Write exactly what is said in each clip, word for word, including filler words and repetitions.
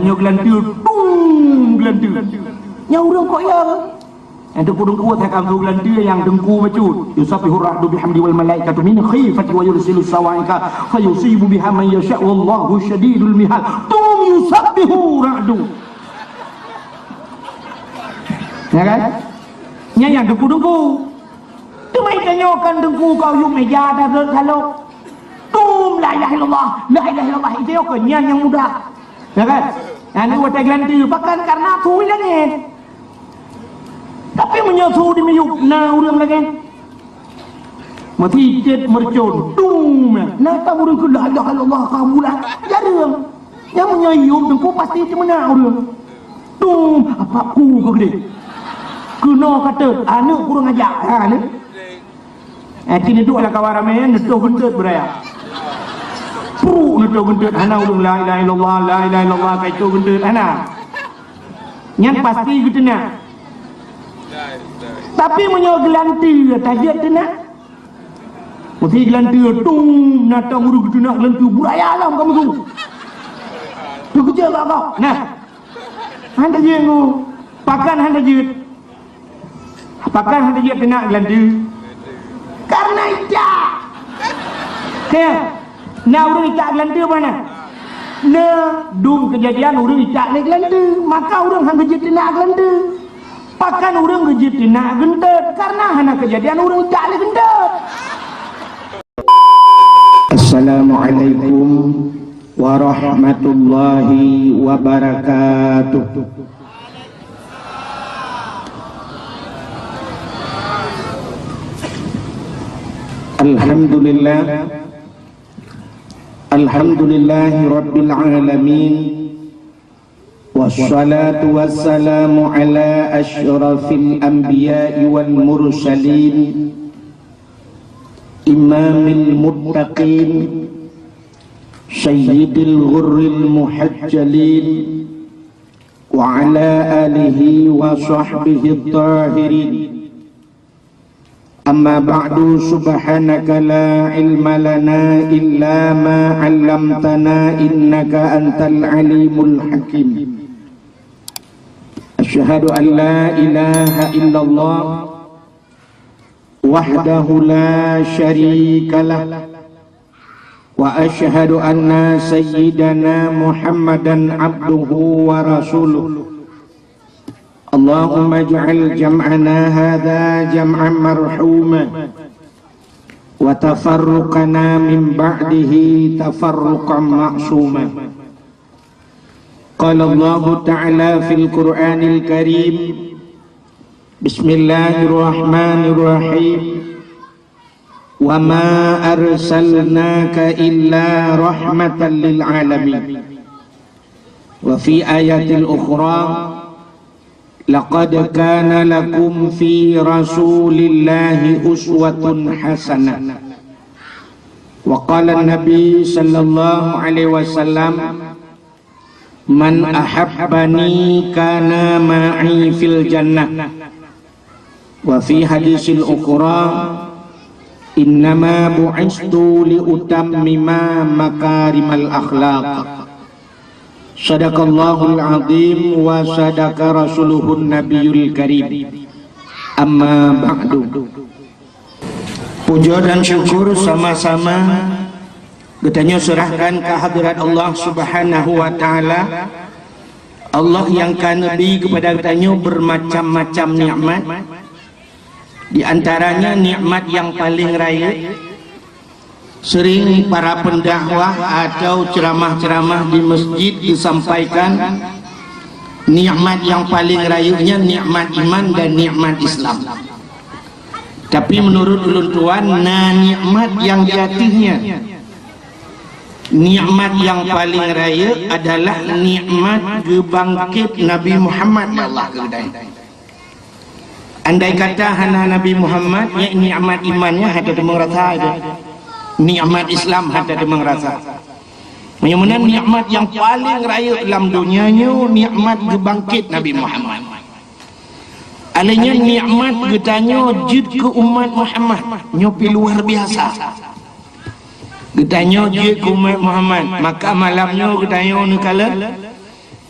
Nyoe geulanteue, tung geulanteue. Nyan ureueng kok ya? Nyang teungku-teungku, that ka geulanteue nyang teungku bacut. Yusabbihu ra'du bihamdi wal malaikatu min khifati wa yursilu sawa'iqa fa yusibu biha man yasha wallahu syadidul mihal. Tung yusabbihu ra'du. Ya kan? Nyan nyang teungku-teungku. Teuma itanyoe kan teungku kau yum meja dah rot salok. Tum la ilaha illallah, la ilaha illallah. Itanyoe kan nyan nyang mudah. Ya kan? Nyan watèe geulanteue, bahkan karena su i langèt. Tapi meunyoe su di miyueb na ureueng lagèe. Meuti cit meureucon, tum, na tam ureueng keu la ilaha illallah ka bulat. Jareueng. Nyang meunyoe yum teungku pasti teumeunak ureueng. Tum, apa ku keu gede. Keunoe ka teut, aneuk kurang aja. Ha ni. Eh, kini duek lam kawan ramè, neutoh geunteut beuraya. Pru neutoh geunteut, hana ureueng la ilaha illallah, la ilaha illallah, ka itoh geunteut, hana. Nyan pasti geuteunak. Tapi meunyoe geulanteue, tajeuet teunak. Meusti geulanteue, tung, na tam ureueng geuteunak geulanteue, beuraya lam kamoe tu. Teukeujot bak kau. Nah. Hana jeuet ngu. Pakon hana jeuet? Pakon hana jeuet teunak geulanteue? Karena itak. Keu, na ureueng itak geulanteue bak na? Na, dum keujadian ureueng itak lé geulanteue, maka ureueng hana jeuet teunak geulanteue. Pakon ureueng geujeuet teunak geunteut? Karena hana keujadian ureueng itak lé geunteut. Assalamualaikum warahmatullahi wabarakatuh. Alhamdulillah. Alhamdulillahi rabbil alamin. Wassalatu wassalamu ala asyrafil anbiya'i wal mursalin, imamil muttaqin, sayyidil ghurril muhajjalin, wa ala alihi wa sahbihi tahirin. Amma ba'du, subhanaka la ilma lana illa ma 'allamtana innaka antal alimul hakim. Asyhadu an la ilaha illallah wahdahu la syarika lah, wa asyhadu anna sayyidana Muhammadan abduhu wa rasuluh. Allahumma ij'al jam'ana hadza jam'an marhuma, wa tafarruqana min ba'dihi tafarruqan ma'suma. Qala Allahu ta'ala fil Qur'anil Karim, bismillahirrahmanirrahim. Wa ma arsalnaka illa rahmatan lil alamin. Wa fi ayatil ukhra, laqad kana lakum fi Rasulillahi uswatun hasanah. Wa qala Nabi sallallahu alaihi wasallam, "Man ahabbani kana ma'i fil jannah." Wa fi hadisil ukhra, "Innama bu'istu li utammima makarimal akhlaq." Sadaqallahul azim wa sadaqa rasuluhun nabiyul karim. Amma ba'du. Puja dan syukur sama-sama geutanyoe seurahkan keu hadrat Allah Subhanahu wa Ta'ala, Allah nyang ka neubri keupada geutanyoe beumacam-macam nikmat, di antaranya nikmat nyang paleng rayeuk. Sering para pendakwah atau ceramah-ceramah di masjid disampaikan, nikmat nyang paleng rayeuk nyan nikmat iman dan nikmat Islam. Tapi menurut ulôn tuan, na nikmat nyang di ateueh nyan. Nikmat nyang paleng rayeuk adalah nikmat geubangket Nabi Muhammad, ya Allah keudai. Andai kata hana Nabi Muhammad, nyan nikmat iman nyan hana teumang rasa itu. Nikmat Islam hana teumang rasa. Meunyoe meunan nikmat nyang paleng rayeuk lam donya nyoe nikmat geubangket Nabi Muhammad. Alèh nyan nikmat geutanyoe jeuet keu umat Muhammad nyoe pi luar biasa. Geutanyoe jeuet keu umat Muhammad, maka malam nyoe geutanyoe neukalon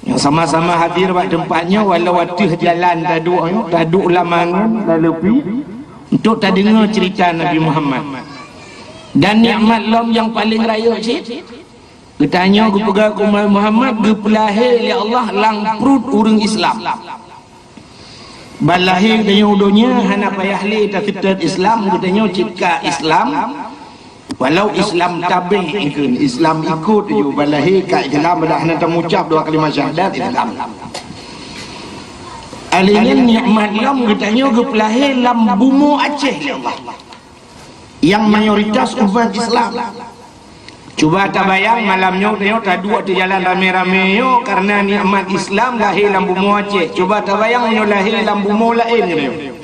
Nyang sama-sama hadir bak teumpat nyoe, walau ateueh jalan taduek nyoe, taduek lam angon, lam leupie, untuk tadeungoe cerita Nabi Muhammad. Dan nikmat lom nyang paleng rayeuk cit, geutanyoe geupeugah keu Muhammad geupeulahé lé Allah lam pruet ureuëng Islam. Ban lahé geutanyoe u donya hana payah lé taseutôt Islam, geutanyoe cit ka Islam. Walau Islam tabé ikheun, Islam ikot ju, ban lahé ka Islam, dah hana tamucab dua kalimat syahadat Islam. Alèh nyan nikmat lom geutanyoe geupeulahé lam bumoe Aceh lé Allah. Nyang mayoritas umat Islam. Cuba tabayang malam nyoe tanyoe taduek di jalan ramé-ramé nyoe karena nikmat Islam lahé lam bumoe Aceh. Cuba tabayang nyoe lahé lam bumoe laén nyoe.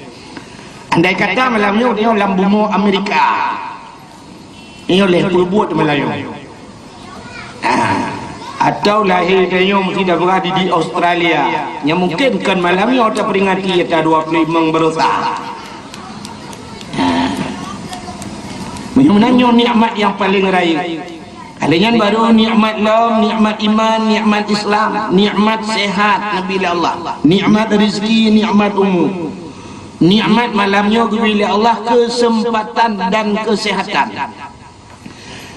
Andai kata malam nyoe tanyoe lam bumoe Amerika. Nyoe lé peubuet malam nyoe. Ah, atau lahé tanyoe meusti tapeugah di, di Australia. Nyang mungkin kon malam nyoe taperingati ata dua puluh lima Baroesa. Meunyoe meunan nyoe nikmat nyang paleng rayeuk. Alèh nyan baru nikmat lom, nikmat iman, nikmat Islam, nikmat sehat Nabi lé Allah, nikmat rezeki, nikmat umu, nikmat malam nyoe geubri lé Allah keuseumpatan dan keusehatan.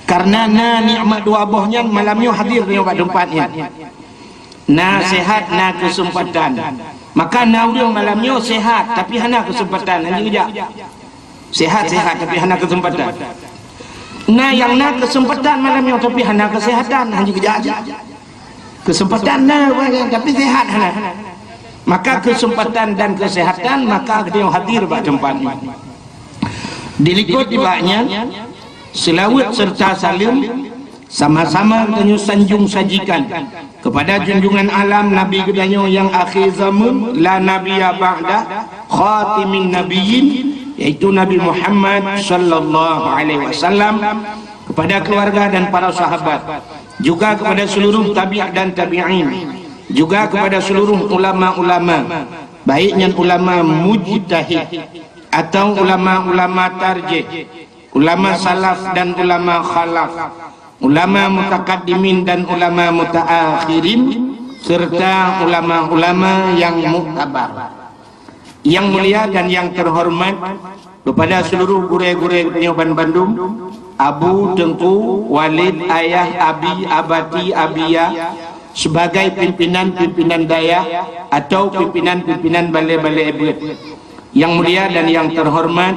Karena na nikmat dua boh nyan malam nyoe hadir nyoe bak teumpat nyan. Na sehat, na keuseumpatan. Maka na ureuëng malam nyoe sehat, tapi hana keuseumpatan, hana geujak. Sehat-sehat, tapi hana keuseumpatan. Na nyang na keuseumpatan malam nyoe, tapi hana keusehatan, hana geujak. Keuseumpatan na, tapi sehat hana. Maka keuseumpatan dan keusehatan, maka geutanyoe hadir bak teumpat nyoe. Dilikot nibak nyan, seulaweuet serta saleuem sama-sama tanyoe sanjong sajikan kepada junjungan alam Nabi geutanyoe nyang akhé zaman, la nabiyya ba'dah, khatimin nabiyyin, yaitu Nabi Muhammad sallallahu alaihi wasallam, kepada keluarga dan para sahabat, juga kepada seluruh tabi' dan tabi'in, juga kepada seluruh ulama-ulama, baik nyan ulama mujtahid atau ulama-ulama tarjih, ulama salaf dan ulama khalaf, ulama mutakaddimin dan ulama mutaakhirin, serta ulama-ulama yang muktabar. Yang mulia dan yang terhormat kepada seluruh gurée-gurée geutanyoe ban bandum, abu, teungku, walid, ayah, abi, abati, abiya, sebagai pimpinan-pimpinan dayah atau pimpinan-pimpinan balé-balé beuet. Yang mulia dan yang terhormat,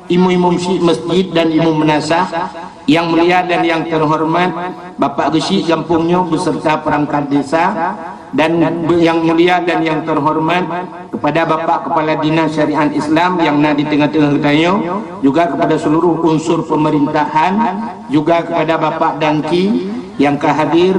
imum-imum syik masjid dan imum meunasah, yang mulia dan yang terhormat, Bapak Geuchik gampông nyoe beserta perangkat desa, dan be-, yang mulia dan yang terhormat kepada Bapak Kepala Dinas Syariat Islam yang na di tengah-tengah geutanyoe, juga kepada seluruh unsur pemerintahan, juga kepada Bapak Danki yang ka hadir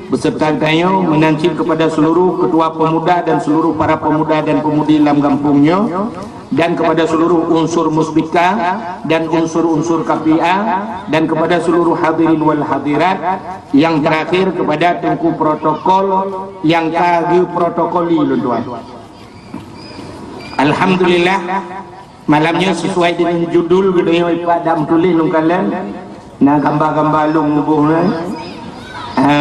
beserta geutanyoe, meunan cit kepada seluruh ketua pemuda dan seluruh para pemuda dan pemudi lam gampông nyoe, dan kepada seluruh unsur muspika dan unsur-unsur K P A, dan kepada seluruh hadirin wal hadirat, yang terakhir kepada teungku protokol yang ka geuprotokoli lôn tuan. Alhamdulillah, malam nyoe sesuai dengan judul geutanyoe ipat dak meutuléh lôn kalon, na gamba-gamba lôn muboh nyan. Ha,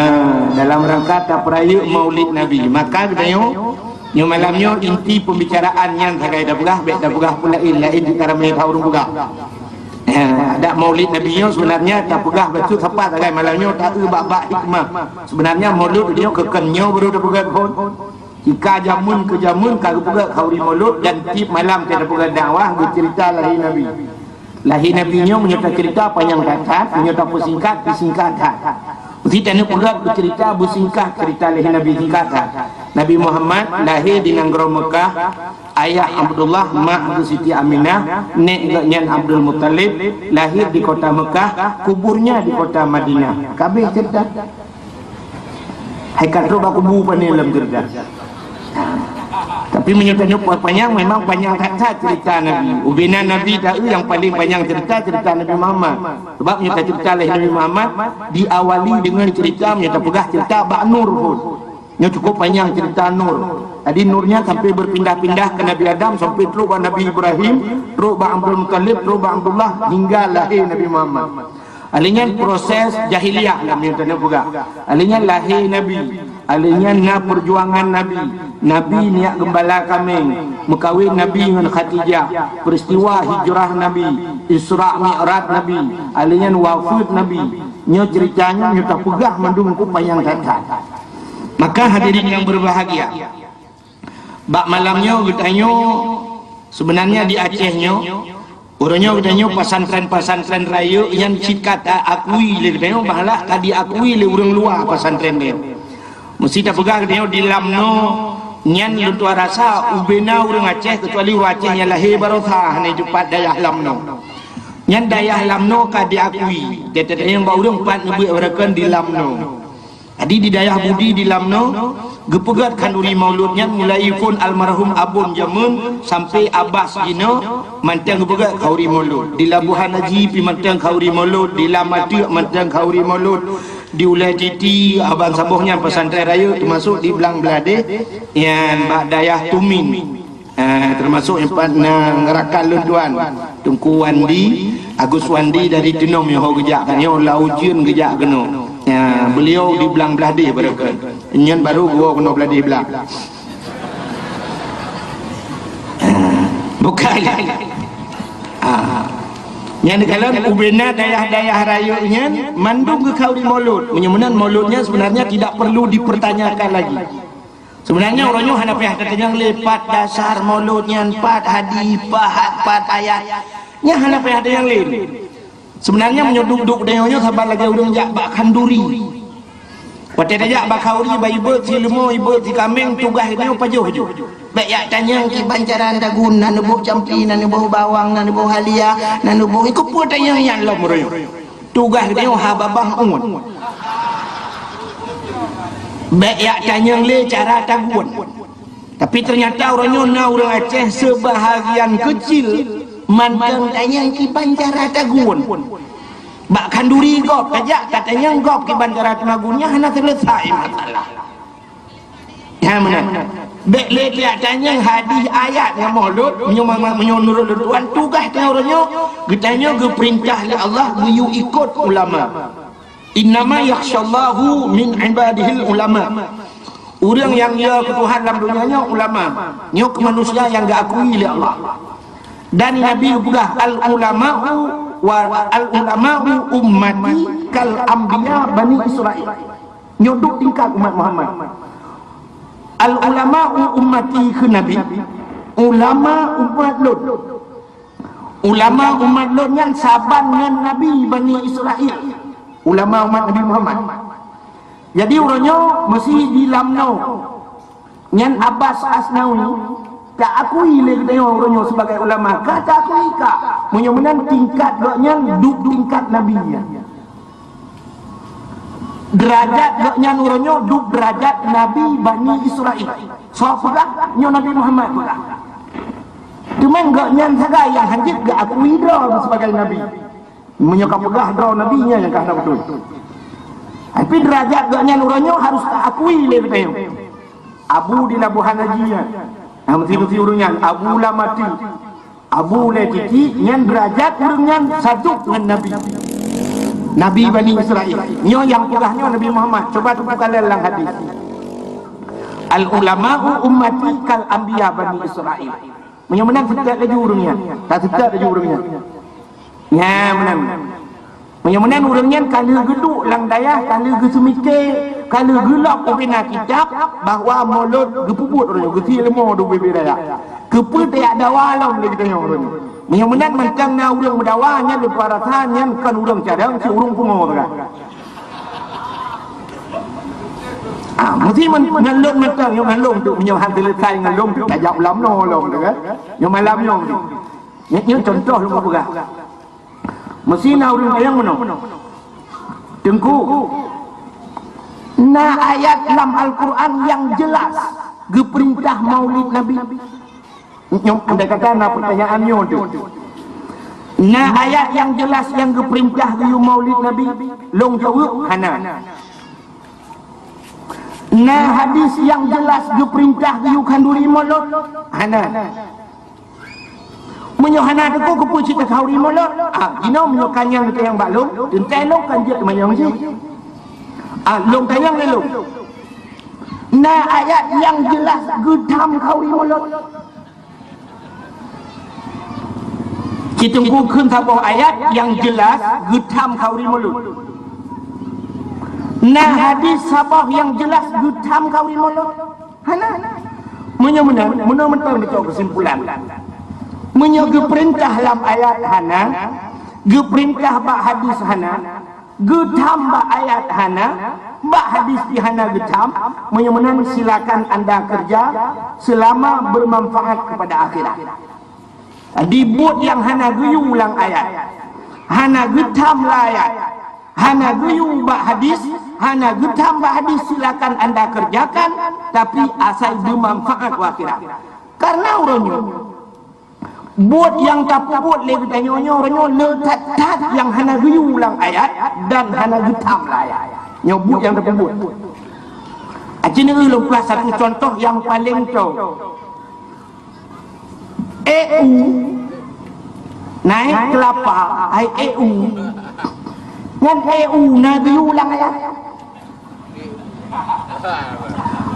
dalam rangka tapeurayeuk Maulid Nabi. Maka geutanyoe, nyoe malam nyoe inti pembicaraan nyan sagai tapeugah, bék tapeugah peue laén, laén cit ka ramé that ureuëng peugah. Ha, adak Maulid Nabi nyoe sebenarnya tapeugah bacut sapa sagai malam nyoe taeu bak-bak hikmah. Sebenarnya Maulud nyoe keu kon nyoe baru tapeugah phon. Jika jameun keu jameun ka geupeugah khauri Maulud dan tiep malam ka geupeugah dakwah geucerita lahé Nabi. Lahé Nabi nyoe meunyoe tacerita panyang that-that, meunyoe tapeusingkat, peusingkat that. Meusti tanyoe peugah beucerita beusingkat cerita lahé Nabi singkat that. Nabi Muhammad lahé di nanggroe Meukah, ayah Abdullah, mak geuh Siti Aminah, nék geuh nyan Abdul Muttalib, lahir di kota Meukah, kuburnya di kota Madinah. Ka abéh cerita. Hai ka trok bak kubu pane lom cerita. Tapi meunyoe tanyoe panyang, memang panyang that-that cerita Nabi. Ubena Nabi taeu nyang paling panyang cerita, cerita Nabi Muhammad. Sebab meunyoe tacerita lé Nabi Muhammad, diawali dengan cerita, meunyoe tapeugah cerita bak nur phon. Nyoe cukup panyang cerita nur. Jadi nurnya sampai berpindah-pindah ke Nabi Adam, sampai trok bak Nabi Ibrahim, trok bak Abdul Muttalib, trok bak Abdullah, hingga lahir Nabi Muhammad. Alèh nyan proses jahiliyah lam nyoe tanyoe peugah. Alèh nyan lahé Nabi. Alèh nyan na peujuangan Nabi. Nabi neujak geumbala kaméng. Meukawen Nabi ngon Khadijah. Peristiwa hijrah Nabi. Isra Mi'raj Nabi. Alèh nyan wafeuet Nabi. Nyoe ceurita nyoe, nyoe tapeugah mandum keu panyang that-that. Maka hadirin nyang berbahagia, bak malam nyoe geutanyoe, sebenarnya di Aceh nyoe, uroe nyoe geutanyoe pesantren-pesantren rayeuk nyan cit ka ta-akui lé geutanyoe, malah ka diakui lé ureuëng luwa pesantren nyoe. Meusti tapeugah geutanyoe di Lamno nyan lôn tuan rasa ubena ureuëng Aceh, kecuali ureuëng Aceh nyang lahé barosa hana jumpa dayah Lamno. Nyan dayah Lamno ka diakui. Teuteuk nyang bak ureuëng pat neubeuet barakan di Lamno. Jadi di dayah Budi di Lamno, geupeugét khanduri Maulud nyan mulai phon almarhum Abon jameun sampai Abas jinoe mantong geupeugét khanduri Maulud. Di Labuhan Haji pi mantong khanduri Maulud, di Lam Ateuk mantong khanduri Maulud, di Ulèe Titi, Aban Saboh nyan pesantren rayeuk, teumasuk di Blang Bladeh, nyan bak dayah Tumin. Ah, teumasuk nyan pat na rakan lôn tuan, Teungku Wandi, Agus Wandi dari Teunom nyoe ho geujak, ka nyoe lam ujeuen geujak keunoe. Ah, beliau di Blang Bladeh barakan. Nyan baru geuwoe keunoe Bladeh Blang. Ah, bukan. Ah. Nyan dikalon ubena dayah-dayah rayeuk nyan mandum geukhanduri Maulud. Meunyoe meunan Maulud nyan sebenarnya tidak perlu dipertanyakan lagi. Sebenarnya uroe nyoe hana payah tatanyong lé pat dasar Maulud nyan, pat hadis, pat, pat ayat. Nyan hana payah tatanyong lé. Sebenarnya meunyoe duek-duek tanyoe nyoe saban lagèe ureuëng jak bak khanduri. Watèe tajak bak khanduri, bak ibeuet si leumo, ibeuet si kaméng, tugaih geutanyoe pajoh ju. Bèk jak tanyong kiban cara tagun, na neuboh campli, na neuboh bawang, na neuboh halia, na neuboh, iko peue tanyong nyan lom uroe nyoe. Tugaih geutanyoe ha babah uet. Bèk jak tanyong lé cara tagun. Tapi ternyata uroe nyoe na ureuëng Aceh seubahagian keucil mantong tanyong kiban cara tagun. Bak khanduri gob tajak tatanyong gob kiban cara tagun, nyan hana seuleusai masalah. Nyan meunan. Bèk lé tajak tanyong hadis ayat ngon Maulud, meunyoe ma-, meunyoe nurot lôn tuan, tugaih tanyoe uroe nyoe, geutanyoe geupeurintah lé Allah geuyue ikot ulama. Innama yakhsyallaha min ibadihil ulama. Ureuëng nyang yo keu Tuhan lam donya nyoe ulama. Nyoe keuh manusia nyang geuakui lé Allah. Dan Nabi geupeugah, "Al ulama'u wa al ulama'u ummati kal anbiya Bani Israil." Nyoe duek tingkat umat Muhammad. "Al ulama'u ummati," kheun Nabi, "ulama umat lôn." Ulama umat lôn nyan saban ngon nabi Bani Israel. Ulama umat Nabi Muhammad. Jadi uroe nyoe meusi di Lamno. Nyan Abbas Asnawi taakui lé geutanyoe uroe nyoe sibagai ulama. Ka taakui ka. Meunyoe meunan tingkat gobnyan duek tingkat nabi nyan. Deurajat gobnyan uroe nyoe duek deurajat nabi Bani Israel. Soe peugah? Nyoe Nabi Muhammad peugah. Teuma gobnyan sagai nyang hanjeuet geuakui droe sibagai nabi. Meunyoe ka peugah droe nabi, nyan nyang ka hana beutôi. Tapi deurajat gobnyan uroe nyoe harôh taakui lé geutanyoe. Abu di Labuhan Haji nyan. Nah, meusi-meusi ureuëng nyan, Abu Lam Ateuk. Abu Ulèe Titik, nyan deurajat ureuëng nyan sadub ngon nabi. Nabi Bani Israel. Nyoe nyang peugah nyoe Nabi Muhammad. Cuba teubuka lam hadis. Al ulama'u ummati kal anbiya Bani Israel. Meunyoe meunan seutôt laju ureuëng nyan. Ka seutôt laju ureuëng nyan. Nyan meunan. Meunyoe meunan ureuëng nyan ka lheueh geuduek lam dayah, ka lheueh geuseumike, ka lheueh geulok ubena kitab bahwa Maulud geupeubuet uroe nyoe, geusie leumo di ubé-bé dayah. Keupeue tajak dawa lom lé geutanyoe uroe nyoe. Meunyoe meunan mantong na ureuëng meudawa nyan, lupa rasa nyan kon ureuëng carông, si ureuëng pungo teuka. Ah, meusi men-, ngon lôn mantong, nyoe ngon lôn tu, meunyoe han seuleusoe ngon lôn tu, tajak ulam nyoe lom tu kan. Nyoe malam nyoe tu. Nyoe, nyoe contoh lôn peugah. Meusi na ureuëng tanyong meunoe, "Teungku, na ayat lam Al-Quran nyang jeulaih geupeurintah maulid Nabi?" Nyoe andai kata na peutanyaan nyoe tu. Na ayat nyang jeulaih nyang geupeurintah geuyue maulid Nabi? Lôn jaweueb, hana. Na hadis nyang jeulaih geupeurintah geuyue khanduri Maulud? Hana. Meunyoe hana teuku keupeue cit takhauri mulod? Ah, jinoe meunyoe ka nyang tanyong bak lôn, teuntèe lôn kan jeuet manyong jih. Ah, lôn tanyong lé lôn. Na ayat nyang jeulaih geutham khauri mulod? Ci Teungku kheun saboh ayat nyang jeulaih geutham khauri mulod. Na hadis saboh nyang jeulaih geutham khauri mulod? Hana. Meunyoe meunan, meunoe mantong neucok keusimpulan. Meunyoe geupeurintah lam ayat hana, geupeurintah bak hadis hana, geutham bak ayat hana, bak hadis pih hana geutham, meunyoe meunan silakan anda kerja selama bermanfaat kepada akhirat. Di buet nyang hana geuyue lam ayat, hana geutham lam ayat, hana geuyue bak hadis, hana geutham bak hadis, silakan anda kerjakan, tapi asai beumanfaat u akhirat. Karena uroe nyoe, buet nyang tapeubuet lé geutanyoe nyoe uroe nyoe le that-that nyang hana geuyue lam ayat dan hana geutham lam ayat. Nyoe buet nyang tapeubuet. Aci neueu lôn peugah sapeue cuntoh nyang paleng toe. E U, naik kelapa, hai E U. Nyan E U na geuyue lam ayat.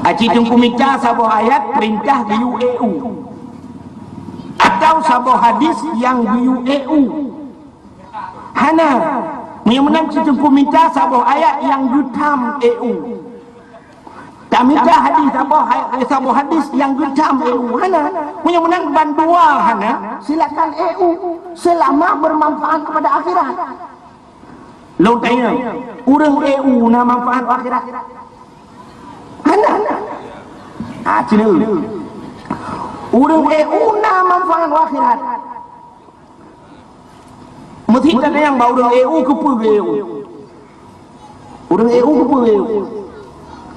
Aci Teungku mita saboh ayat peurintah geuyue E U. Atau saboh hadis nyang geuyue E U. Hana. Meunyoe meunan ci Teungku mita saboh ayat nyang geutham E U. Tamita hadis saboh ha-, saboh hadis nyang geutham E U. Hana. Meunyoe meunan bandua hana, silakan E U selama bermanfaat kepada akhirat. Lôn tanyong, ureueng E U na manfaat u akhirat? Hana. Ah, cina. Ureueng E U na manfaat u akhirat. Meusi tatanyong bak ureueng E U keupeue geu-E U. Ureueng E U keupeue geu-E U.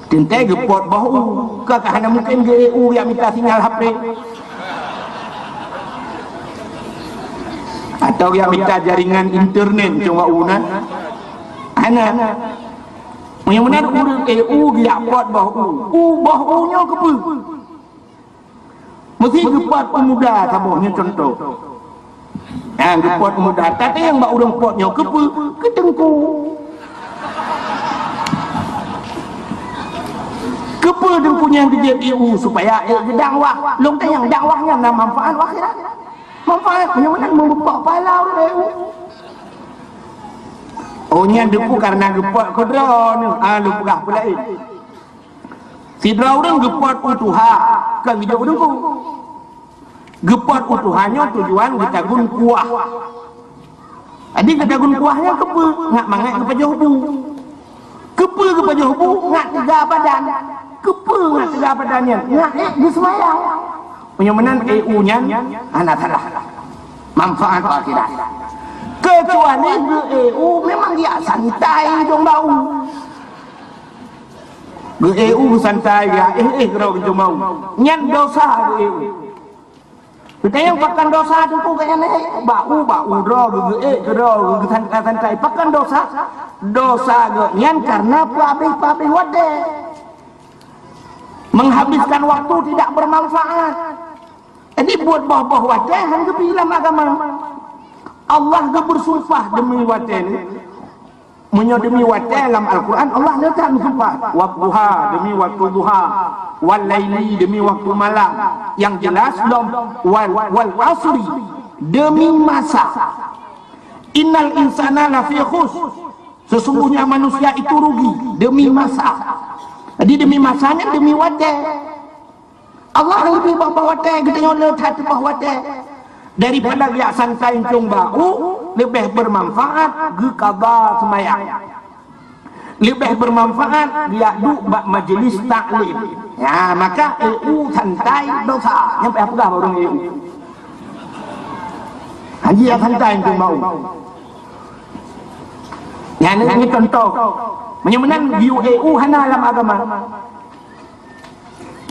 Teuntèe geupot boh u, ka, ka hana mungken geu-E U jak mita sinyal H P. Atau jak mita jaringan internet cuma u na. Hana. Meunyoe meunan ureueng E U geujak pot boh u. U boh u nyoe keupeue? Meusi geupot peumuda saboh nyoe contoh. Ha, geupot peumuda. Tatanyong bak ureueng pot nyoe keupeue? Keu teungku. Keupeue teungku nyan geujak E U supaya ék geudakwah? Lôn tanyong, dakwah nyan na manfaat u akhirat? Manfaat, nyan meunan meubeupak pahala ureueng E U. Oh, nyan teungku karena geupot keu droeneuh. Ah, lôn peugah peulaén. Sidroe ureueng geupot u tuha, kon geujak u teungku. Geupot u tuha nyoe tujuan geutagun kuah. Jadi geutagun kuah nyan keupeue? Ngat mangat geupajoh bu. Keupeue geupajoh bu? Ngat teuga badan. Keupeue ngat teuga badan nyan? Ngat ék geuseumayang. Meunyoe meunan E U nyan hana salah. Manfaat akhirat. Keucuali geu-E U memang jak santai ujong bak u. Geu-E U santai, ya, éh, éh, keudroe geujumau. Nyan dosa geu-E U. Geutanyong pakon dosa teungku geuh nyan, éh? Bak u, bak u droe geu-, geu-, éh, keudroe geu-, geusantai-santai. Pakon dosa? Dosa geuh nyan karena peuabéh-peuabéh watèe. Menghabiskan waktu tidak bermanfaat. Jadi buet boh-boh watèe han geubi lam agama. Allah geubeursumpah deumi watèe nyoe. Meunyoe deumi watèe lam Al-Quran, Allah le that meusumpah. Wadduha, deumi waktu duha. Wal laili, deumi waktu malam. Nyang jeulaih lom, wal, wal asri, deumi masa. Innal insana lafi khusr. Sesungguhnya manusia itu rugi, deumi masa. Jadi deumi masa nyan deumi watèe. Allah leubeh bak watèe, geutanyoe le that bak watèe. Daripada jak santai ujong bak u, leubeh bermanfaat geuqadha seumayang. Leubeh bermanfaat jak duek bak majlis taklim. Ya, maka E U santai dosa. Nyan payah peugah bak ureueng E U. Haji jak santai ujong bak u. Nyan ni contoh. Meunyoe meunan geuyue E U hana lam agama.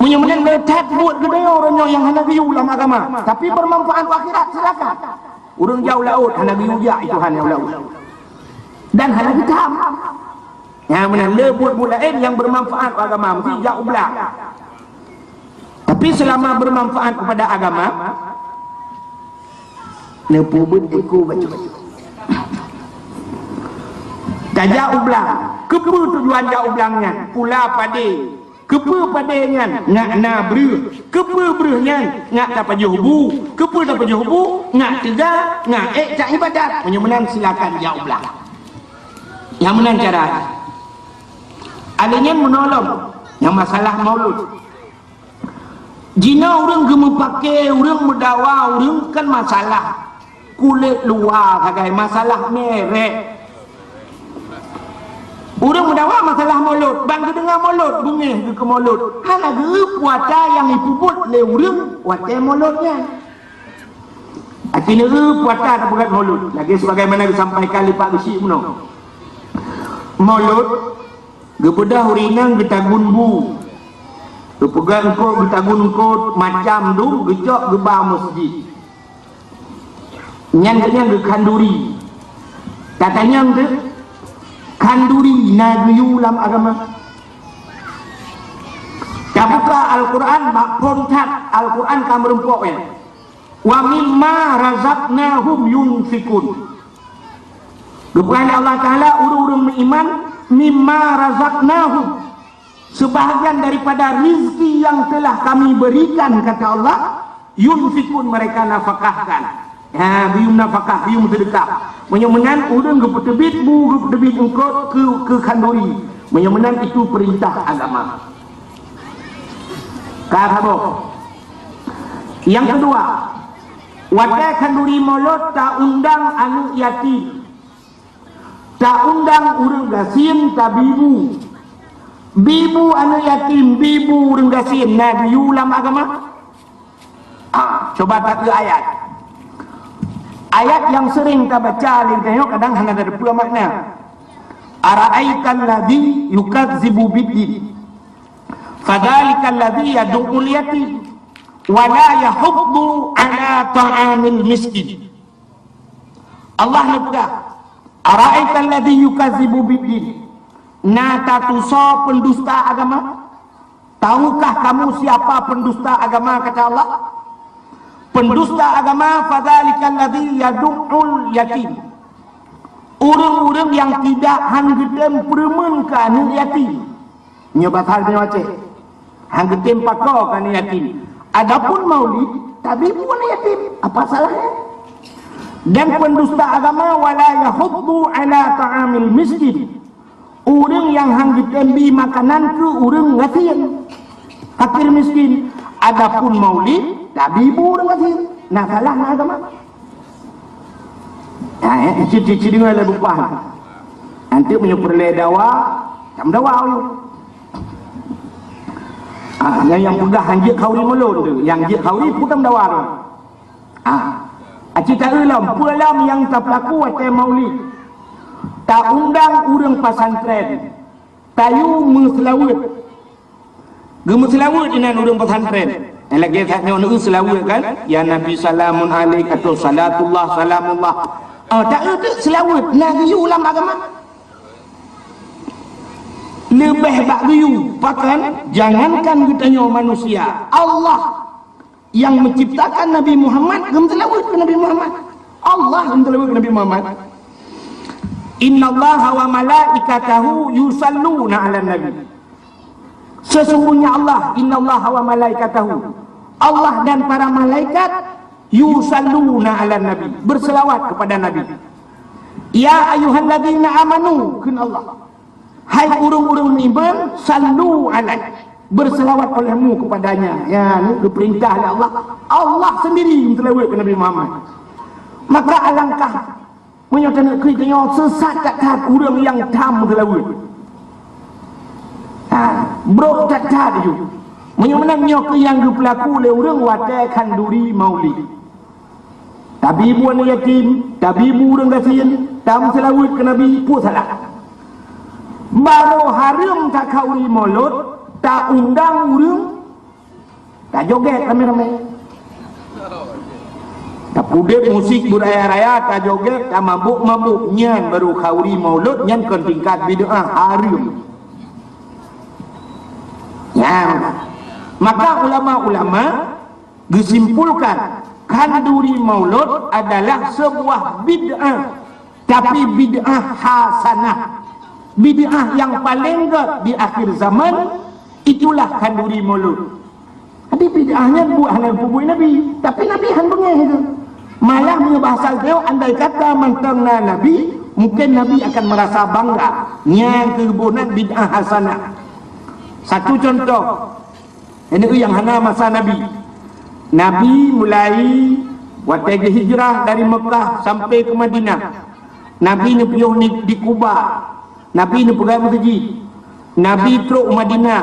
Meunyoe meunan le that buet geutanyoe uroe nyoe nyang hana geuyue lam agama, tapi bermanfaat u akhirat, silakan. Ureueng jak u laôt hana geuyue jak, itu hana u laôt. Dan hana geutam. Nyang meunan le buet-buet laén nyang bermanfaat u agama, meusti jak u blang. Tapi selama bermanfaat kepada agama, Neupeubuet iku bacut. Tajak u blang. Keupeue tujuan jak u blang nyan? Pula padé. Keupeue padé nyan? Ngat na breueh. Keupeue breueh nyan? Ngat tapajoh bu. Keupeue tapajoh bu? Ngat teuga, ngat ék taibadat. Meunyoe meunan silakan jak u blang. Nyang meunan cara. Alèh nyan meunolong nyang masalah maulud. Jinoe ureuëng geumeupaké, ureuëng meudawa, ureuëng kan masalah kulét luwa sagai, masalah merek. Ureuëng meudawa masalah molot, ban geudeungoe molot, beungéh geuh keu molot. Hana geu puasa nyang jipeubuet lé ureuëng watée molot nyan. Akhirnya, eh, puasa tapeugét molot. Lagée sebagaimana geusampaikan lé Pak Geuchik bunoe. Molot, geubeudôh ureuëng inong geutagun bu. Geupeugah eungkôt, geutagun eungkôt, macam dum, geucok geuba meuseujid. Nyan geuhnyan geukhanduri. Tatanyong teuh, khanduri na geuyue lam agama? Tabuka Al-Quran, bak phon that Al-Quran ka meurumpok nyan. "Wa mimma razaqnahum yunfikun." Geupeugah lé Allah Taala, ureuëng-ureuëng meuiman, "Mimma razaqnahum," sebahagian daripada rizki yang telah Kami berikan, kata Allah, "yunfikun," mereka nafakahkan. Ha, geuyue nafakah, geuyue seudeukah. Meunyoe meunan, ureuëng geupeuteubiet bu, geupeuteubiet eungkôt keu, keu khanduri. Meunyoe meunan, itu perintah agama. Ka saboh. Nyang keudua, watée khanduri molot taundang aneuëk yatim. Taundang ureuëng gasien tabi bu. Bi bu aneuëk yatim, bi bu ureuëng gasien, na geuyue lam agama? Ah, cuba takeue ayat. Ayat nyang sering tabaca lé geutanyoe kadang hana tateupeue makna. "Ara'aital ladzi yukazzibu biddin. Fadzalikal ladzi yadu'ul yatim. Wa la yahuddu ala ta'amil miskin." Allah neupeugah, "Ara'aital ladzi yukazzibu biddin." Na tatusoe pendusta agama? Tahukah kamu siapa pendusta agama, kata Allah? Pendusta agama, "Fadzalikal ladzi yadu'ul yatim." Ureuëng-ureuëng nyang tidak han geutem peureumeun keu aneuëk yatim. Nyoe bahasa nyoe Aceh. Han geutem pakoe keu aneuëk yatim. Adapun maulid, tabi bu aneuëk yatim. Apa salahnya? Dan pendusta agama, "Wa la yahuddu ala ta'amil miskin." Ureuëng nyang han geutem bi makanan keu ureuëng gasien, fakir miskin. Adapun maulid, tabi bu ureuëng gasien. Na salah na agama? Ha, eh, cit-cit deungoe lé bupah. Nanti meunyoe peureulée dawa, tam dawa yue. Ah, nyang, nyang peugah han jeuet khanduri molot tu, nyang jeuet khanduri peue tam dawa tu. Ah, aci taeu lom, peue lom nyang tapeulaku watée maulid. Taundang ureuëng pesantren, tayue meuseulaweuet. Geumeuseulaweuet inan ureuëng pesantren. Nyang lagée that nyoe neu seulaweuet kan? "Ya Nabi salamun alaik," atau "Salatullah salamullah." Ah, taeu teuk seulaweuet, na geuyue lam agama? Leubeh bak geuyue, pakon? Jangankan geutanyoe manusia, Allah yang menciptakan Nabi Muhammad geumeuseulaweuet keu Nabi Muhammad. Allah geumeuseulaweuet keu Nabi Muhammad. "Innallaha wa malaikatahu yusalluna 'alan nabi." Sesungguhnya Allah, "Innallaha wa malaikatahu," Allah dan para malaikat, "yusalluna 'alan nabi," berselawat kepada Nabi. "Ya ayyuhalladzina amanu," kheun Allah. "Hai ureuëng-ureuëng meuiman, sallu alaihi," berselawat olehmu kepadanya. Ya, ni geupeurintah lé Allah. Allah sendiri meuseulaweuet keu Nabi Muhammad. Maka alangkah Meunyoe taneuk keu tanyoe sesat that-that ureuëng nyang tham seulaweuet. Ha, brok that-that ju. Meunyoe meunan nyoe keuh nyang geupeulaku lé ureuëng watée khanduri maulid. Tabi bu aneuëk yatim, tabi bu ureuëng gasien, tam seulaweuet keu Nabi, peue salah? Barô hareuem takhanduri molot, ta-undang ureuëng Tajogét ramé-ramé. Tapudeb musik budaya raya, tajogét, tamabôk-mabôk, nyan baru khanduri maulud, nyan kon tingkat bid'ah, hareuem. Nyan. Maka ulama-ulama geusimpulkan, Khanduri maulud adalah sebuah bid'ah, tapi bid'ah hasanah. Bid'ah yang paling gét di akhir zaman, itulah khanduri maulud. Jadi bid'ah nyan buet hana geupeubuet Nabi, tapi Nabi han beungéh itu. Malah meunyoe bahasa geutanyoe, andai kata mantong na Nabi, mungkin Nabi akan merasa bangga. Nyan keuh bunoe bid'ah hasanah. Satu contoh, ini nyang hana masa Nabi. Nabi mulai watée geuhijrah dari Mekah sampai ke Madinah. Nabi neupiôh ni di Kuba. Nabi neupeugah meuseujid. Nabi trok u Madinah.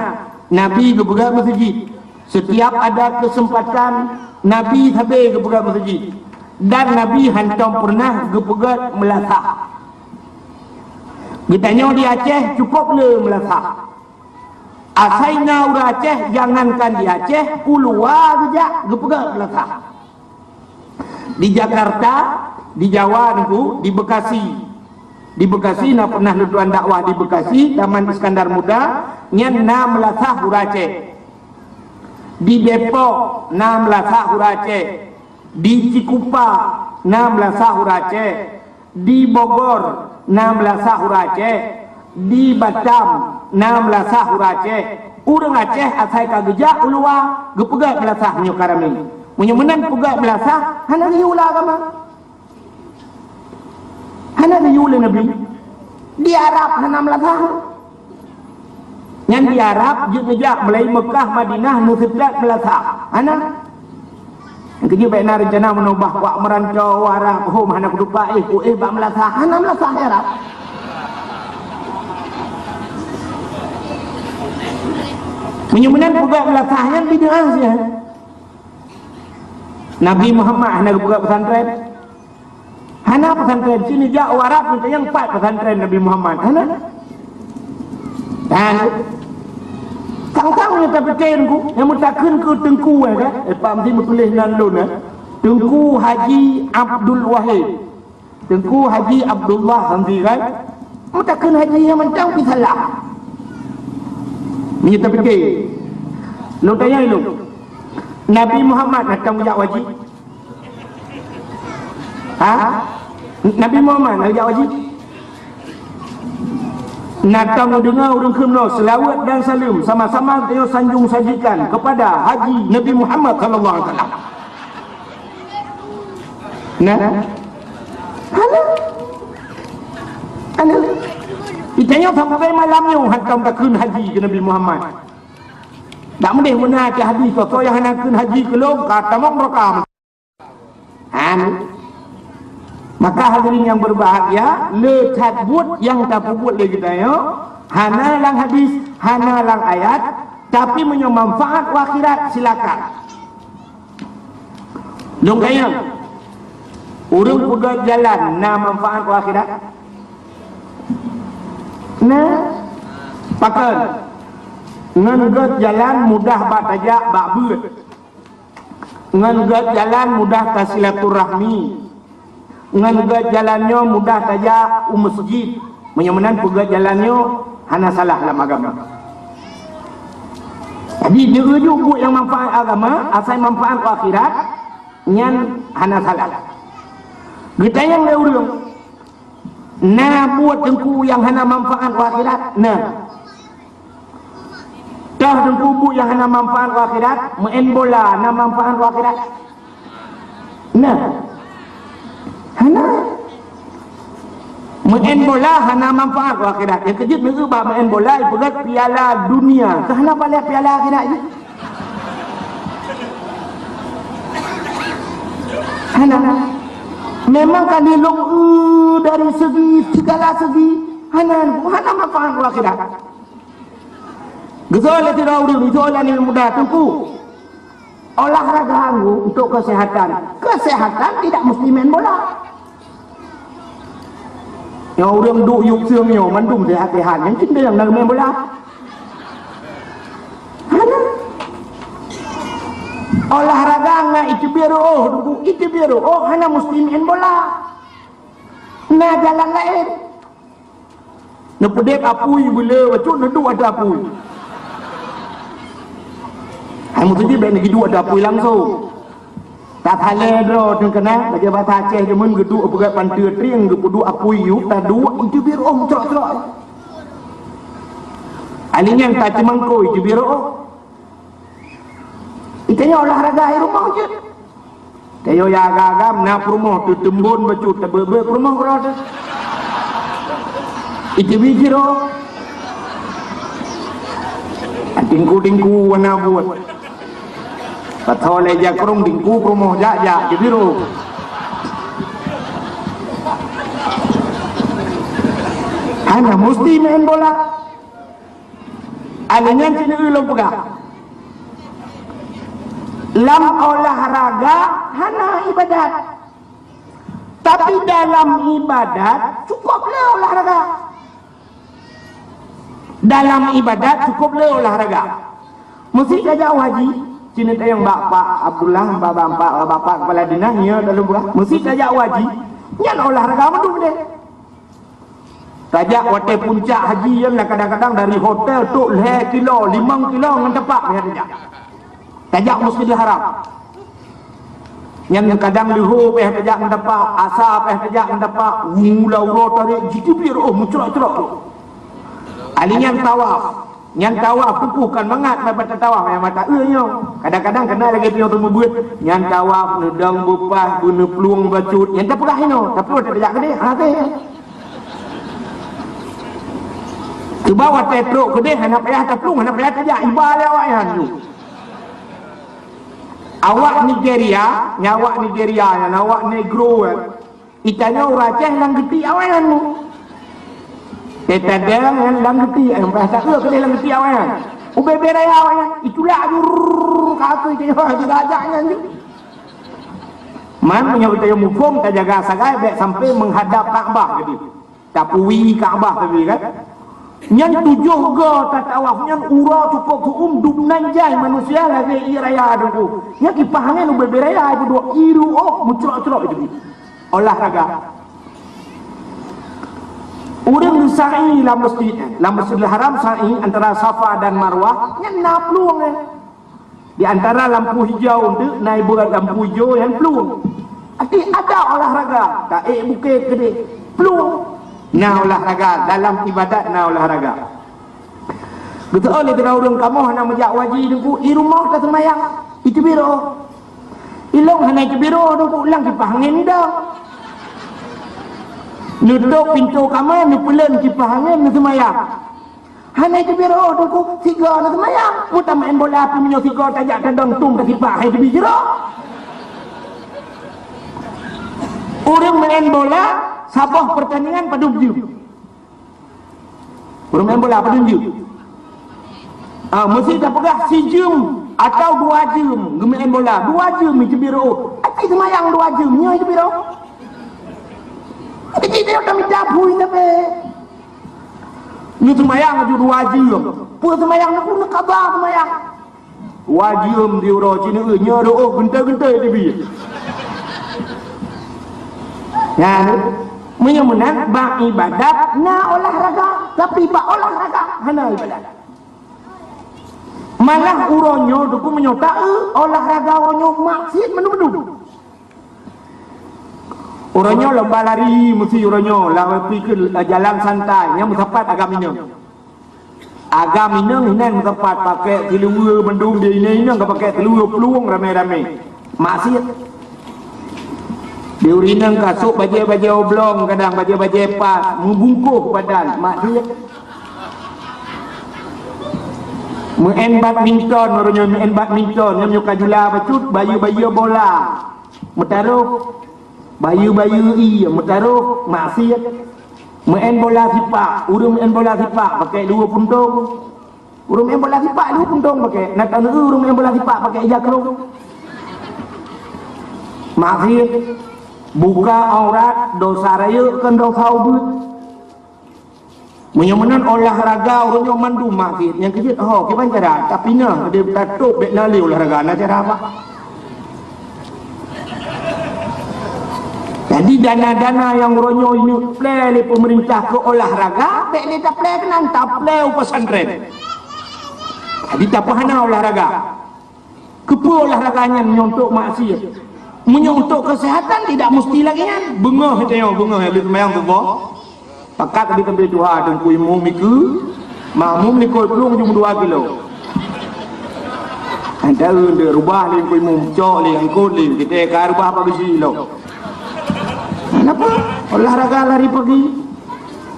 Nabi geupeugah meuseujid. Setiap ada kesempatan, Nabi sabe geupeugah meuseujid. Dan Nabi hantom pernah geupeugah meulasah. Geutanyoe di Aceh cukup le meulasah. Asai na ureuëng Aceh, jangankan di Aceh, u luwa geujak geupeugah meulasah. Di Jakarta, di Jawa Teungku, di Bekasi. Di Bekasi na pernah lôn tuan dakwah di Bekasi, Taman Iskandar Muda, nyan na meulasah ureuëng Aceh. Di Depok na meulasah ureuëng Aceh. Di Cikupa na meulasah ureuëng Aceh. Di Bogor na meulasah ureuëng Aceh, di Batam na meulasah ureuëng Aceh. Ureuëng Aceh asai ka geujak u luwa geupeugah meulasah meunyoe ka ramé. Meunyoe meunan peugah meulasah, hana geuyue lam agama. Hana geuyue lé Nabi. Di Arab hana meulasah. Nyan di Arab, jeuet neujak mulai Mekah, Madinah, neuseutôt meulasah. Hana. Keujeuet bék na reuncana meunoe bah kuak meuranco, wara hom hana kutupa, eh, ku eh bak meulasah. Hana meulasah di Arab. Meunyoe meunan peugah meulasah nyan bid'ah siah. Nabi Muhammad hana geupeugah pesantren. Hana pesantren, sini jak u Arab, nyang pat pesantren Nabi Muhammad. Hana. Dan tang-tang nyang tapike ku, nyang meutakheun keu teungku, eh, kan? Eh, Pak Mesti meutuléh nan lôn, eh. Teungku Haji Abdul Wahid. Teungku Haji Abdullah Hamdi, kan? Meutakheun haji nyang mantong pih salah. Meunyoe tapike. Lôn tanya lôn. Nabi Muhammad na tang jak haji? Ha? Nabi Muhammad na jak haji? Na tang deungoe ureuëng kheun nyoe, selawat dan salam sama-sama geutanyoe sanjung sajikan kepada Haji Nabi Muhammad sallallahu alaihi wasallam. Nah. Hana. Hana. Geutanyoe sampai malam nyoe hantom takheun haji keu Nabi Muhammad. Tak meudeh meunan hadis, soe nyang hana kheun haji keu lôn, ka tamong neuraka. Hana. Maka hadirin yang berbahagia, le that buet nyang tapeubuet lé geutanyoe, hana lam hadis, hana lam ayat, tapi meunyoe manfaat u akhirat, silakan. Lôn tanyong, ureuëng peugét jalan na manfaat u akhirat? Na. Pakon? Ngon gét jalan mudah bak tajak bak beuet. Ngon gét jalan mudah tasilaturahmi. Ngon gét jalan nyoe mudah tajak u meuseujid. Meunyoe meunan peugét jalan nyoe hana salah lam agama. Jadi, deuh-eu buet nyang manfaat agama, asai manfaat u akhirat, nyan hana salah. Geutanyong lé ureuëng, na buet teungku nyang hana manfaat u akhirat? Na. Toh teungku buet nyang hana manfaat u akhirat, meu'en bola na manfaat u akhirat? Nah. Hana. Meu'en bola hana manfaat u akhirat. Nyang keujeuet neu bak meu'en bola, ipeugah piala dunia. Ka hana paléh piala akhirat jih. Hana. Memang ka dilong, eh, dari segi, segala segi. Hana, hana manfaat u akhirat. Geuseuôt lé sidroe ureuëng, geuseuôt lé aneuk muda, "Teungku, olahraga nggu untuk kesehatan." Kesehatan tidak mesti main bola. Nyang ureuëng duek yub seueng nyoe mandum sehat-sehat, nyang cit nyang na main bola. Hana. Olahraga ngon iteubiet reuôh, Teungku, iteubiet reuôh hana mesti main bola. Na jalan laén. Neupeudeb apui beuleu bacut neuduek ateueh apui. Hai meuseujid bèk neuduek ateueh apui langsong. Tasalée droe teungkeuna, lagée basa Aceh deungon geuduek peugah panteue trieng, geupeuduek apui yup, taduek, itu biroh meucrok-crok. Ali nyan taceumangkôi, itu biroh. Itanyoe olahraga di rumoh jeuet. Tayoe ya agam-agam na peurumoh teuh teumbon bacut, tabeuet-beuet peurumoh keudroe teuh. Itu biroh. Tingku-tingku wana buet. Pasoe lé jakrong dingku peurumoh jak-jak di biroh. Hana musti main bola. Alèh nyan sineuk ulôn peugah. Lam olahraga hana ibadat. Tapi dalam ibadat cukup le olahraga. Dalam ibadat cukup le olahraga. Meusi tajak u haji, sineuk tayang bak Pak Abdullah, bak, bak, bak, bak Pak Kepala Dinas, nyoe dalam beurah. Meusi tajak u haji, nyan olahraga mandum deh. Tajak watèe puncak haji nyan lah kadang-kadang dari hotel trok lhèe kilo, limong kilo ngon tapak payah tajak. Tajak Masjidil Haram. Nyan kadang leuhô payah tajak ngon tapak, asa payah tajak ngon tapak, mula uroe tarék jiteubiet, oh, meucrok-crok. Alèh nyan tawaf. Nyan tawaf teupeu kan mangat, meupat tatawaf nyang mata eu nyoe. Kadang-kadang keunan lagèe tanyoe teumeubeuet, nyan tawaf neudong beupaih, beuneuplueng bacut, nyan tapeugah inoe, tapi watèe tajak keudeh, hana teuh. Cuba watèe trok keudeh hana payah taplueng, hana payah tajak, iba lé awak nyan nyoe. Awak Nigeria, nyan awak Nigeria nyan, awak Negro, eh. Itanyoe ureueng Aceh lam geuti awak nyan. Teuh tadong nyan lam geuti, eh, bahasa eu keudeh lam geuti awak nyan. Ubé-bé raya awak nyan, itulak jur ka ateueh itanyoe, dirajak nyan jur. Man meunyoe geutanyoe muphom, tajaga sagai bèk sampai menghadap Ka'bah keudeh. Tapeuwi Ka'bah tadi kan. Nyan tujoh go tatawaf nyan uroe cukup tu'um dub nan jai manusia lagèe ié raya deungku. Nyan kipah angén ubé-bé raya ibu dua iru oh meucrok-crok itu. Olahraga. Ureueng sa'i lam masjid, lam Masjidil Haram sa'i antara Safa dan Marwah, nyan na plueng, eh. Di antara lampu hijau tu na ibuat lampu ijo nyang plueng. Arti ada olahraga, taék bukét keudeh, plueng. Na olahraga, dalam ibadat na olahraga. Beutôi lé droe ureueng kamoe hana meujak u haji deungku, i rumoh taseumayang, iteubiet rôh. Ilôn hana iteubiet rôh deungku, lam kipah angén idong. Neutôp pintoe kamé, neupeuleuen kipah angén, neuseumayang. Hana iteubiet rôh deungku, sigoe neuseumayang. Meutameu'en bola pih meunyoe sigoe tajak tadong tum tasipak, hai teubiet rôh. Ureueng meu'en bola, saboh peurtandingan padum jeuem? Ureueng meu'en bola padum jeuem? Ah, meusi tapeugah sijeuem atau dua jeuem geumeu'en bola. Dua jeuem iteubiet rôh. Aci seumayang dua jeuem, nyoe iteubiet rôh. Aci teubiet rôh, tamita phui tapi. Neuseumayang laju dua jeuem. Peue seumayang, neukada seumayang. Dua jeuem di uroe cit nyoe, nyoe rôh geuntôi-geuntôi teubiet. Nyan, meunyoe meunan, bak ibadat na olahraga, tapi bak olahraga hana ibadat. Malah uroe nyoe, deungon meunyoe taeu, olahraga uroe nyoe maksiet mandum-mandum. Uroe nyoe lomba lari, meusi uroe nyoe, lawét pikeue jalan santai, nyang meusapat agam inong. Agam inong hinan meusapat, pakai siluweue mandum di inong-inong ka pakai siluweue plueng ramé-ramé. Maksiet. Di ureueng inong ka sôk bajèe-bajèe oblong, kadang bajèe-bajèe pas, meubungkôh badan, maksiet. Meu'en badminton, uroe nyoe meu'en badminton, nyoe ka jula bacut, bayeue-bayeue bola. Meutarôh, bayeue-bayeue ié, meutarôh, maksiet. Meu'en bola sipak, ureueng meu'en bola sipak pakai dua puntông. Ureueng meu'en bola sipak dua puntông pakai, na taneuk ureueng meu'en bola sipak pakai ija krông. Maksiet, buka aurat, dosa rayeuk kon dosa ubeut. Meunyoe meunan olahraga uroe nyoe mandum maksiet, nyang keujeuet ho kiban cara, tapi na deuh tatôp bèk na lé olahraga, na cara apa? Jadi dana-dana nyang uroe nyoe ineuk plè lé peumeurintah keu olahraga, bèk lé taplè keunan, taplè u pesantren. Jadi tapeuhana olahraga. Keupeue olahraga nyan nyontok maksiet? Meunyoe untuk kesehatan tidak mesti lagi nyan. Beungoh tanyoe, beungoh lheueh seumayang suboh. Pakat teubiet-teubiet tuha Teungku Imum ikeue, makmum likot plueng jeuem dua kilo. Antara rubah lé Teungku Imum, cok lé, angkot lé, kita ka rubah pagi silo. Kenapa? Olahraga lari pagi.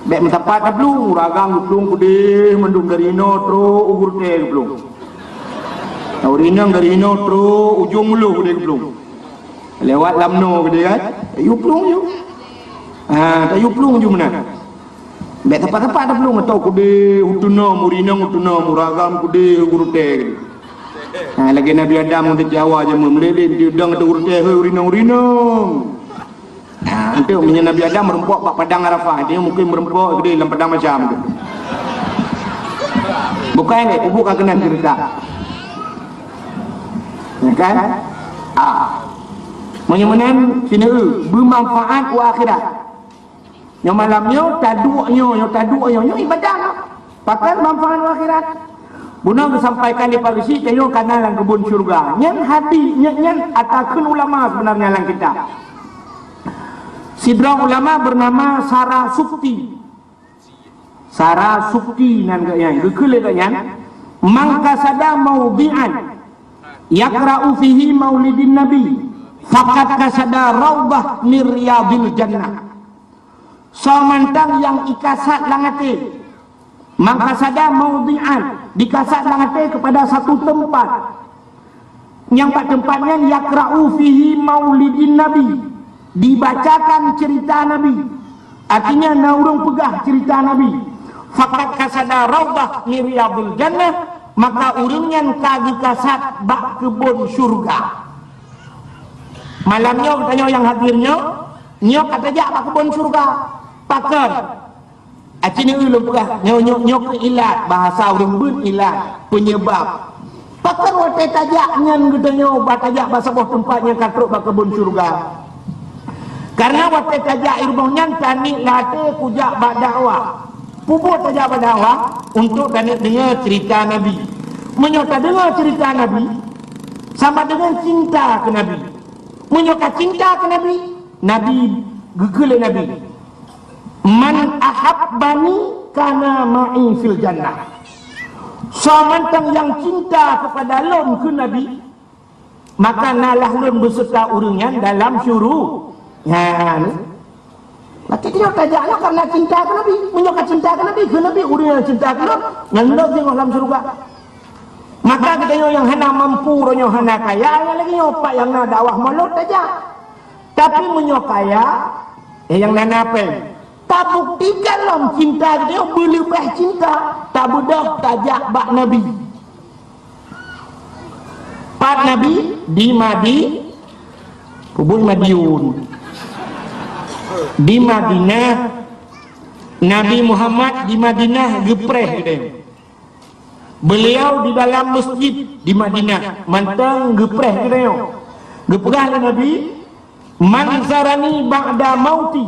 Bèk meusapat taplueng, ureueng agam geuplueng keudeh mandum dari inoe trok u gurutée geuplueng. Ureueng inong dari inoe trok ujong muloh keudeh geuplueng. Lewat lam noe keudeh kan? Yue plueng yue. Ha, tak yue plueng yue meunan. Bèk sapat-sapat taplueng atau keudeh u teunom, ureueng inong u teunom, ureueng agam keudeh u gurutée keudeh. Ha, lagèe Nabi Adam ngon Siti Hawa jameun meulilén, diudong ateueh gurutée, "Hei, ureueng inong, ureueng inong." Nah, enteuk meunyoe Nabi Adam meureumpok bak padang Arafah, dia mungkin meureumpok geude lam padang macam tu. Bukan, eh, kubu ka keunan cerita. Ya kan? Ah. Meunyoe meunan, sinoe, beumanfaat u akhirat. Nyoe malam nyoe, taduek nyoe, nyoe taduek nyoe, nyoe ibadah nyoe. Pakon manfaat u akhirat. Bunoe geusampaikan di Pak Geuchik, tanyoe ka na lam keubon syeuruga. Nyan hadis, nyan, nyan ata kheun ulama sebenarnya lam kitab. Sidroe ulama bernama Sarasukti. Sarasukti nan geuh nyan, geukheun lé geuh nyan, "Man qasada maudhi'an yaqra'u fihi maulidin nabi, faqad qasada raudhah min riyadhil jannah." Soe mantong nyang ikasat lam até, man qasada maudhi'an, dikasat lam até kepada satu tempat, nyang bak tempat nyan yaqra'u fihi maulidin nabi, dibacakan cerita Nabi, artinya na ureueng peugah cerita Nabi, faqad qasada raudhah min riyadhil jannah, maka ureueng nyan ka geukasat bak keubon syeuruga. Malam nyoe geutanyoe nyang hadir nyoe, nyoe ka tajak bak keubon syeuruga. Pakon? Aci nyoe ulôn peugah, nyoe, nyoe, nyoe keuh ilat, bahasa ureueng beuet ilat, penyebab. Pakon watèe tajak nyan geutanyoe, bah tajak bak saboh teumpat nyang ka trok bak keubon syeuruga? Karena watèe tajak i rumoh nyan, taniet lam até kujak bak dakwah. Peue buet tajak bak dakwah? Untuk taniet deungoe cerita Nabi. Meunyoe tadeungoe cerita Nabi, sama dengan cinta keu Nabi. Meunyoe ka cinta keu Nabi, Nabi geukheun lé Nabi, "Man ahabbani kana ma'i fil jannah." Soe mantong nyang cinta keupada lôn kheun Nabi, maka na lah lôn beuseureuta ureueng nyan dalam syuru-, nyan. Berarti nyoe tajak nyoe karena cinta keu Nabi. Meunyoe ka cinta keu Nabi, kheun Nabi, ureueng nyang cinta keu lôn, ngon lôn singoh lam syeuruga. Maka geutanyoe nyang hana mampu, uroe nyoe hana kaya, nyang lagèe nyoe pat nyang na dakwah molot tajak. Tapi meunyoe kaya, eh, nyang na-na péng, tabuktikan lom cinta geutanyoe beuleubeh cinta, tabeudôh tajak bak Nabi. Pat Nabi? Di Madi-, peue buet Madiun. Di Madinah. Nabi Muhammad di Madinah geupreh geutanyoe. Beliau di dalam masjid di Madinah mantong geupreh geutanyoe. Geupeugah lé Nabi, "Man zarani ba'da mauti,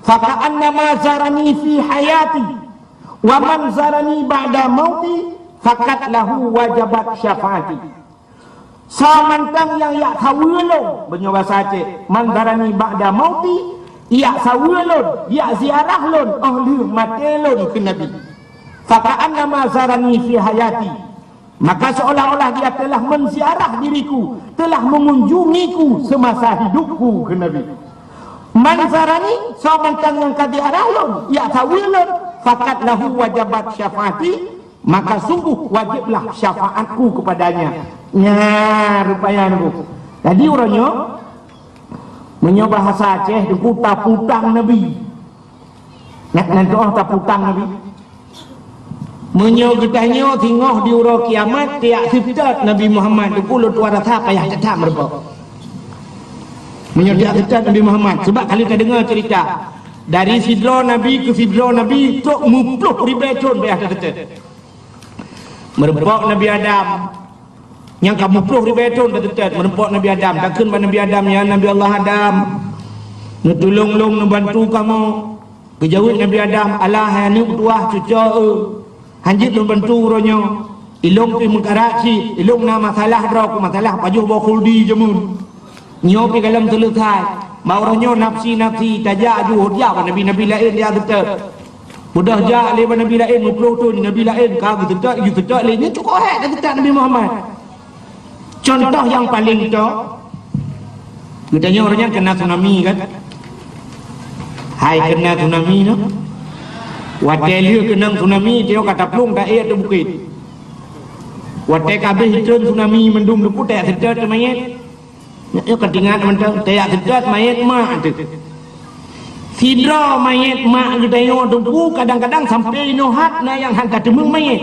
faka'annama zarani fi hayati, wa man zarani ba'da mauti, faqad lahu wajabat syafaati." Soe mantong nyang jak saweue lôn, meunyoe basa Aceh, "Man zarani ba'da mauti", jak saweue lôn, jak ziarah lôn óh lheueh maté lôn, kheun Nabi. "Faka'annama zarani fi hayati." Maka seolah-olah dia telah menziarah diriku, telah mengunjungiku semasa hidupku, kheun Nabi. "Man zarani", soe mantong nyang ka ziarah lôn, jak saweue lôn, "faqad lahu wajabat syafaati", maka sungguh wajiblah syafaatku kepadanya. Nyan rupanya, Teungku. Jadi, uroe nyoe, meunyoe bahasa Aceh, Teungku, taputang Nabi. Nyan, nyan tu'oh taputang Nabi. Meunyoe geutanyoe singoh di uroe kiamat, tajak seutôt Nabi Muhammad, Teungku, lôn tuan rasa payah that-that meurumpok. Meunyoe tajak seutôt Nabi Muhammad, sabab ka lheueh tadeungoe cerita, dari sidroe Nabi keu sidroe Nabi, trok meuplôh ribèe thôn payah taseutôt. Meurumpok Nabi Adam, nyang ka meuplôh ribèe thôn taseutôt, meurumpok Nabi Adam, takheun bak Nabi Adam, "Ya Nabi Allah Adam, neutulông lôn, neubantu kamoe." Geujaweueb Nabi Adam, "Alah, hai aneuk tuah, cucoe, hán jeuet lôn bantu uroe nyoe. Ilôn pih meukarat cit, ilôn na masalah droe, masalah pajoh boh khuldi jameun." Nyoe pih gohlom seuleusai. Bak uroe nyoe nafsi-nafsi tajak ju, jak bak nabi-nabi laén jak seutôt. Beudôh jak lé bak nabi laén, meuploh thon nabi laén ka geuseutôt, geuseutôt lé nyan cukôp hék taseutôt Nabi Muhammad. Cuntoh nyang paleng top, geutanyoe uroe nyan keunong tsunami kan? Hai keunong tsunami nyoe. Watée lheueh keunong tsunami, tanyoe ka taplueng taék ateueh bukét. Watée ka abéh treun tsunami mandum teupeu tajak seutôt manyét. Nyoe ka teuingat mantong, tajak seutôt manyét mak teuh. Sidroe manyét mak geutanyoe teungku kadang-kadang sampoe inoe that na nyang han tateumeung manyét.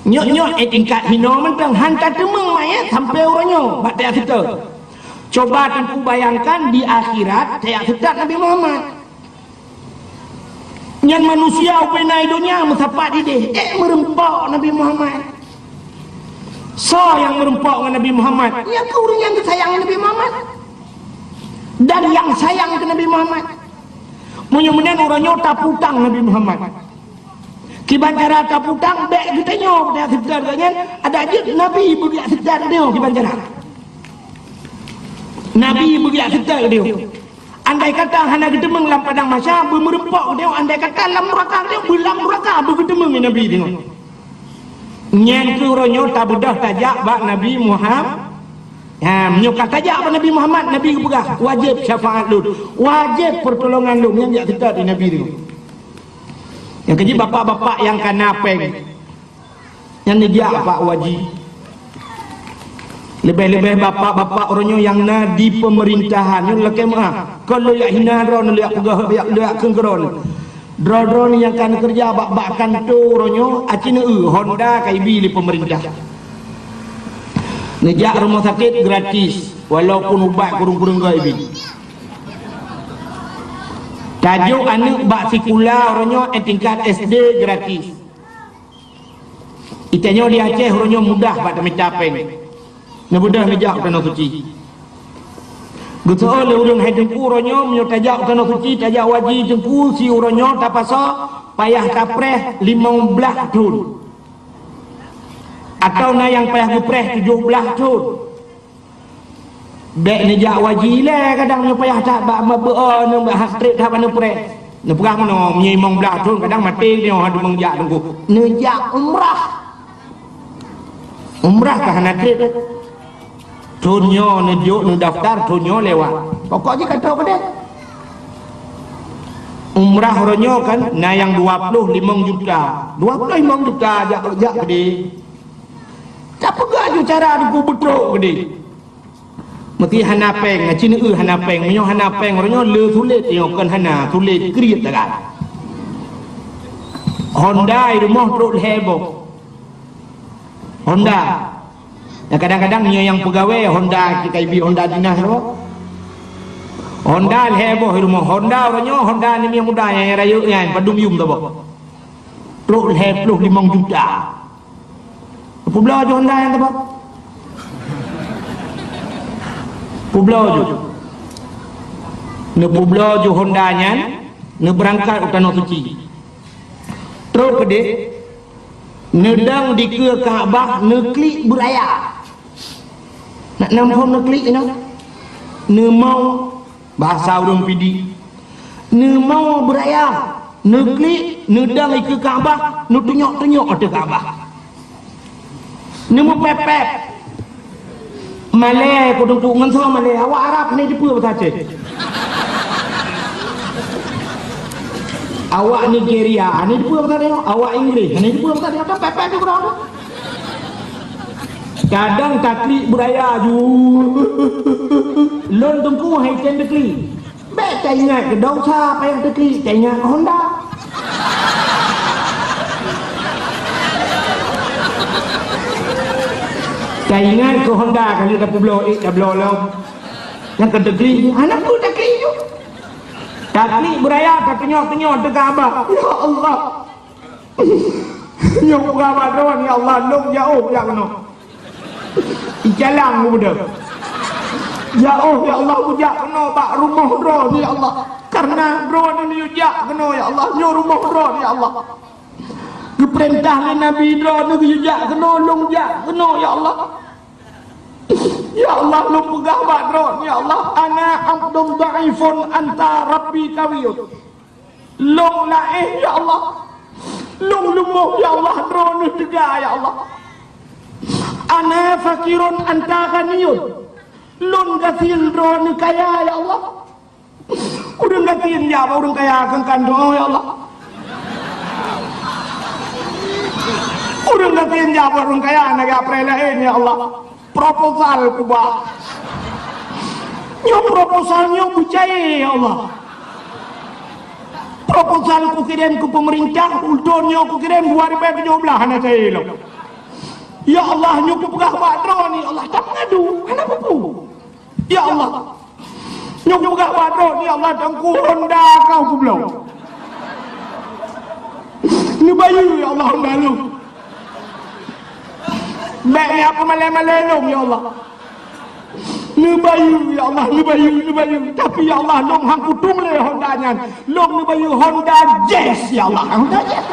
Nyoe-nyoe eh tingkat hinoe mantong han tateumeung manyét sampoe uroe nyoe bak tajak seutôt. Coba teungku bayangkan di akhirat tajak seutôt Nabi Muhammad. Nyan manusia ubena i donya meusapat idéh, ék meureumpok Nabi Muhammad. Soe nyang meureumpok ngon Nabi Muhammad? Nyang keu ureuëng nyang geusayang Nabi Muhammad dan nyang sayang keu Nabi Muhammad. Meunyoe meunan uroe nyoe taputang Nabi Muhammad. Kiban cara taputang, bék geutanyoe beudak seutôt geuh nyan, adak jeuet Nabi beudak seutôt geuh kiban cara. Nabi beudak seutôt geuh. Andai kata hana geuteumeung lam padang mahsyar, beumeureumpok geutanyoe, andai kata lam nuraka geutanyoe, beulam nuraka beugeuteumeung Nabi deungon. Nyan keuh uroe nyoe tabeudôh tajak bak Nabi Muhammad. Ha, meunyoe ka tajak bak Nabi Muhammad, Nabi geupeugah, "Wajéb syafaat lôn, wajéb peurtulongan lôn," nyan jak seutôt di Nabi deungon. Nyang keujeuet bapak-bapak nyang kana péng, nyan neujak bak Haji. Leubeh-leubeh bapak-bapak uroe nyoe nyang na di peumeurintahan, nyoe lakée meuah. Kon lôn jak hina droeneuh, lôn jak peugah, lôn jak, lôn jak kheun keu droeneuh. Droe-droe nyang ka neukeureuja bak, bak kantô uroe nyoe, aci neueu Honda ka ibi lé peumeurintah. Neujak rumoh sakét gratis, walaupun ubat kureueng-kureueng ka ibi. Tajok aneuëk bak sikula uroe nyoe, eh, tingkat S D gratis. Itanyoe di Aceh uroe nyoe mudah bak tamita péng. Neubeudôh neujak u Tanoh Suci. Geuseuôt lé ureuëng hai teungku uroe nyoe, meunyoe tajak u Tanoh Suci, tajak Haji teungku, si uroe nyoe tapasoe payah tapreh limong blaih thon. Atawa na nyang payah geupreh tujoh blaih thon. Bék neujak Haji lé, kadang nyoe payah that bak, bak beuo, nyoe bak hat trép that bak neupreh. Neupeugah meunoe, meunyoe limong blaih thon kadang maté nyoe hana meunjak teungku. Neujak umrah. Umrah ka hana trép. Thon nyoe neujok, neudaftar, thon nyoe lewat. Pokok jih ka trok keudeh. Umrah uroe nyoe kan na nyang dua ploh limong juta. Dua ploh limong juta jak, jak keudeh. Tapeugah ju cara teungku beutrok keudeh. Meusti hana péng, ci neueu hana péng. Meunyoe hana péng, uroe nyoe le sulet, nyoe kon hana, sulet kriet tagai. Honda i rumoh trok lhée boh. Honda. Dan kadang-kadang nyoe nyang peugawée Honda, kita ibi Honda dinas tu. Honda lhée boh i rumoh. Honda uroe nyoe, Honda ni muda nyang rayeuk nyan, padum yum tu boh. Trok lhée ploh limong juta. Peubloe ju Honda nyan teuba. Peubloe ju. Neupeubloe ju Honda nyan, neubeurangkat u Tanoh Suci. Trok keudeh, neudong dikeue Ka'bah, neuklik beuraya. Nak nam phon neuklik inoe. Neumong Bahasa ureuëng Pidie. Neumong beuraya, neuklik, neudong dikeue Ka'bah, neutunyok-tunyok ateueh Ka'bah. Neumeupép-pép. Malée, ku teungku ngon soe malée, awak Arab hana jiteupeu bahasa Aceh. Awak Nigeria hana jiteupeu bahasa Aceh, awak Inggris hana jiteupeu bahasa Aceh, pép-pép ju keudroe. Kadang taklik beuraya ju. Lôn teungku hai tem taklik. Bék taingat keu desya payah taklik, taingat keu Honda. Taingat keu Honda ka lheueh tapeubloe, ék tabloe lom. Nyang keu taklik, hana peue taklik ju. Taklik beuraya, tatunyok-tunyok teuka abah. Ya Allah. Nyoe peugah bak droe, "Ya Allah, lôn jak óh jak keunoe." Icalang geubeudôh. "Ya óh, ya Allah, kujak keunoe bak rumoh droe, ya Allah. Kareuna droe neujak keunoe, ya Allah. Nyoe rumoh droe, ya Allah. Geupeurintah lé Nabi droe neujak keunoe, lôn jak keunoe, ya Allah." Ya Allah, lôn peugah bak Droeneuh, ya Allah, "Ana abdun dhaifun anta rabbi qawiyun." Lôn laén, ya Allah. Lôn leumoh, ya Allah, Droeneuh teuga, ya Allah. "Ana faqirun anta ghaniyun." Lôn gasien, Droeneuh kaya, ya Allah. Ureuëng gasien jak bak ureuëng kaya keu kandong, ya Allah. Ureuëng gasien jak bak ureuëng kaya na geupreh laén, ya Allah. Proposal kuba. Nyoe proposal nyoe beucaya, ya Allah. Proposal kukirém keu pemerintah, ulôn nyoe kukirém dua ribu tujuh belas hana cair lom. Ya Allah, nyoe kupeugah bak Droeneuh, ya Allah, tak mengadu, hana peue-peue. Ya Allah, nyoe kupeugah bak Droeneuh, ya Allah, Teungku, Honda kau kubloe. Neubayeue, ya Allah, Honda lôn. Bék ni apa malée-malée lôn, ya Allah. Neubayeue, ya Allah, neubayeue, neubayeue. Tapi, ya Allah, lôn han kutueng lé Honda nyan. Lôn neubayeue Honda Jazz, ya Allah. Honda Jazz.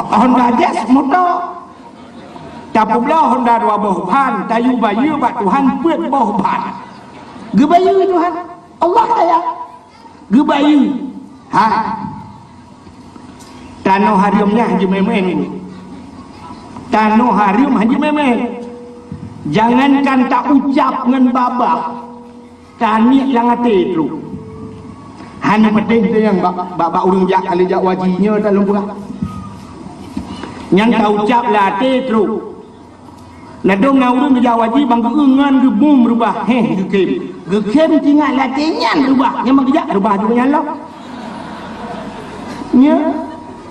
Honda Jazz moto. Tapeubloe Honda dua boh ban, tayue bayeue bak Tuhan peuet boh ban. Geubayeue Tuhan. Allah kaya. Geubayeue. Ha. Tanoh hareuem nyan hana jimeumaén. Tanoh hareuem hana jimeumaén. Jangankan taucab ngon babah, taniet lam até trok. Hana patéh teuh nyang bak, bak, bak ureuëng jak, kali jak haji nyoe dah lôn peugah. Nyan taucab lam até trok. Ladôm na ureuëng geujak haji bang geueu ngon geubum reubah, héh, geukhém. Geukhém teuingat lam até nyan reubah, nyan bang geujak reubah juga nyan lom. Nya,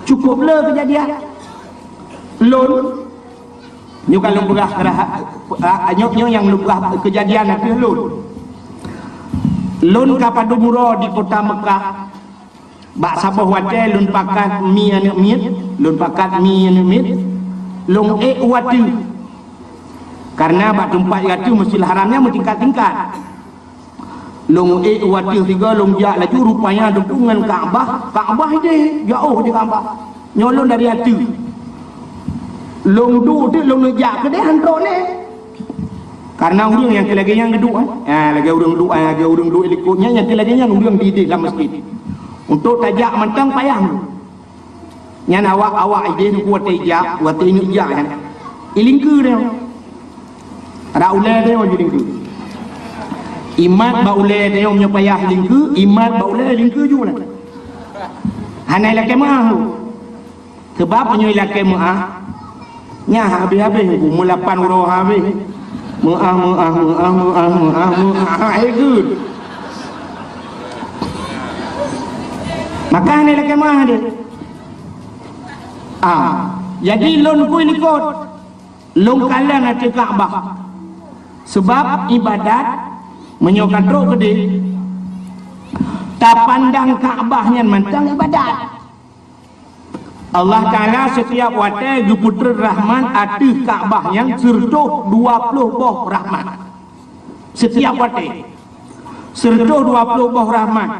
cukup le keujadian. Lôn, nyoe ka lôn peugah keurah-, a, nyoe, nyoe nyang lôn peugah keujadian ateueh lôn. Lôn ka padum uroe di kota Mekah. Bak saboh watée lôn pakat mi aneuëk miet, lôn pakat mi aneuëk miet, lôn ék u ateueh. Karena bak teumpat ateueh Masjidil Haram nyan meutingkat-tingkat. Lôn ék u ateueh sigoe lôn jak laju, rupanya deungon Ka'bah, Ka'bah ideh, jiôh di Ka'bah. Nyoe lôn dari ateueh. Lôn duek teuk lôn jak keudeh han trok lé. Karena ureuëng nyang keu lagée nyan geuduek, eh. Ah, lagée ureuëng duek, ah, lagée ureuëng duek likot nyan, nyang keu lagée nyan ureuëng dideh lam masjid. Untuk tajak mantong payah. Nyan awak-awak ideh ku watée jak, watée ingat jak nyan. Ilingkeue deh. Rak ulée deh ilingkeue. Imat bak ulée deh nyoe payah ilingkeue, imat bak ulée ilingkeue ju lah. Hana ilakée meuah. Sebab meunyoe ilakée meuah, nyan habéh-habéh, meulapan uroe habéh. Meuah, meuah, meuah, meuah, meuah, meuah, eh, geuh. Maka hana ilakée meuah deh. Ah, jadi lôn kui likot, lôn kalon ateueh Ka'bah. Sebab ibadat, meunyoe ka trok keudeh, tapandang Ka'bah nyan mantong ibadat. Allah Ta'ala setiap watée geupeutreun rahmat ateueh Ka'bah nyan sireutoh dua ploh boh rahmat. Setiap watée sireutoh dua ploh boh rahmat.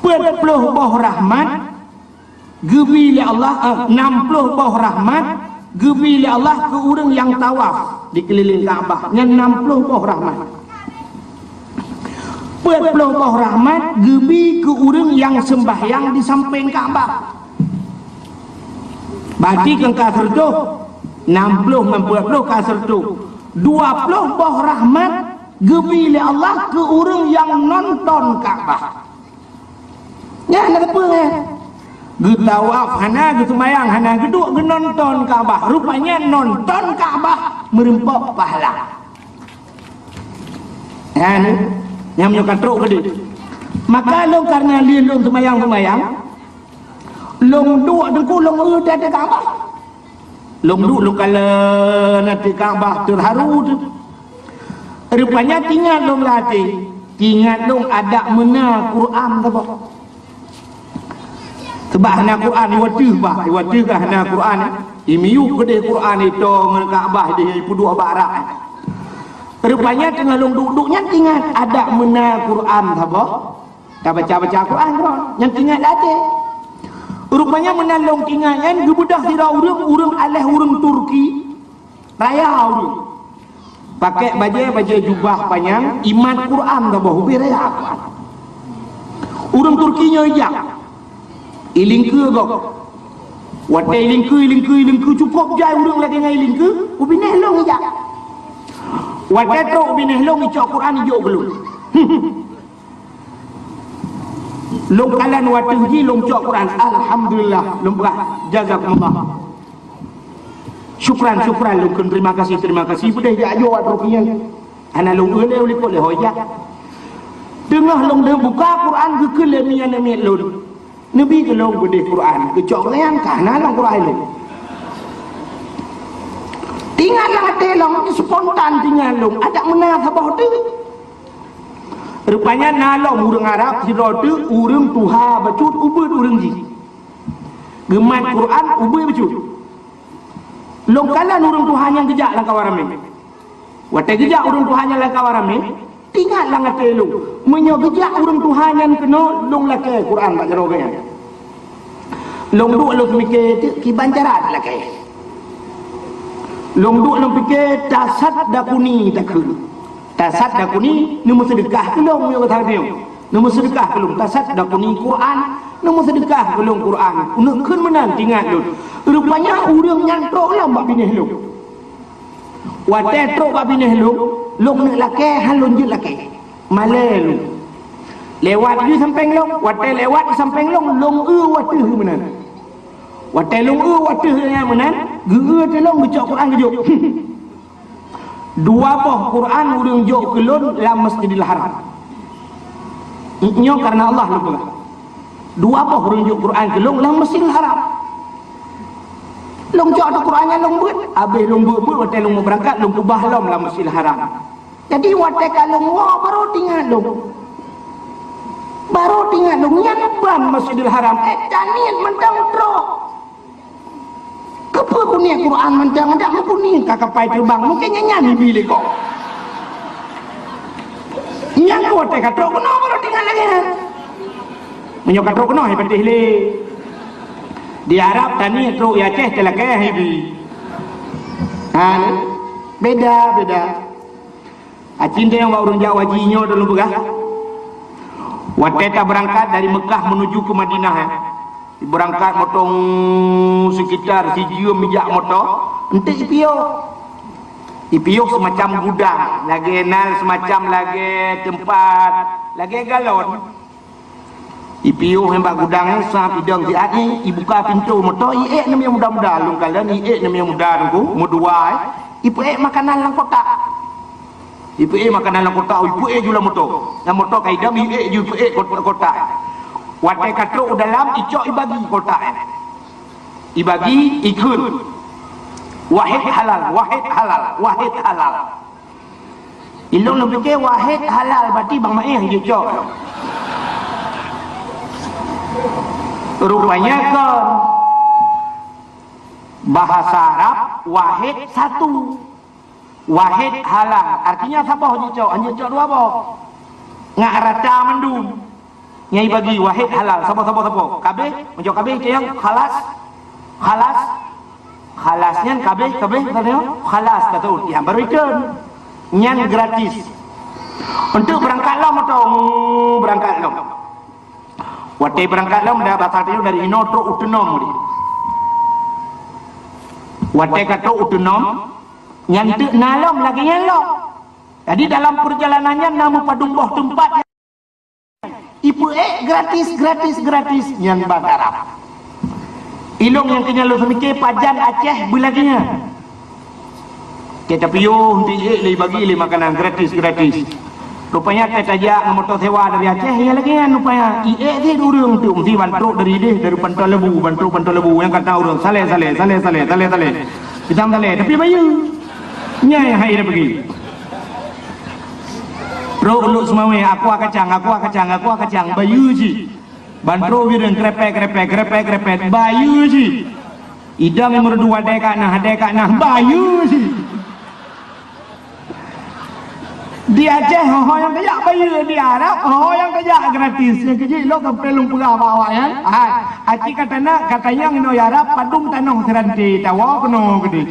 Peuet ploh boh rahmat geubi lé Allah, eh, nam ploh boh rahmat geubi lé Allah keu ureuëng nyang tawaf di keulileng Ka'bah. Nyan nam ploh boh rahmat. Peuet ploh boh rahmat geubi keu ureuëng nyang seumbahyang di sampéng Ka'bah. Berarti kan ka sireutoh, nam ploh ngon peuet ploh ka sireutoh. Dua ploh boh rahmat geubi lé Allah keu ureuëng nyang nonton Ka'bah. Nyan na teupeue, eh? Geutawaf hana, geuseumayang hana, geuduek geunonton Ka'bah. Rupanya nonton Ka'bah meureumpok pahala. Nyan, nyang meunyoe ka trok keudeh. Maka lôn karena lé lôn seumayang-seumayang, lôn duek teungku lôn eu teuka Ka'bah. Lôn duek lôn kalon ateueh Ka'bah teuharu teuh. Rupanya teuingat lôn lam até, teuingat lôn adak meuna Quran saboh. Sebab hana Quran, iwateuh bah, iwateuh ka hana Quran, eh. Imiyueb keudeh Quran ito ngon Ka'bah deh ipeuduek bak rak, eh. Rupanya teungoh lôn duek-duek nyan teuingat adak meuna Quran saboh. Tabaca-baca Quran keudroe, nyan teuingat lam até. Rupanya meunan lôn ingat nyan, geubeudôh sidroe ureuëng, ureuëng aléh ureuëng Turki, raya ureuëng. Pakai bajée-bajée jubah panyang, imat Quran saboh, ubé raya Quran. Ureuëng Turki nyoe ijak, ilingkeue gob. Watée ilingkeue, ilingkeue, ilingkeue, cukôp jai ureuëng lagée nyan ilingkeue, u binéh lôn ijak. Watée trok u binéh lôn, icok Quran ijok keu lôn. Lôn kalon watée jih lôn cok Quran, alhamdulillah, lôn peugah, jazakumullah. Syukran, syukran, lôn kheun terima kasih, terima kasih, beudôh jak jok watée trok nyan. Hana lôn eu lé u likot lé ho ijak. Teungoh lôn deuh buka Quran geukheun lé miet-miet lôn. Neubi keu lôn beudôh Quran, geucok nyan ka na lam Quran lôn. Teuingat lam até lôn, spontan teuingat lôn, adak meunan saboh teuk. Rupanya na lom ureuëng Arab sidroe teuk, ureuëng tuha bacut ubit ureuëng jih. Geumat Quran ubit bacut. Lôn kalon ureuëng tuha nyan geujak lam kawan ramé. Watée geujak ureuëng tuha nyan lam kawan ramé, teuingat lam até lôn, meunyoe geujak ureuëng tuha nyan keunoe, lôn lakée Quran bak jaroe geuh nyan. Lôn duek lôn peumiké teuk kiban cara lakée. Lôn duek lôn pike, tasaddaquni takheun. Tasaddaquni, neumeuseudeukah keu lôn, meunyoe gata tanyong. Neumeuseudeukah keu lôn, tasaddaquni Quran, neumeuseudeukah keu lôn Quran. Neukheun meunan teuingat lôn. Rupanya ureuëng nyan trok lom bak binéh lôn. Watée trok bak binéh lôn, lôn neuk lakée, han lôn jeuet lakée. Malée lôn. Lewat di sampéng lôn, watée lewat di sampéng lôn, lôn eu watée meunan. Watée lôn eu watée nyan meunan, geu-eu teulông geucok Quran geujok. Dua boh Quran ureuëng jok keu lôn lam Masjidil Haram. Nyoe karena Allah lôn peugah. Dua boh ureuëng jok Quran keu lôn lam Masjidil Haram. Lôn cok ata Quran nyan lôn beuet, habéh lôn beuet-beuet watée lôn meubeurangkat lôn keubah lom lam Masjidil Haram. Jadi watée ka lôn woe baru teuingat lôn. Baru teuingat lôn nyan ban Masjidil Haram, eh, taniet mantong trok. Keupeue kuniet Quran mantong, adak meukuniet ka kapai teubang, mungken nyan nyan ibi lé kok. Nyan keuh watée ka trok keunoe baru teuingat lagée nyan. Meunyoe ka trok keunoe, hai patéh lé. Di Arab taniet trok, di Aceh teulakée hai bi. Ha, beda, beda. Aci teuingat bak ureuëng jak haji nyoe dulu peugah. Watée tabeurangkat dari Meukah menuju ke Madinah, eh. Beurangkat motong sekitar sijeuem jak moto, enteuk ipiôh. Ipiôh semacam gudang, lagée nan semacam lagée teumpat, lagée galon. Ipiôh nyan bak gudang nyan, sab idong siat nyan, ibuka pintoe moto, iék namiet muda-muda, lôn kalon iék namiet muda teungku, meudua, eh, ipeuék makanan lam kotak. Ipeuék makanan lam kotak, ipeuék ju lam moto. Lam moto ka idong, iék ju ipeuék kot-, kotak. Watée ka trok u dalam, icok ibagi kotak nyan. Ibagi, ikheun. Wahid halal, wahid halal, wahid halal. Ilôn lôn pike wahid halal, berarti bang maéh jicok. Rupanya kon. Bahasa Arab, wahid satu. Wahid halal, artinya saboh jicok, hana jicok dua boh. Ngat rata mandum. Nyang ibagi wahid halal, saboh, saboh, saboh. Kabeh, meunyoe kabeh, itu yang khalas, khalas, khalas nyan kabeh, kabeh, katanya, khalas, kata ureuëng, yang baru itu. Nyan gratis. Untuk berangkat lom atau berangkat lom. Watée berangkat lom, dah basah tu dari inoe trok u teunom dia. Watée ka trok u teunom, nyan teuk na lom lagée nyan lom. Jadi dalam perjalanan nyan na meupadum boh teumpat. Ipeuék gratis, gratis, gratis, nyan ban Arab. Ilôn nyang keu nyan lôn seumiké pajan Aceh beulagée nyan. Tetapi yoh, hana iék lé, ibagi lé makanan gratis, gratis. Rupanya teuh tajak ngon moto sewa dari Aceh, ya lagée nyan rupanya. Iék cit ureuëng tu, meusti ban trok dari idéh, dari Panton Lebu, ban trok Panton Lebu, nyang kata ureuëng, saleh, saleh, saleh, saleh, saleh, saleh. Kita saleh, tapi bayeue. Nyan nyang hai dah pergi. Trok Lhokseumawe, akua kacang, akua kacang, akua kacang, bayeue cit. Ban trok Bireuen, krepet, krepet, krepet, krepet, bayeue cit. Idong nyang meureudu, adée ka na, adée ka na, bayeue cit. Di Aceh, ho-ho nyang tajak bayeue, di Arab, ho-ho nyang tajak gratis. Nyang keujih lôn sampoe lôn peugah bak awaknyan. Hai, aci ka tana, ka tanyong inoe Arab, padum tanoh seuranté, tawoe keunoe keudeh.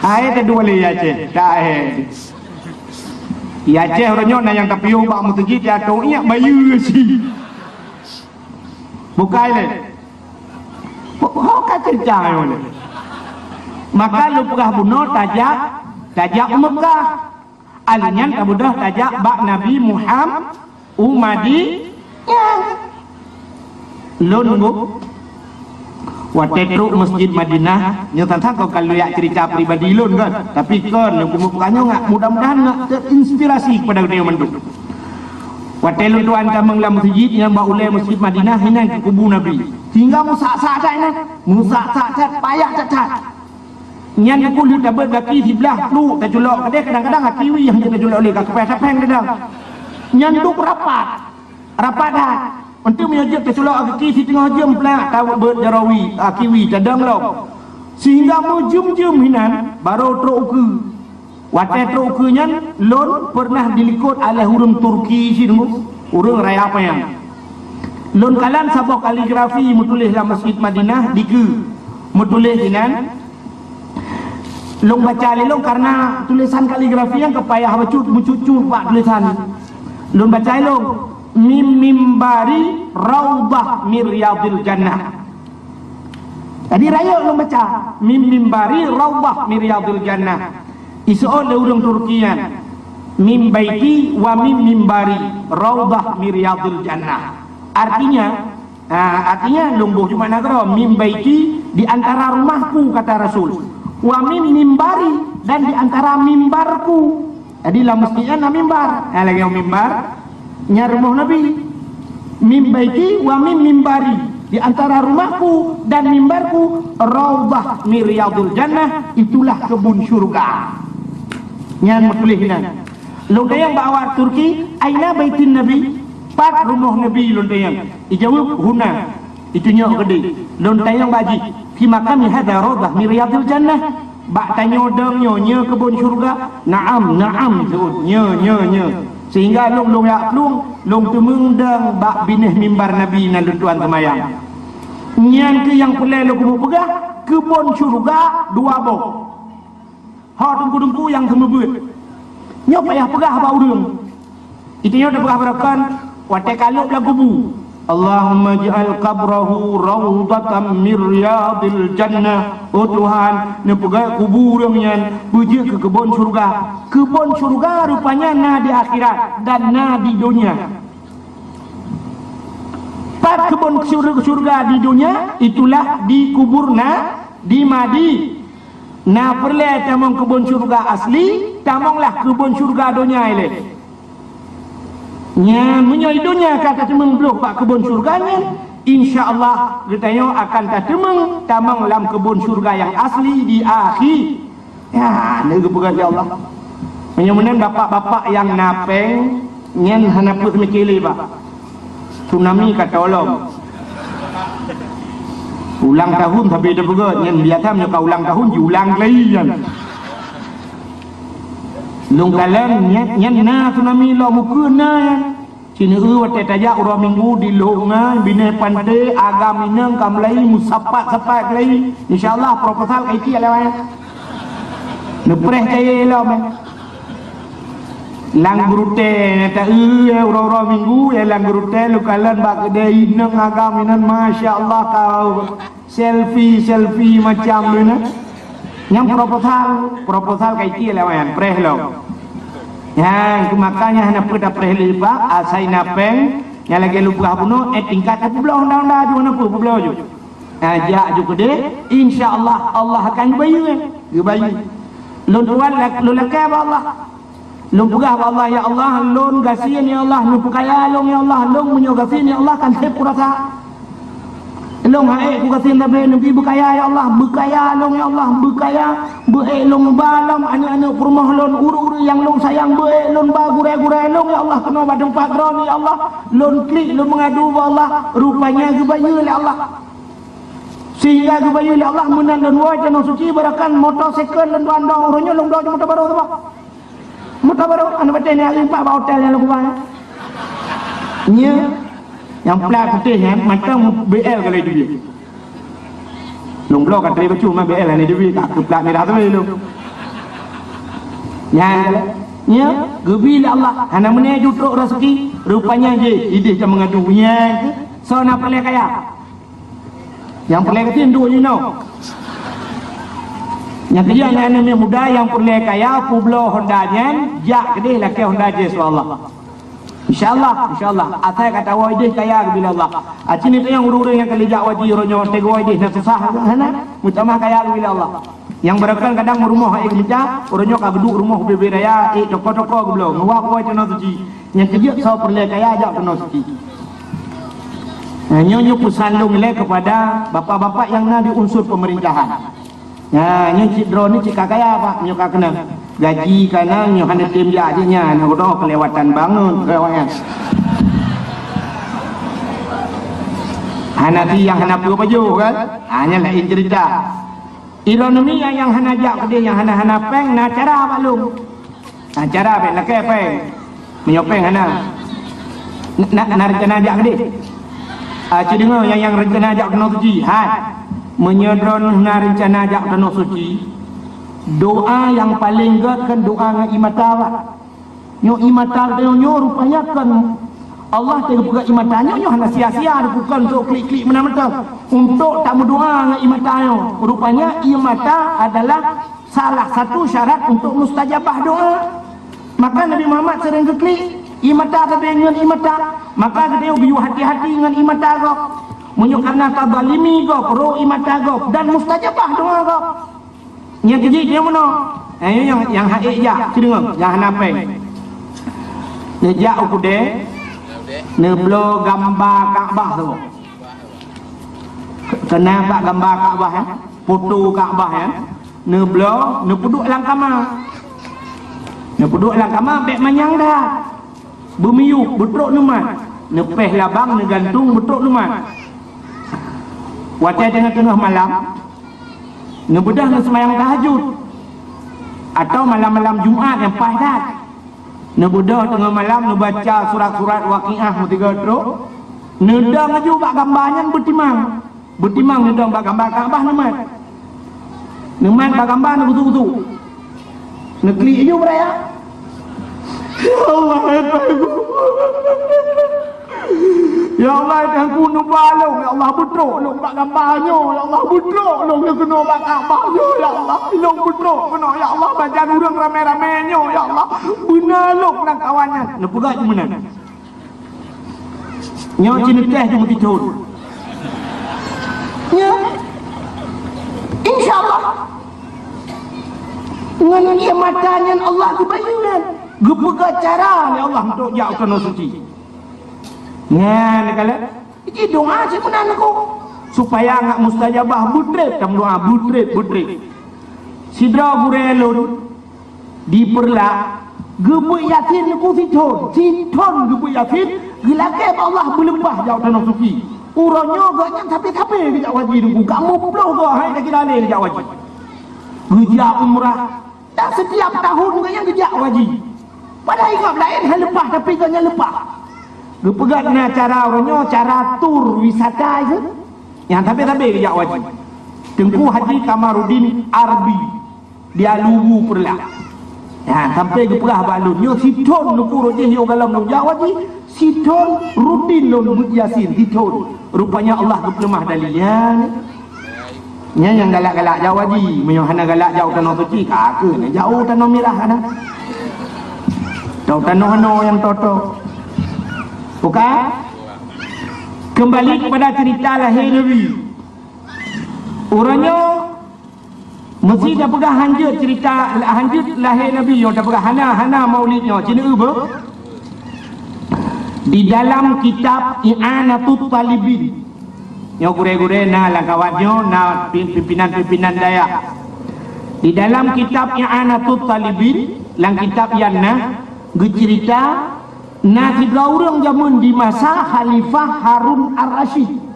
Hai, tadua lé Aceh, dah, eh. Di Aceh uroe nyoe na nyang tapiôh bak meuseujid, ya, tong iyak bayeue si. Bukai lé. Ho ka ceurita nyoe lé. Maka lôn peugah bunoe tajak, tajak u Meukah. Alèh nyan tabeudôh tajak bak Nabi Muham-, u Madinah. Lôn bu-, watèe trok Masjid Madinah, nyoe teuntang kon ka lôn jak ceurita pribadi lôn kan. Tapi kon lôn keumeung peugah nyoe ngat, mudah-mudahan ngat teuinspirasi keupada geutanyoe mandum. Watèe lôn tuan tamong lam meuseujid nyang bak ulèe Masjid Madinah, inan keu kubu Nabi. Sehingga meusak-sak that inan, meusak-sak that, payah that-that. Nyan keuh lheueh tabeuet gaki siblah pluek taculok keudeh, kadang-kadang gaki wie nyang jeuet taculok lé, ka keupèh tapèng dadang. Nyan duek rapat, rapat that. Meunteuek meunyoe jeuet taculok gaki siteungoh jeuem plak tabeuet jaroe wie, gaki wie tadong lom. Sehingga meujeuem-jeuem hinan barô trok ukeue. Watèe trok ukeue nyan, lôn peureunah dilikot alèh ureueng Turki sidroe, ureueng raya panyang. Lôn kalon saboh kaligrafi meutuléh lam Masjid Madinah dikeue. Meutuléh inan, lôn baca lé lôn, karena tulésan kaligrafi nyan ka payah bacut, meucut-cut bak tulésan. Lôn baca lé lôn, "Mim mimbari raudhah min riyadhil jannah." Jadi rayeuk lôn baca, "Mim mimbari raudhah min riyadhil jannah." Iseuôt lé ureueng Turki nyan, "Mim baiti wa mim mimbari raudhah min riyadhil jannah." Artinya, ah, artinya lôn boh cuma na keudroe, "Mim baiti," di antara rumahku, kata Rasul, "wa mim mimbari," dan di antara mimbarku. Jadi lam masjid nyan na mimbar. Nah, lagèe mimbar, nyan rumoh Nabi. "Mim baiti wa mim mimbari," di antara rumahku dan mimbarku, "raudhah min riyadhil jannah," itulah kebun syurga. Nyan meutuléh nyan. Lôn tanyong bak awak Turki, "Aina baitin Nabi?" Pat rumoh Nabi, lôn tanyong. Ijaweueb, "Huna." Itu nyoe keudeh. Lôn tanyong bak jih, "Fi maqami hadza raudhah min riyadhil jannah?" Bak tanyoe dong nyoe, nyoe keubon syeuruga? "Na'am, na'am," seuôt, "Nyoe, nyoe, nyoe." Sehingga lôn, lôn jak plueng, lôn teumeung dong bak binéh mimbar Nabi nan lôn tuan seumayang. Nyan keuh nyang peureulèe lôn keumeung peugah, keubon syeuruga dua boh. Ho teungku-teungku nyang seumeubeuet. Nyoe payah peugah bak ureueng. Itu nyoe tapeugah bak rakan, watèe ka lheueh lam kubu, "Allahumma ij'al qabrahu raudhatan min riyadhil jannah." Oh Tuhan, neupeugah kubu ureueng nyan beujeuet keu keubon syeuruga. Keubon syeuruga rupanya na di akhirat dan na di donya. Pat keubon syur-, syeuruga di donya, itulah di kubur na-, di Madi. Na peureulèe tamong keubon syeuruga asli, tamonglah keubon syeuruga donya ilèe. Nyan, meunyoe i donya ka tateumeung bloh bak keubon syeuruga nyan, insya Allah geutanyoe akan tateumeung tamong lam keubon syeuruga nyang asli di akhi-, ya, lé geupeugah, "Ya Allah." Meunyoe meunan bapak-bapak nyang na pèng, nyan hana peuet meukiléh, Pak. Tsunami ka tolong. Ulang tahun sabe tapeugah, nyan biasa meunyoe ka ulang tahun, jiulang lagi nyan. Lôn kalon nyan, nyan na tsunami lom ukeue na nyan. Sineuk watèe tajak uroe Minggu di Lhok Ngai, binéh panté, agam inong ka meulai, meusapat-sapat lagi. Insya Allah proposal ka itiek lewat nyan. Neupreh kayèe lom, eh. Lam gurutèe, ta-, eh, uroe-uroe Minggu, eh, lam gurutèe, lôn kalon bak keudè inong agam inan, masya Allah, ka selfie, selfie macam tu, nah. Nyang proposal, proposal ka itiek lewat nyan, preh lom. Nyan, makanya hana peuet tapreh lé, Pak, asai na pèng, nyang lagèe lôn peugah bunoe, eh, tingkat ka peubloe honda-honda ju, hana peue, peubloe ju. Ah, jak ju keudeh, insya Allah, Allah akan geubayeue, geubayeue. Lôn tuan lak-, lôn lakèe bak Allah. Lôn peugah bak Allah, "Ya Allah, lôn gasien, ya Allah, neupeukaya lôn, ya Allah, lôn meunyoe gasien, ya Allah, kan sép kurasa. Lôn han ék kugasien sabe, neubi beukaya, ya Allah, beukaya lôn, ya Allah, beukaya, beu ék lôn ba lom aneuk-aneuk peurumoh lôn, ureueng-ureueng nyang lôn sayang, beu ék lôn ba gurèe-gurèe lôn, ya Allah, keunoe bak teumpat droeneuh, ya Allah, lôn klik, lôn meungadu bak Allah." Rupanya geubayeue lé Allah. Sehingga geubayeue lé Allah meunan lôn woe Tanoh Suci, bahkan moto second lôn tuan dong, uroe nyoe lôn bloe moto barô saboh. Meutabaro, aneuk batèe nyan empat bak hotel nyang lôn keubah. Nyoe, nyang plat putéh nyan, mantong B L ka lheueh teubiet. Lôn bloe ka trép bacut, ma B L hana teubiet, ka keu plat mirah tu lôn. Nyan, nyoe, geubri lé Allah, hana meunan jitrok raseuki, rupanya jih, idéh ka meungadu. Nyan, soe na peureulèe kaya? Nyang peureulèe keuti nduk jinoe. Nyang keujeuet aneuk-aneuk muda nyang peureulèe kaya, peubloe Honda nyan, jak keudéh lakèe Honda Jazz, insya Allah. Insya Allah, insya Allah. Asai ka tawoe idéh kaya geubri lé Allah. Aci neutanyong ureueng-ureueng nyang ka lheueh jak haji uroe nyoe, teungoh idéh na susah hana? Meutamah kaya geubri lé Allah. Nyang barokon kadang rumoh ék geumeunca, uroe nyoe ka geuduek rumoh ubé-ubé raya, ék toko-toko geubloe, meuwah-wah tanoh suci. Nyang keujeuet soe peureulèe kaya jak tanoh suci. Nah, nyoe, nyoe peusan lôn ilèe keupada bapak-bapak nyang na di unsur peumeurintahan. Nah, nyoe cit droeneuh cit ka kaya, Pak, nyoe ka keunong. Gaji ka na, nyoe hana tem jak jih nyan, na keudroe keulewatan banget, keulewatan. Hana ti nyang hana peue pajoh, kan? Ha, nyan laén cerita. Droeneuh nyang, nyang hana jak keudéh, nyang hana-hana péng, na cara bak lôn. Na cara bèk lakèe péng. Meunyoe péng hana. Na, na, na rencana jak keudéh? Ah, ci deungö nyang, nyang rencana jak tanoh suci. Hai. Meunyoe droeneuh na rencana jak tanoh suci, doa nyang paleng gèt kan doa ngon ie mata, Pak. Nyoe ie mata geutanyoe nyoe rupanya kon Allah teupeugah ie mata nyoe, nyoe hana sia-sia, bukan untuk klik-klik meunan mantong. Untuk tameudoa ngon ie mata nyoe. Rupanya ie mata adalah salah satu syarat untuk mustajabah doa. Maka Nabi Muhammad sering geuklik ie mata, sabe ngon ie mata. Maka geutanyoe geuyue hati-hati ngon ie mata gob. Meunyoe karena tazalimi gob, roh ie mata gob dan mustajabah doa gob. Nyang keujeuet nyang meunoe. Eh, nyang, nyang hana ék jak, ci deungö, nyang hana péng. Neujak u keudè, neubloe gamba Ka'bah tu. Keunong bak gamba Ka'bah, eh? Foto Ka'bah, eh? Neubloe, neupeuduek lam kama. Neupeuduek lam kama, bèk manyang that. Beumiyueb, beutrok neumat. Neupéh labang, neugantung, beutrok neumat. Watèe teungoh-teungoh malam, neubeudôh neuseumayang tahajud. Atau malam-malam Jumat nyang paih that. Neubeudôh teungoh malam, neubaca surat-surat Waqiah meusigoe trok. Neudong laju bak gamba nyan beutimang. Beutimang neudong bak gamba Ka'bah neumat. Neumat bak gamba neukhusu-khusu. Neuklik laju beuraya. Ya Allah, hai Tuhanku. Ya Allah, hai Tuhanku, neuba lôn. Ya Allah, beutrok lôn bak gamba nyoe. Ya Allah, beutrok lôn keunoe bak Ka'bah nyoe. Ya Allah, lôn beutrok keunoe. Ya Allah, bak jan ureueng ramé-ramé nyoe. Ya Allah, beuna lôn lam kawan nyan. Neupeugah meunan. Nyoe ci neutéh ju meutithon. Nyoe. Insya Allah. Ngon ie mata nyan Allah geubayeue nyan. Geupeugah cara lé Allah untuk jak u tanoh suci. Nyan, kalon. Ji doa cit meunan aku. Supaya ngat mustajabah, beutrép tameudoa, beutrép, beutrép. Sidroe gurèe lôn, di Peureulak, geubeuet Yasin Teungku sithon, sithon geubeuet Yasin, geulakèe bak Allah beuleupah jak tanoh suci. Uroe nyoe gobnyan sabe-sabe geujak haji Teungku, ka muplôh goe hai takira lé geujak haji. Geujak umrah, dan setiap tahun gobnyan geujak haji. Padahai gob laén han leupah, tapi gobnyan leupah. Geupeugah na cara uroe nyoe, cara tur wisata itu. Nyang sabe-sabe geujak haji. Teungku Haji Kamarudin Arbi. Di Alubu Peureulak. Ha, sampai geupeugah bak lôn, nyoe sithon Teungku rot jih nyoe galom lôn jak haji, sithon rutin lôn beuet Yasin, sithon. Rupanya Allah geupeuleumah dali nyan. Nyan nyang galak-galak jak haji, meunyoe hana galak jak u tanoh suci, ka keuh na jak u tanoh mirah kana. Tanoh-tanoh hano nyang toto. Bukan? Kembali kepada cerita lahé Nabi. Uroe nyoe Meusi tapeugah hanjeuet cerita, hanjeuet lahé Nabi, nyoe tapeugah hana, hana maulid nyoe, ci neueu beuh. Di dalam kitab I'anatut Talibin, nyoe gurèe-gurèe na lam kawat nyoe, na pi-, pimpinan-pimpinan dayah. Di dalam kitab I'anatut Talibin, lam kitab nyan na geucerita, na sidroe ureueng jameun di masa Khalifah Harun Ar-Rasyid.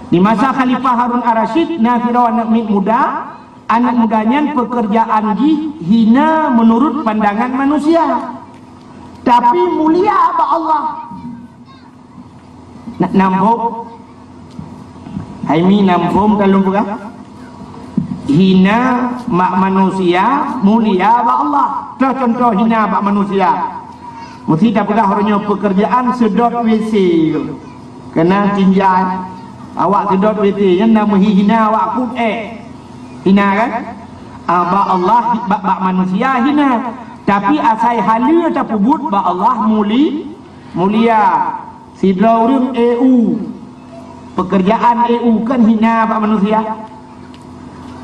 Di masa Khalifah Harun Ar-Rasyid, na sidroe aneuk miet muda, Aneuk muda nyan peukeurjaan jih hina meunurot pandangan manusia, tapi mulia bak Allah. Na-, nam phom? Hai mi, nam phom ka lôn peugah? Hina bak manusia, mulia bak Allah. Toh cuntoh hina bak manusia. Meusti tapeugah uroe nyoe peukeurjaan seudot W C tu. Keunan tinjai. Awak seudot W C nyan na meuhi hina awak kut ék. Hina kan? Ah, bak Allah, bak, bak manusia hina. Tapi asai haleue tapeubuet bak Allah muli-, mulia. Sidroe ureuëng E U. Peukeurjaan E U kan hina bak manusia.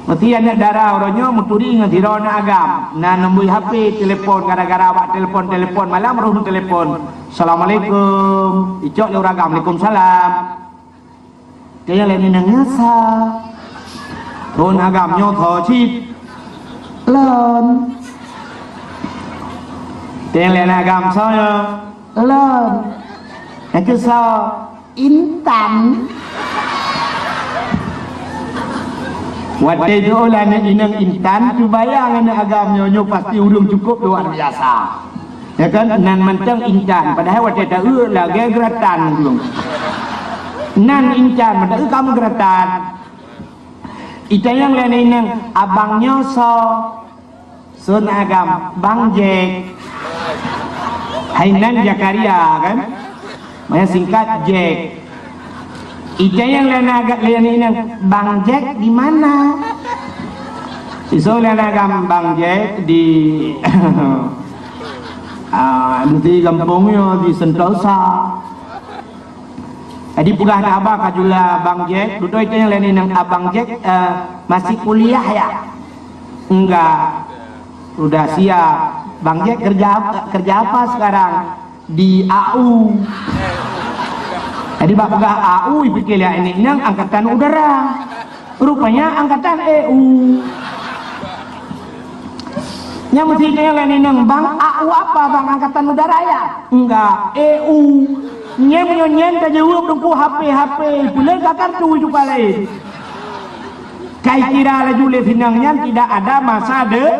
Meusti aneuk dara uroe nyoe meuturi ngon sidroe aneuk agam. Na neubri H P, telepon, gara-gara bak telepon-telepon malam roh telepon. "Assalamualaikum." Icok lé ureuëng agam, "Waalaikumsalam." Tanyong lé inong nyoe soe? Thon agam nyoe soe cit? Lôn. Tanyong lé aneuk agam soe nyoe? Lôn. Nyang keu soe? Intan. Watée jiôh lé aneuk inong Intan, cuba bayang aneuk agam nyoe, nyoe pasti ureuëng cukup luar biasa. Ya kan? Nan mantong Intan, padahai watée ta-eu lagée geuratan ureuëng. Nan Intan, padahai kamoe geuratan. Itanyong lé aneuk inong, "Abang nyoe soe?" Son agam, "Bang Jack." Hai nan Zakaria kan? Maknanya singkat Jack. Itanyong lé aneuk agam, lé aneuk inong, "Bang Jack di mana?" Iso lé aneuk agam, "Bang Jack di, ah, di gampông nyoe, di Sentosa." Jadi peugah na haba ka jula Bang Jack, dudoe itanyong lé aneuk inong, "Abang Jack, eh, masih kuliah ya?" "Enggak, sudah siap." "Bang Jack kerja, kerja apa sekarang?" "Di A U." Jadi bak peugah A U, ipike lé aneuk inong angkatan udara. Rupanya angkatan E U. Nyang meusti tanyong lé aneuk inong, "Bang, A U apa, Bang? Angkatan udara ya?" "Enggak, E U." Nyan meunyoe nyan tajaweueb teungku, "H P, H P, peuleueh ka kartu cuka laén." Kai kira laju lé sinong nyan tidak ada masa de-,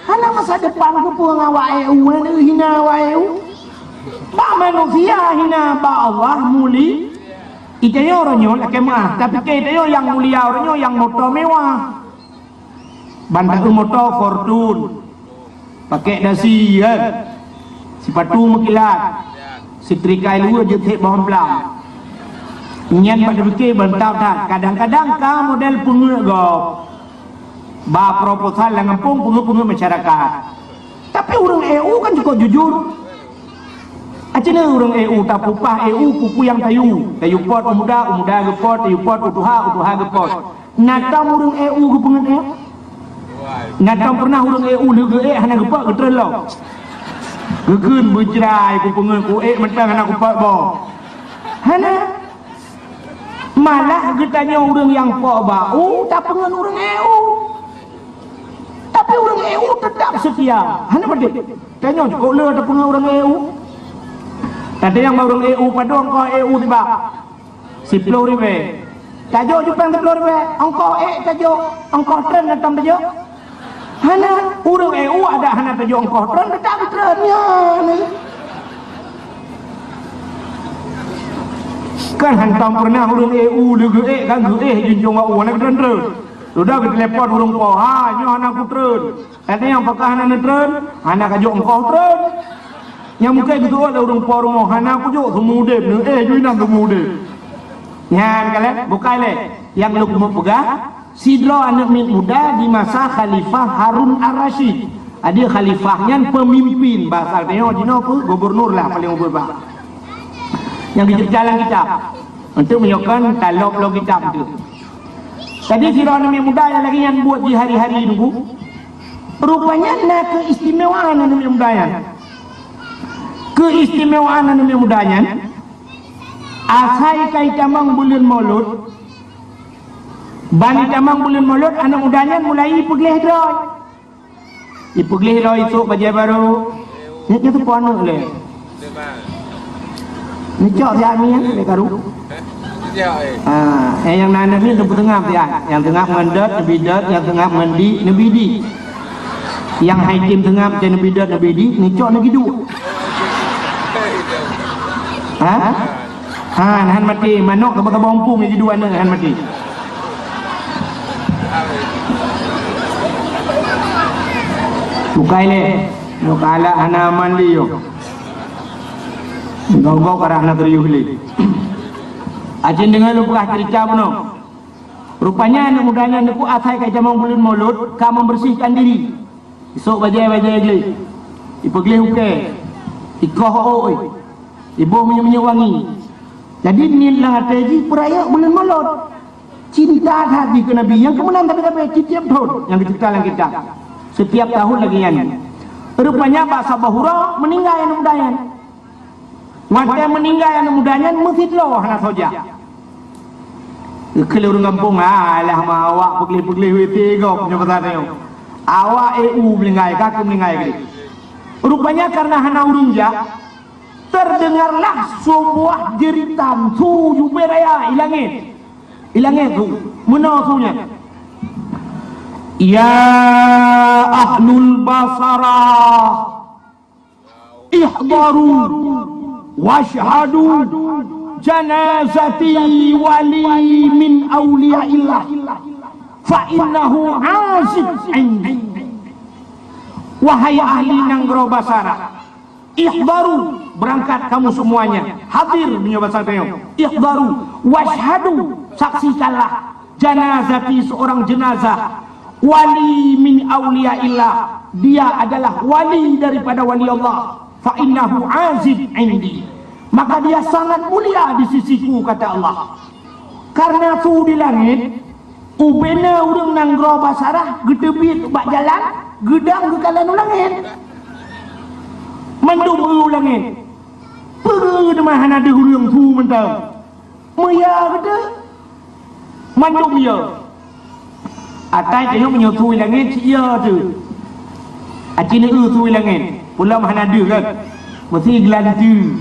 hana masa depan keupeue ngon awak E U, hana hina awak E U. Bak manusia hina, bak Allah muli. Itanyong uroe nyoe lakée meuah, tapi keu itanyong nyang mulia uroe nyoe nyang moto mewah. Ban ta-eu moto Fortune, pakek dasi kan, sipatu meukilat, seutrika luweue jeuet thek boh blang. Nyan bak tapike ban tau that, kadang-kadang ka model peungeuet gob. Ba proposal lam gampông peungeuet-peungeuet masyarakat. Tapi ureuëng E U kan cukup jujur. Aci na ureuëng E U, tapupah E U peue-peue nyang tayue. Tayue pot u muda, u muda geupot, tayue pot u tuha, u tuha geupot. Na tom ureuëng E U geupeungeut ék? Na tom peureunah ureuëng E U lheueh geuék hana geupot geutreun lom? Geukheun beujrai kupeungeut, kuék mantong hana kupot boh. Hana. Malah geutanyoe ureuëng nyang pot bak u tapeungeut ureuëng E U. Tapi ureuëng E U teutap seutia. Hana padub. Tanyoe cukôp le tapeungeut ureuëng E U. Tatanyong bak ureuëng E U, "Padub ongkoh E U tiba?" "Siploh ribée." "Tajok jupang siploh ribée, ongkoh ék tajok, ongkoh treun na tom tajok?" Hana, ureuëng E U adak hana tajok ongkoh treun, teutap treun. Nyan. Kan hantom peureunah ureuëng E U lheueh geuék kan geuéh junjung bak u hana geutreun-treun. Sudah geutelepon ureuëng po, "Ha, nyoe hana kutreun." Kata nyang pakah hana neutreun, hana kajok ongkoh treun. Nyang mungken geuteuôt lé ureuëng po rumoh, "Hana kujok, seumudeb neuéh ju inan seumudeb." Nyan kalheuh, bukai lé. Nyang lôn keumeung peugah, sidroe aneuk miet muda di masa Khalifah Harun Ar-Rasyid. Jadi khalifah nyan peumimpin, basa tanyoe jinoe peue, gubernur lah paléng ubit bah. Nyang geucebta lam kitab. Untuk meunyoe kon talop lom kitab tu. Jadi sidroe aneuk miet muda nyang lagée nyan buet di hari-hari nunggu. Rupanya na keistimewaan aneuk miet muda nyan. Keistimewaan aneuk miet muda nyan, asai ka itamong buleuen Molot, ban itamong buleuen Molot aneuk muda nyan mulai ipeugleh droe. Ipeugleh droe isôk bajée barô. Nyan nyan teupeu aneuk lé. Neucok siat nyan lé karu. Ha, eh, nyang na aneuk miet neupeuteu'ab siat. Nyang teu'ab ngon dot, neubi dot, nyang teu'ab ngon di, neubi di. Nyang hai tem teu'ab, neubi dot, neubi di, neucok, neubi duek. Ha? Ha, han maté. Manok saboh-saboh umpung nyang jiduek aneuk han maté. Bukai lé. Nyoe kalak hana aman lé nyoe. Gob-gob karah na serius lé. Acin deungon lôn peugah ceurita bunoe. Rupanya aneuk muda nyan neukuk asai ka jitamong buleuen Molot ka membersihkan diri. Isok bajée-bajée gleh. Ipeugleh ukée. Ikoh ôk. Iboh minyeuk-minyeuk wangi. Jadi niet lam até jih peurayeuk buleuen Molot. Cinta that jih keu Nabi nyang keu meunan tapi-tapi tiep-tiep thon nyang geucebta lam kitab. Setiap tahun lagée nyan. Rupanya bak saboh uroe meuninggai aneuk muda nyan. Watée meuninggai aneuk muda nyan meusidroe hana soe jak. Keu ureuëng gampông, alah ma awak peugleh-peugleh W T gob nyoe pasal nyoe. Awak E U meuninggai, ka keu meuninggai gleh. Rupanya karena hana ureuëng jak, terdengarlah sebuah jeritan su jubé raya i langét. I langét su, meunoe su nyan. Ya ahlul Basarah, ihdaru wasyhadu janazati wali min auliyaillah fa innahu azib indi. Wahai ahli nanggroe Basarah, ihdaru, berangkat kamu semuanya, hadir meunyoe basa tanyoe. Ihdaru, wasyhadu, saksikanlah, janazati, seorang jenazah, wali min auliyaillah, dia adalah wali daripada wali Allah, fa innahu azib indi, maka dia sangat mulia di sisiku, kata Allah. Karena su di langét, ubena ureuëng nanggroe Basarah geuteubiet bak jalan, geudong geukalon u langét. Mandum eu u langét. Peue teuma hana deuh ureuëng su mantong. Meuya geude. Mandum ya. Atai tanyoe meunyoe su i langét cit ya teuh. Aci neu su i langét. Pulam hana deuh kan. Meusi geulanteue.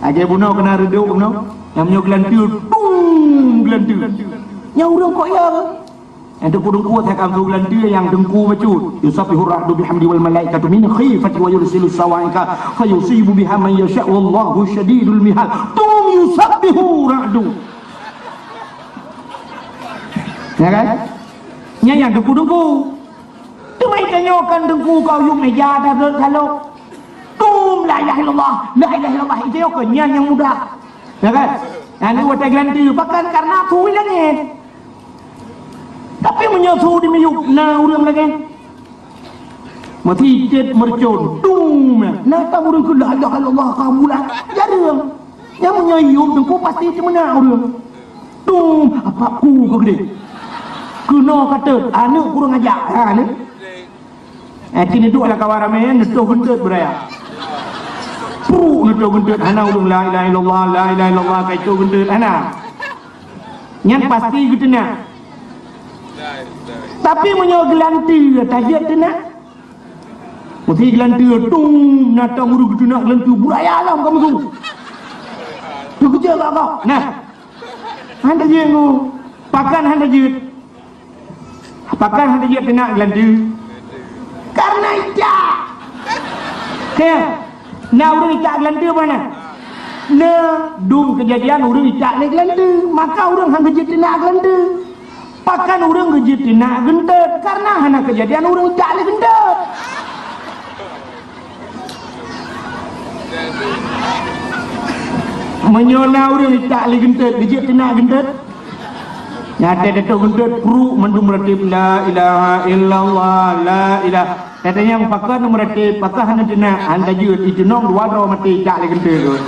Aja bunoe keunan reudok bunoe. Nyang meunyoe geulanteue, tum geulanteue. Nyang ureuëng kok ya. Nyang teungku-teungku takam su geulanteue nyang teungku bacut. Yusabbihu ra'du bihamdi wal malaikatu min khifati wa yursilu sawaika fayusibu biha man yasha wallahu syadidul mihal. Tum yusabbihu ra'du. Ya kan? Nyan nyang teungku-teungku. Teuma itanyoe kan teungku kau yum meja dah dot salok. Tum la ilaha illallah, la ilaha illallah. Itanyoe kan nyan nyang mudah. Ya kan? Nyang ni watée geulanteue, bahkan karena su i langét. Tapi meunyoe su di miyueb na ureuëng lagée. Meusi cit meureucon, tum. Na ka ureuëng keu la ilaha illallah ka bulat. Jareueng. Nyang meunyoe yum teungku pasti teumeunak ureuëng. Tum, apa ku keu gede. Keunoe ka teut, aneuk kureueng aja. Ha ni. Eh, kini duek lam kawan ramé, neutoh geunteut beuraya. Pru neutoh geunteut, hana ureuëng la ilaha illallah, la ilaha illallah, ka itoh geunteut, hana. Nyan pasti geuteunak. Tapi meunyoe geulanteue tajeuet teunak, meusi geulanteue tum, na tam ureuëng geuteunak geulanteue, beuraya lom ka meusu. Teukeujot bak gob. Nah. Hana jeuet ngu. Pakon hana jeuet? Pakon hana jeuet teunak geulanteue? Karena icak. Keu, na ureuëng icak geulanteue mana? Na dum keujadian ureuëng icak lé geulanteue, maka ureuëng han geujeuet teunak geulanteue. Pakon ureuëng geujeuet teunak geunteut? Karena hana keujadian ureuëng icak lé geunteut. Meunyoe na ureuëng icak lé geunteut, geujeuet teunak geunteut. Nyan watée teutoh geunteut, pru mandum ratib, la ilaha illallah, la ilaha. Watée nyan pakon meuratéb, pakon hana teunak, hana jeuet, iteunong dua droe maté jak lé geunteut.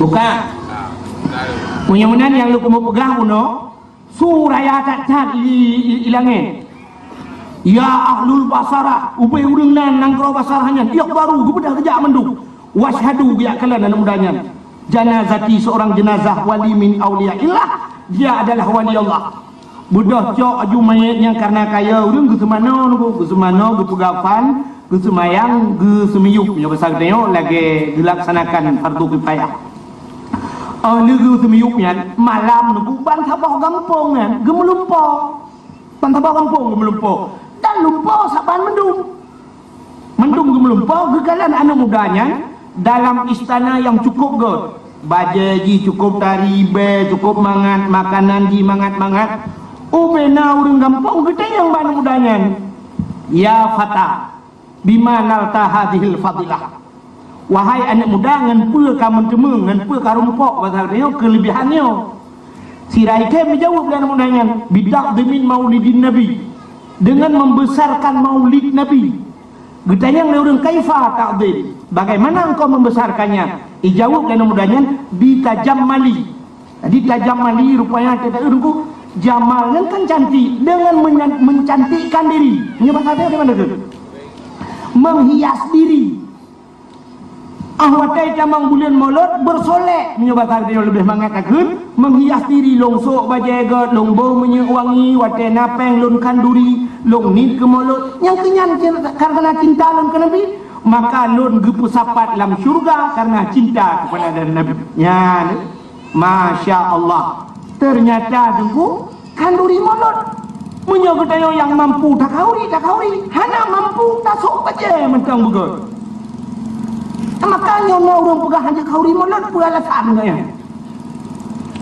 Bukan. Meunyoe meunan nyang lôn keumeung peugah bunoe, su raya that-that i, i, i langét. Ya ahlul Basarah, ubé ureuëng nan nanggroe Basarah nyan, ihdaru, geubeudôh geujak mandum. Wasyhadu, geujak kalon aneuk muda nyan. Janazati, seorang jenazah wali min auliyaillah, dia adalah wali Allah. Beudôh cok aju manyét nyan kareuna kaya ureuëng geuseumanoe nunggu, geuseumanoe, geupeugafan, geuseumayang, geuseumiyueb. Nyoe basa geutanyoe lagée geulaksanakan fardu kifayah. Oh lheueh geuseumiyueb nyan, malam nunggu ban saboh gampông nyan geumeulumpoe. Ban saboh gampông geumeulumpoe. Dan lumpoe saban mandum. Mandum geumeulumpoe geukalon aneuëk muda nyan dalam istana nyang cukôp gét. Bajée jih cukôp tari, bée cukôp mangat, makanan jih mangat-mangat. Ubena ureuëng gampông geutanyong bak aneuëk muda nyan, "Ya fata, bima nalta hadhil fadilah?" Wahai aneuëk muda, ngon peue ka meuteumé, ngon peue ka rumpok basa geutanyoe keuleubihan nyoe? Sira item geujaweueb lé aneuëk muda nyan, "Bita'dhimin maulidin Nabi," dengan membesarkan maulid Nabi. Geutanyong lé ureuëng, "Kaifa ta'dhim? Bagaimana engkau membesarkannya?" Ijaweueb lé aneuëk muda nyan, "Bitajammali." Jadi tajammali rupanya kata ureuëng ku, jamal nyan kan cantik, dengan menya-, mencantikkan diri. Nyoe basa dia di mana tu? Menghias diri. Ah watée tamong buleuen Maulud, bersolek, meunyoe basa geutanyoe leubeh mangat takheun, menghias diri, lôn sôk bajée gét, lôn boh minyeuk wangi, watée na péng lôn khanduri, lôn niet keu Maulud. Nyang keu nyan cin-, kareuna cinta lôn keu Nabi, maka lôn geupeusapat lam syeuruga kareuna cinta keupada Nabi. Nyan, masya Allah. Ternyata teungku, khanduri Maulud. Meunyoe geutanyoe nyang mampu takhauri, takhauri, hana mampu tasôk bajée mantong beugét. Maka nyoe na ureuëng peugah hanjeuet khauri Maulud, peue alasan geuh nyan?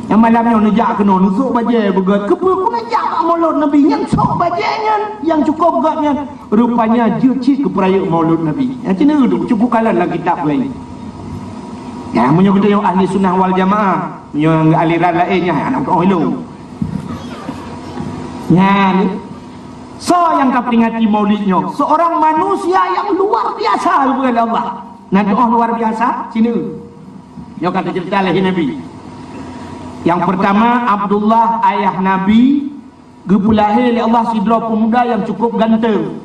Nyang malam nyoe neujak keunoe neusôk bajée beugét. Keupeue ku neujak bak Maulud Nabi nyan sôk bajée nyan nyang cukôp gét nyan? Rupanya jeuet cit keu peurayeuk Maulud Nabi. Nyang cina tu cukup kalon lam kitab laén. Ya, meunyoe geutanyoe ahli sunnah wal jamaah, meunyoe aliran laén nyan hana teuoh ilong. Nyan, soe nyang ka peringati Maulid nyoe? Seorang manusia yang luar biasa geupeugah lé Allah. Na doa luar biasa? Sini. Nyoe ka teuceurita lé Nabi. Yang pertama, Abdullah ayah Nabi geupeulahé lé Allah sidroe peumuda nyang cukup ganteng.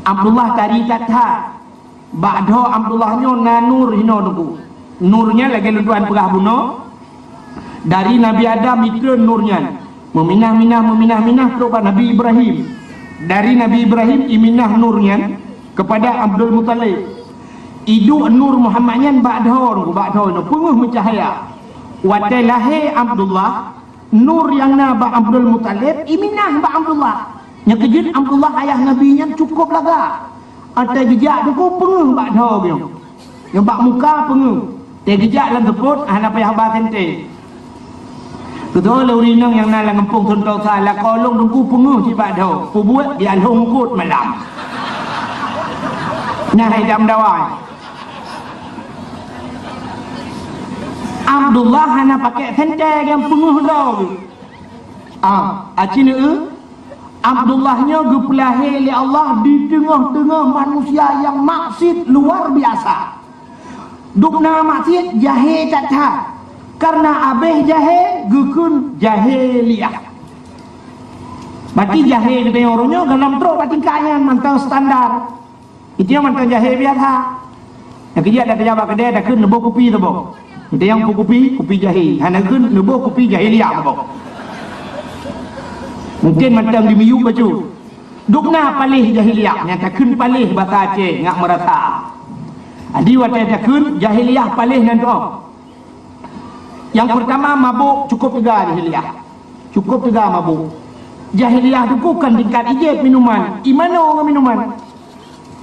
Abdullah tari that-that. Bak dhoe Abdullah nyoe na nur hinoe teungku. Nur nyan lagée lôn tuan peugah bunoe, dari Nabi Adam jitreun nur nyan. Meuminah-minah, meuminah-minah trok bak Nabi Ibrahim. Dari Nabi Ibrahim iminah nur nyan keupada Abdul Muthalib. Iduek nur Muhammad nyan bak dhoe teungku, bak dhoe nyoe peungeuh meucahya. Watée lahé Abdullah, nur nyang na bak Abdul Muthalib iminah bak Abdullah. Nyang keujeuet Abdullah ayah Nabi nyan cukup lagak. Watée geujak teungku peungeuh bak dhoe nyoe. Nyoe bak muka peungeuh. Watée geujak lam seupôt hana payah ba sente. Beutôi lé ureuëng inong nyang na lam gampông Suntosa, lakoe lôn teungku peungeuh cit bak dhoe. Peubuet di alhong kot malam. Nah hai dam dawai. Abdullah hana pakai sente nyang peungeuh droe. Ah, aci neu, Abdullah nyoe geupeulahé lé Allah di teungoh-teungoh manusia nyang maksiet luar biasa. Dubna maksiet jahé that-that. Kareuna abéh jahé geukheun jahiliyah. Berarti jahé geutanyoe uroe nyoe gohlom trok bak tingkat nyan mantong standar. Itu nyang mantong jahé biasa. Nyang keujeuet dak tajak bak keudè takheun neuboh kupi teuboh. Itu nyang boh kupi, kupi jahé. Hana kheun neuboh kupi jahiliyah teuboh. Mungkin mantong dimiyueb bacut. Dubna paléh jahiliyah, nyang takheun paléh basa Aceh ngat meurasa. Jadi watée takheun jahiliyah paléh nyan teuh. Nyang peurtama mabök cukup teuga jahiliyah. Cukup teuga mabök. Jahiliyah teungku kon tingkat ijép minuman, imanoe ngon minuman.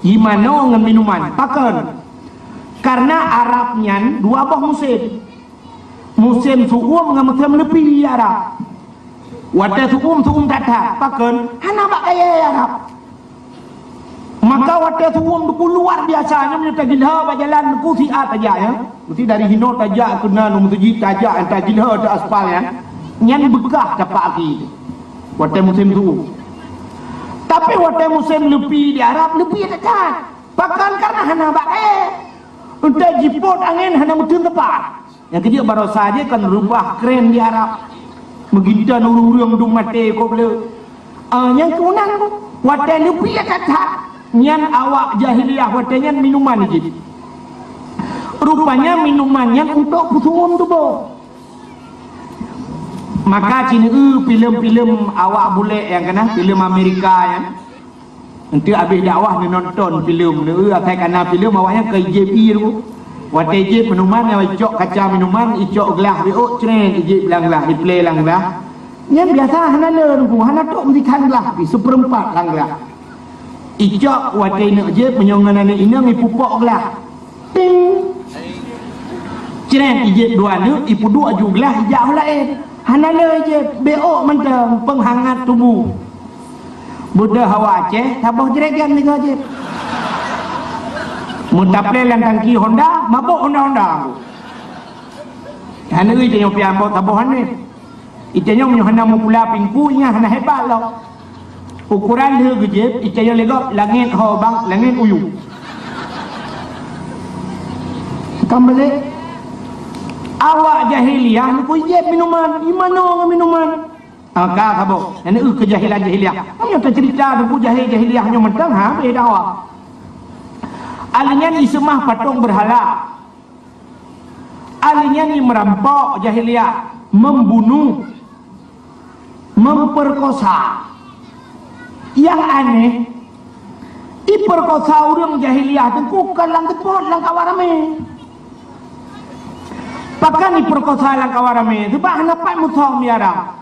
Imanoe ngon minuman. Pakon? Kareuna Arab nyan dua boh musém. Musém su'um ngon musém leupi Arab. Watée su'um, su'um that-that. Pakon? Hana bak kayée Arab. Maka watée su'um teungku luar biasa, nyoe meunyoe tagilha bak jalan teungku siat tajak nyan. Meusti dari hinoe tajak keunan u meuseujid tajak nyan tagilha di aspal nyan. Nyan beukah tapak aki. Watée musém su'um. Tapi watée musém leupi di Arab, leupi that-that. Pakon? Kareuna hana bak kayée. Entah jipot angén hana meuteun tepat. Nyang keujeuet baroesa jih kon reubah kren di Arab. Meuginton ureuëng-ureuëng dum maté kok le. Ah, nyang keunan watée leupi that-that, nyan awak jahiliyah watée nyan minuman jih. Rupanya minuman nyan untuk peusuum tuboh. Maka ci neu filem-filem awak bulek nyang kana, filem Amerika nyan. Enteuk habéh dakwah neunonton filem, neu asai kana filem awaknyan ka ijép ie tu. Watée ijép minuman nyang icok kaca minuman, icok glah biôk, cret, ijép lam glah, iplé lam glah. Nyan biasa hana le ruku, hana trok meusikan glah, pi seupeurempat lam glah. Icok watée ineuk jép meunyoe ngon aneuk inong ipupok glah. Ting. Cret ijép dua neuk ipeuduek ju glah ijak ho laén. Hana le ijép, biôk mantong peunghangat tuboh. Beudôh hawa Aceh, saboh jregen tiga jép. Meutaplé lam tangki Honda, mabök Honda-Honda. Hana ui tanyoe pian bok saboh aneuk. Ita nyoe meunyoe hana meupula pingku, ingat hana hebat lom. Ukoran lheueh geujép, ita nyoe lé gob langét ho bang, langét uyueng. Ka meulet. Awak jahiliyah neukui jép minuman, imanoe ngon minuman. Ah, ka saboh. Nyan eu keujahilan jahiliyah. Meunyoe teuceurita teungku jahil jahiliyah nyoe mantong, ha, beda awak. Ahli nyan iseumah patong beurhala. Ahli nyan i meurampok jahiliyah, membunuh, memperkosa. Nyang aneh, iperkosa ureuëng jahiliyah teungku kon lam teupot lam kawan ramé. Pakon iperkosa lam kawan ramé? Sebab hana pat musom di Arab.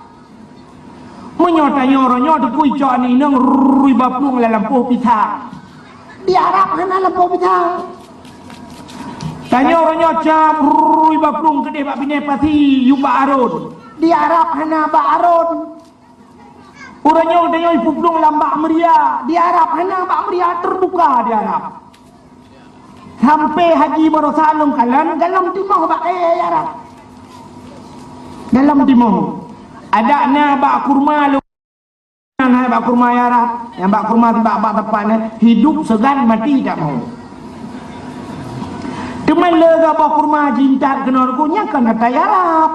Meunyoe tanyoe uroe nyoe teungku icok aneuk inong rui baplueng lam lampôh pisang. Di Arab hana lampôh pisang. Tanyoe uroe nyoe cam rui baplueng keudeh bak binéh pasi yub bak arôn. Di Arab hana bak arôn. Uroe nyoe tanyoe ipuplueng lam bak meuria. Di Arab hana bak meuria, terbuka di Arab. Sampai haji baroesa lôn kalon, golom timoh bak kayèe Arab. Golom timoh. Adak na bak kurma lôn, na bak kurma Arab. Nyang bak kurma bak, bak teumpat nyan, hidup segan mati tak mau. Teuma lé gaboh kurma jintat keunoe ruku nyan kan ata Arab.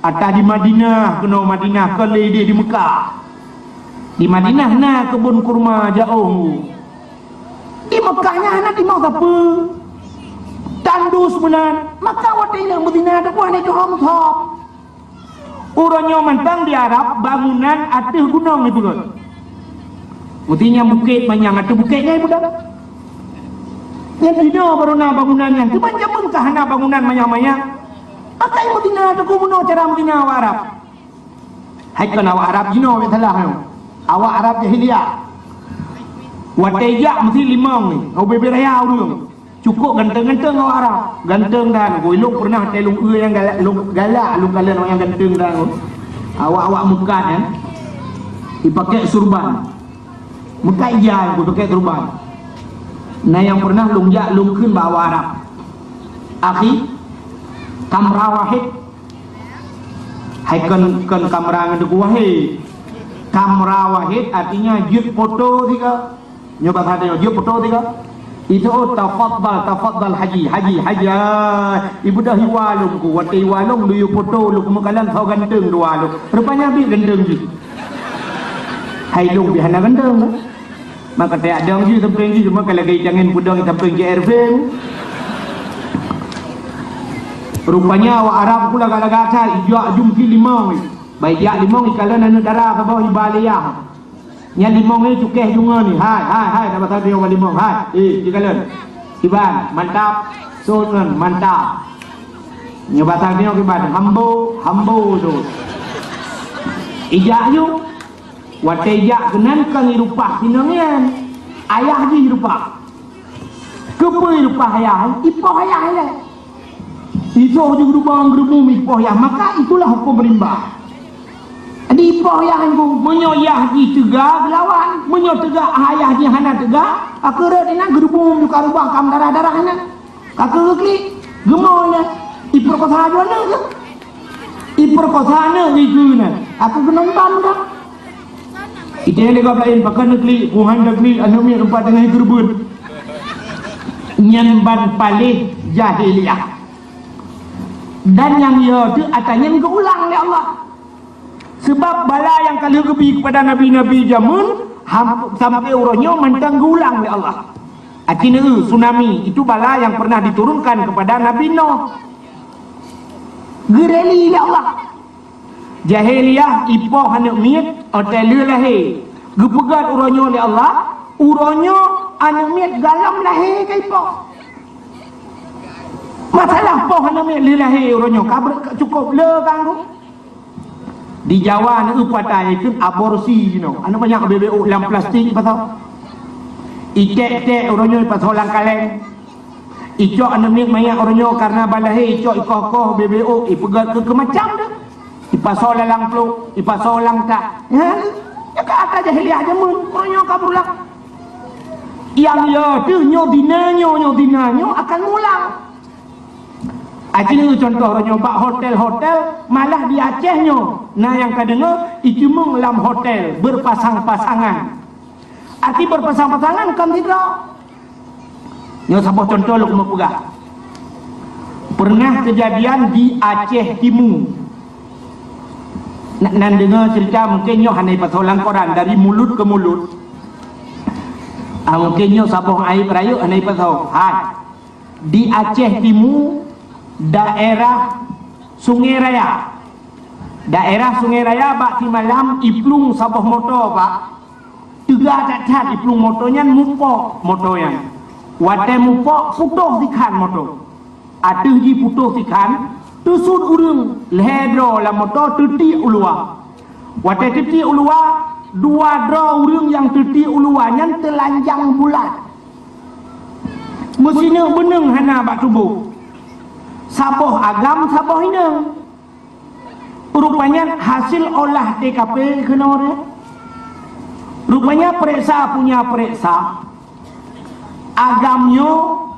Ata di Madinah keunoe, Madinah kon lé idéh di Mekah. Di Madinah na keubon kurma jaoh. Di Mekah nyan hana timoh sapeue. Tandus meunan, maka watèe inong meuzina teupeue hana jihom-hom. Uroe nyoe mantong di Arab bangunan ateueh gunong ipeugöt. Meusti nyang bukét manyang ateueh bukét nyan ipeugöt. Nyang inoe barô na bangunan nyan, teuma jameun ka hana bangunan manyang-manyang. Maka meuzina teuku meunoe cara meuzina awak Arab. Hai kon awak Arab jinoe nyang salah nyoe. Awak Arab jahiliyah. Watèe jak meusti limong ni, ubé-bé raya ureueng. Cukôp ganteng-ganteng awak Arab. Ganteng dan, ilôn pernah watèe lôn eu nyang galak, lôn galak lôn kalon awak nyang ganteng dan. Awak-awak meukat nyan. Ipakèk surban. Meukat ija nyang ipakèk surban. Na nyang pernah lôn jak lôn kheun bak awak Arab. Akhi, kamera wahid. Hai kon, kon kamera ngon teungku wahid. Kamera wahid artinya jeuet foto siga. Nyoe bahasa tanyoe, jeuet foto siga. Itu, oh, tafadhal, tafadhal haji, haji, haji. Ah, ibeudôh iwa lôn ku, watèe iwa lôn, lôn yue foto lôn ku meukalon soe ganteng dua lôn. Rupanya bit ganteng jih. Hai lôn bit hana ganteng. Maka teuyak dong jih sampéng jih, cuma ka lagèe tangen peudong sampéng J R V. Rupanya awak Arab ku lagak-lagak that, ijak jum si limong. Bah ijak limong ikalon aneuk dara saboh iba lé yah. Nyan limong nyoe cukéh jungoe ni. Hai, hai, hai, na basa deungoe limong. Hai, eh, jikalon. Iban, mantap. Sot ngon, mantap. Nyoe basa deungoe kiban, hambo, hambo tu. Ijak yuk. Watèe ijak keunan kon irupah sinong nyan. Ayah jih irupah. Keupeue irupah ayah? Ipoh ayah ilèe. Isoh ju geurubong geurubong ipoh yah, maka itulah huköm rimba. Jadi ipoh yah nyan, meunyoe yah jih teuga geulawan, meunyoe teuga ayah jih hana teuga, akhé rot inan geurubong ju ka rubah kam darah-darah inan. Ka keu geuklik, geumoi inan. Ipeurkosa ju aneuk tu. Ipeurkosa aneuk iku inan. Akhé geunong ban dah. Ite lé gob laén pakon neuklik, Tuhan neuklik, aneuk miet teumpat teungoh geureubeut. Nyan ban paléh jahiliyah. Dan nyang yo teuh ata nyan geuulang lé Allah. Sebab bala nyang ka lheueh geubi kepada nabi-nabi jameun, ham-, sampai uroe nyoe mantong geuulang lé Allah. Artinya, tsunami itu bala yang pernah diturunkan kepada Nabi Nuh. Geureli lé Allah. Jahiliyah ipoh aneuk miet, watèe lheueh lahé. Geupeugöt uroe nyoe lé Allah, uroe nyoe aneuk miet galom lahé ka ipoh. Masalah poh aneuk miet lheueh lahé uroe nyoe ka ber-, ka cukôp le ka anggô. Di Jawa aneuk patai kheun aborsi jinoe. Aneuk banyak bebek lam plastik pasau. Iték-iték uroe nyoe pasau lam kaleng. Icok aneuk miet manyak uroe nyoe karena ban lahé icok ikoh-koh bebek, ipeugöt keu, keu macam tu. Ipasoe lam plôk, ipasoe lam tak. Ya, ya ka ata jahiliyah jameun, uroe nyoe ka berulang. Nyang yo teuh nyoe dina nyoe, nyoe dina nyoe akan mulang. Aci contoh uroe nyoe bak hotel-hotel, malah di Aceh nyoe na nyang ka deungoe iceumeung lam hotel berpasang-pasangan. Arti berpasang-pasangan kon sidroe. Nyoe saboh contoh lôn keuneuk peugah. Pernah kejadian di Aceh Timu. Nak nan deungoe cerita mungkin nyoe hana ipasoe lam koran, dari mulut ke mulut. Ah, mungkin nyoe saboh aib rayeuk hana ipasoe. Hai. Di Aceh Timu, daerah Sungai Raya. Daerah Sungai Raya bak simalam iplueng saboh moto, Pak. Teuga that-that iplueng moto nyan, mupok moto nyan. Watèe mupok, putôh sikhan moto. Ateueh jih putôh sikhan, teusut ureueng lhèe droe lam moto, teutiek u luwa. Watèe teutiek u luwa, dua droe ureueng nyang teutiek u luwa nyan teulanjang bulat. Meusineuk beuneung hana bak tuboh. Saboh agam, saboh inong. Rupanya hasil olah T K P keunoe. Rupanya peuriksa punya peuriksa. Agam nyoe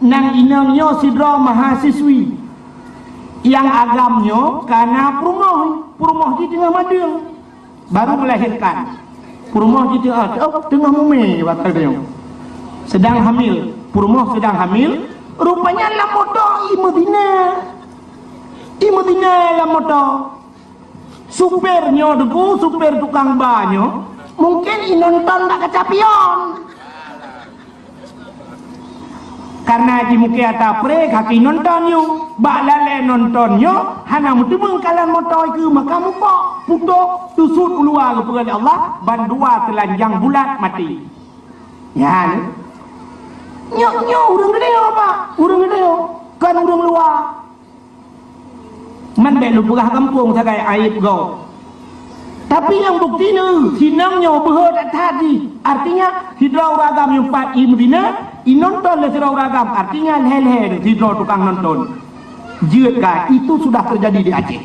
nang inong nyoe sidroe mahasiswi. Nyang agam nyoe kana peurumoh, peurumoh jih teungoh madeueng. Baru melahirkan. Peurumoh jih teungoh, oh, teungoh mumè, batal dia. Sedang hamil. Peurumoh sedang hamil. Rupanya lam moto i meuzina. I meuzina lam moto. Supir nyoe Teungku, supir tukang ba nyoe, mungkin i nonton bak kaca pion. Karena jimukèe ata pré, ka ki nonton nyoe. Bak lalè nonton nyoe, hana meuteumeung kalon moto ikeue, maka mupok, putôh, teusut u luwa geupeugah lé Allah, ban dua teulanjang bulat maté. Nyan. Nyoe, nyoe ureueng geutanyoe, Pak. Ureueng geutanyoe. Kon ureueng luwa. Man bèk lôn peugah gampông sagai aib gob. Tapi nyang bukti nyoe, sinong nyoe beuhe that-that jih. Artinya, sidroe ureueng agam nyang pat i meuzina, i nonton lé sidroe ureueng agam. Artinya, lhèe-lhèe sidroe tukang nonton. Jeuet ka, itu sudah terjadi di Aceh.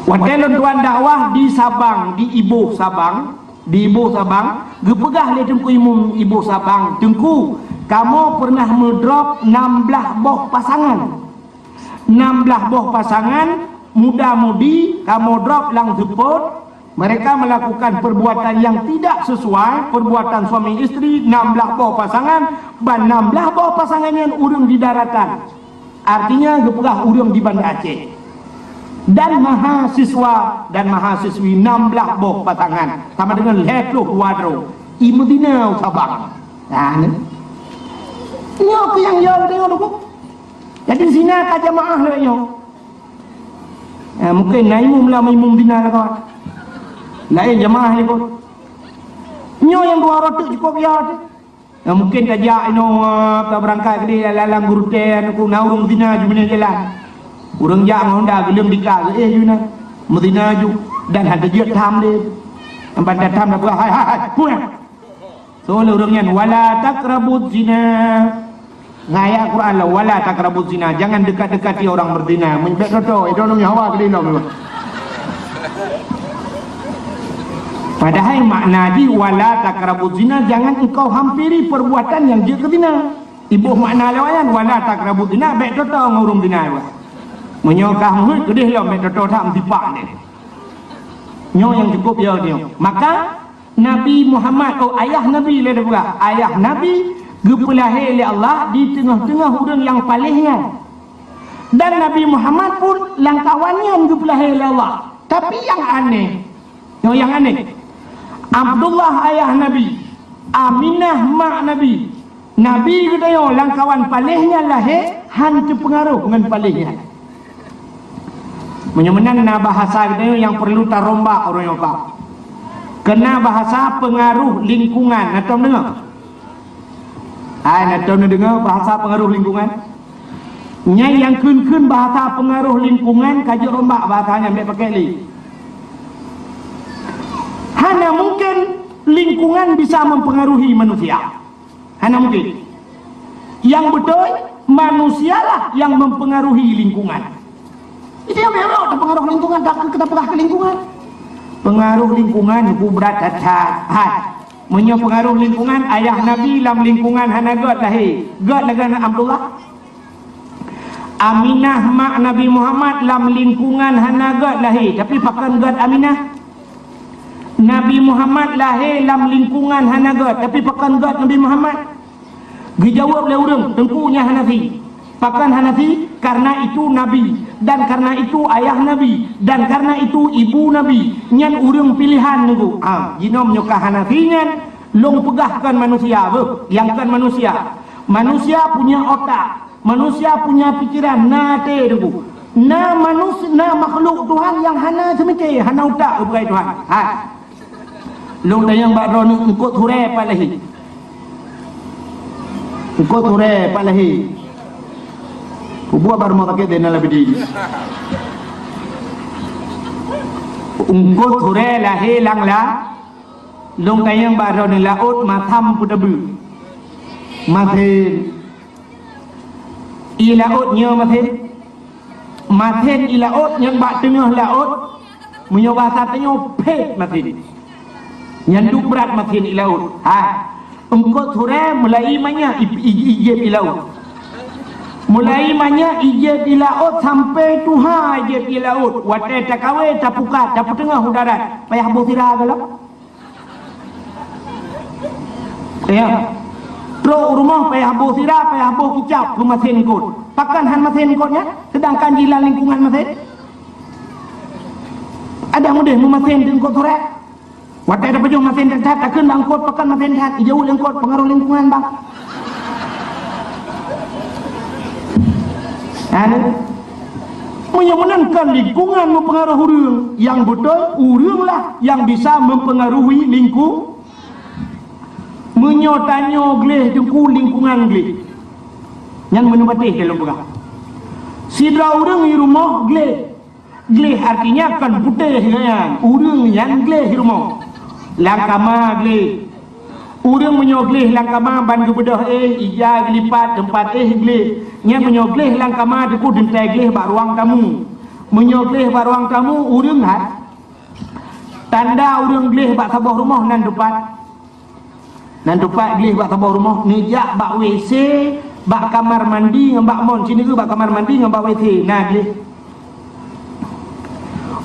Watèe lôn tuan dakwah di Sabang, di Iboh Sabang, Di Iboh Sabang, geupeugah lé Teungku Imum Iboh Sabang, "Teungku, kamoe pernah meudrop nam blaih boh pasangan. Nam blaih boh pasangan, muda-mudi, kamoe drop lam seupôt, mereka melakukan perbuatan yang tidak sesuai, perbuatan suami isteri, nam blaih boh pasangan, ban nam blaih boh pasangan nyan ureueng di daratan." Artinya, geupeugah ureueng di Banda Aceh. Dan mahasiswa dan mahasiswi nam blaih boh pasangan, sama dengan lhèe ploh dua droe. I meuzina u Sabang. Nah, ni. Nyoe keuh nyang yo deungoe, Teungku. Jadi, zina ka jamaah lagèe nyoe. Eh, mungkin na imum lah, imum zina lah, kawan. Laén jamaah ni pun. Nyoe nyang dua ratus cukup ya tu. Nah, mungkin tajak inoe, eh, tabeurangkat keudéh lam, lam gurutèe, na ureueng zina ju meunan jalan. Ureueng jak ngon honda, geuleueng dika, eh, ju na. Meuzina ju. Dan hana jeuet tham lé. Ban tatham na peugah, "Hai, hai, hai, pulang." Soe lé ureueng nyan, "Wala taqrabuz zina." Ngon ayat Quran lah, "Wala taqrabuz zina." Jangan dekat-dekati orang berzina. Meunyo bèk toto, itu namanya hawa keudéh lom. Padahai makna jih, "Wala taqrabuz zina", jangan engkau hampiri perbuatan yang jeuet keu zina. Iboh makna lewat nyan, "Wala taqrabuz zina", bèk toto ngon ureueng zina. Meunyoe ka meuheuet keudéh lom, bèk toto that meusipak deh. Nyoe nyang cukup ya nyoe. Maka Nabi Muhammad, oh, ayah Nabi lé peugah, ayah Nabi geupeulahé lé Allah di teungoh-teungoh ureueng nyang paléh nyan. Dan Nabi Muhammad pun lam kawan nyan geupeulahé lé Allah. Tapi nyang aneh, nyoe nyang aneh, Abdullah ayah Nabi, Aminah mak Nabi, Nabi geutanyoe lam kawan paléh nyan lahé, han teupeungaroh ngon paléh nyan. Meunyoe meunan na bahasa geutanyoe nyang perlu tarombak ureuëng nyoe, Pak. Keunan bahasa pengaruh lingkungan. Na tom deungoe? Hai, na tom deungoe bahasa pengaruh lingkungan? Nyan nyang kheun-kheun bahasa pengaruh lingkungan ka jeuet rombak bahasa nyan, bèk pakai lé. Hana mungkin lingkungan bisa mempengaruhi manusia. Hana mungkin. Nyang beutôi, manusialah nyang mempengaruhi lingkungan. Jadi, nyang beurok teupeungaruh lingkungan, dak keu kita peugah keu lingkungan. Peungaruh lingkungan, bu brat that-that. Hai. Meunyoe peungaruh lingkungan, ayah Nabi lam lingkungan hana gèt lahé. Gèt lagèe Abdullah. Aminah mak Nabi Muhammad lam lingkungan hana gèt lahé, tapi pakon gèt Aminah? Nabi Muhammad lahé lam lingkungan hana gèt, tapi pakon gèt Nabi Muhammad? Geujaweueb lé ureuëng, "Teungku, nyan Hanafi." Pakon Hanafi? Karena itu Nabi, dan karena itu ayah Nabi, dan karena itu ibu Nabi. Nyan ureuëng pilihan Teungku. Ah, jinoe nyoe ka Hanafi nyan, lôn peugah kon manusia, beuh, nyang kon manusia. Manusia punya otak. Manusia punya pikiran, na até Teungku. Na manus-, na makhluk Tuhan nyang hana seumike, hana utak geupeugah Tuhan. Ha. Lôn tanyong bak droeneuh, eungkôt huré pat lahé? Eungkôt huré pat lahé? Peubuet bak rumoh sakét Zainal Abidin. Eungkôt huré lahé lam la-, lôn tanyong bak droeneuh, laôt masam peue teubeu? Masén. Ié laôt nyoe masén. Masén ié laôt nyang bak teungoh laôt, meunyoe basa tanyoe phét masén. Nyan duek brat masén ié laôt. Ha. Eungkôt huré mulai manyak i-, i-, i-, jieb ié laôt. Mulai manyak i-, jieb ié laôt sampoe tuha jieb ié laôt. Watèe takawé, tapukat, tapeuteungoh u darat, payah boh sira gohlom. Ya. Trok u rumoh payah boh sira, payah boh kicap keu masén eungkôt. Pakon han masén eungkôt nyan, seudangkan jilan lingkungan masén? Adak meudeh meumasén di eungkôt huré. Watèe tapajoh masén that-that, takheun bak eungkôt pakon masén that, ijaweueb lé eungkôt, pengaruh lingkungan, Bang. Anu, meunyoe meunan kon lingkungan mempengaruhi ureuëng, nyang beutôi ureuëng lah nyang bisa mempengaruhi lingku-, meunyoe tanyoe gleh Teungku, lingkungan gleh. Nyan meunan patéh lôn peugah. Sidroe ureuëng di rumoh gleh. Gleh artinya kon putéh nyan, ureuëng nyan gleh di rumoh. Lam kama gleh. Ureuëng meunyoe gleh lam kama ban geubeudôh éh, ija geulipat, teumpat éh gleh. Nyan meunyoe gleh lam kama Teungku, teuntèe gleh bak ruang tamu. Meunyoe gleh bak ruang tamu, ureuëng that. Tanda ureuëng gleh bak saboh rumoh nan teupat. Nan teupat gleh bak saboh rumoh, neujak bak W C, bak kamar mandi ngon bak mon, sineuk bak kamar mandi ngon bak W C, na gleh.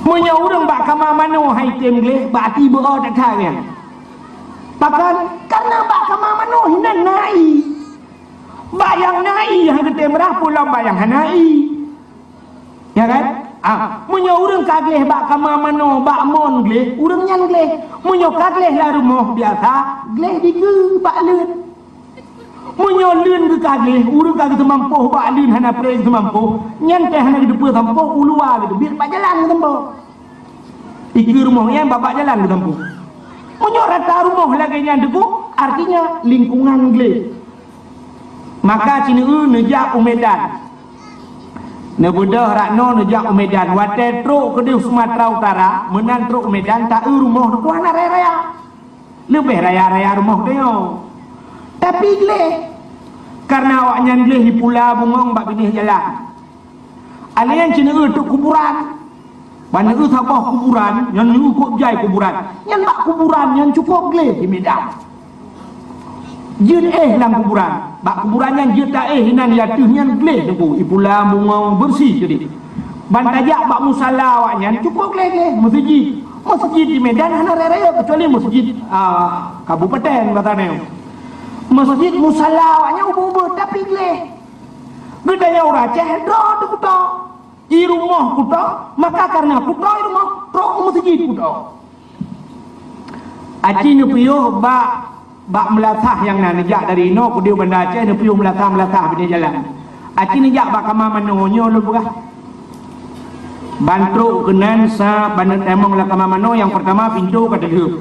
Meunyoe ureuëng bak kama manoe han item gleh, bak até beu-o that-that nyan. Pakon? Karena bak kama manoe hinan na ié. Bak nyang na ié han geutem rhah, peue lom bak nyang hana ié. Ya kan? Ah, meunyoe ureuëng ka gleh bak kama manoe, bak mon gleh, ureuëng nyan gleh. Meunyoe ka gleh lam rumoh biasa, gleh dikeue bak leuen. Meunyoe leuen geuh ka gleh, ureuëng ka geuseumampôh bak leuen hana preh geuseumampôh, nyan teuh hana geuteupeue sampôh, u luwa geuteubiet bak jalan geuseumampôh. Dikeue rumoh nyan bak, bak jalan geuseumampôh. Meunyoe rata rumoh lagèe nyan Teungku, artinya lingkungan gleh. Maka sineuk neujak u Medan. Neubeudôh rot noe neujak u Medan. Watèe trok keudéh Sumatera Utara, meunan trok u Medan, taeu rumoh Teungku hana raya-raya. Leubeh raya-raya rumoh tanyoe. Tapi gleh, karena awaknyan gleh di Pula Bungong bak binéh jalan. Alèh nyan sineuk eu kuburan. Ban neuk eu saboh kuburan, nyan neuk eu kok jai kuburan. Nyan bak kuburan nyan cukôp gleh di Medan. Jeuet éh lam kuburan. Bak kuburan nyan jeuet taéh inan ateueh nyan gleh Teungku, di Pula Bungong beureusi keudéh. Ban tajak bak musala awaknyan cukôp gleh-gleh, meuseujid. Meuseujid di Medan hana raya-raya, keucuali meuseujid, ah, kabupaten basa nyoe. Meuseujid musala awaknyan ubit-ubit, tapi gleh. Geutanyoe ureuëng Aceh droe teuh kuto. Di rumoh kuto, maka karena kuto di rumoh, trok u meuseujid kuto. Aci neupiôh bak, bak meulasah nyang na neujak dari inoe keudéh Banda Aceh, neupiôh meulasah-meulasah binéh jalan. Aci neujak bak kama manoe nyoe lôn peugah. Ban trok keunan sa baneuk tamong lam kama manoe, nyang peurtama pintoe ka teulheueh.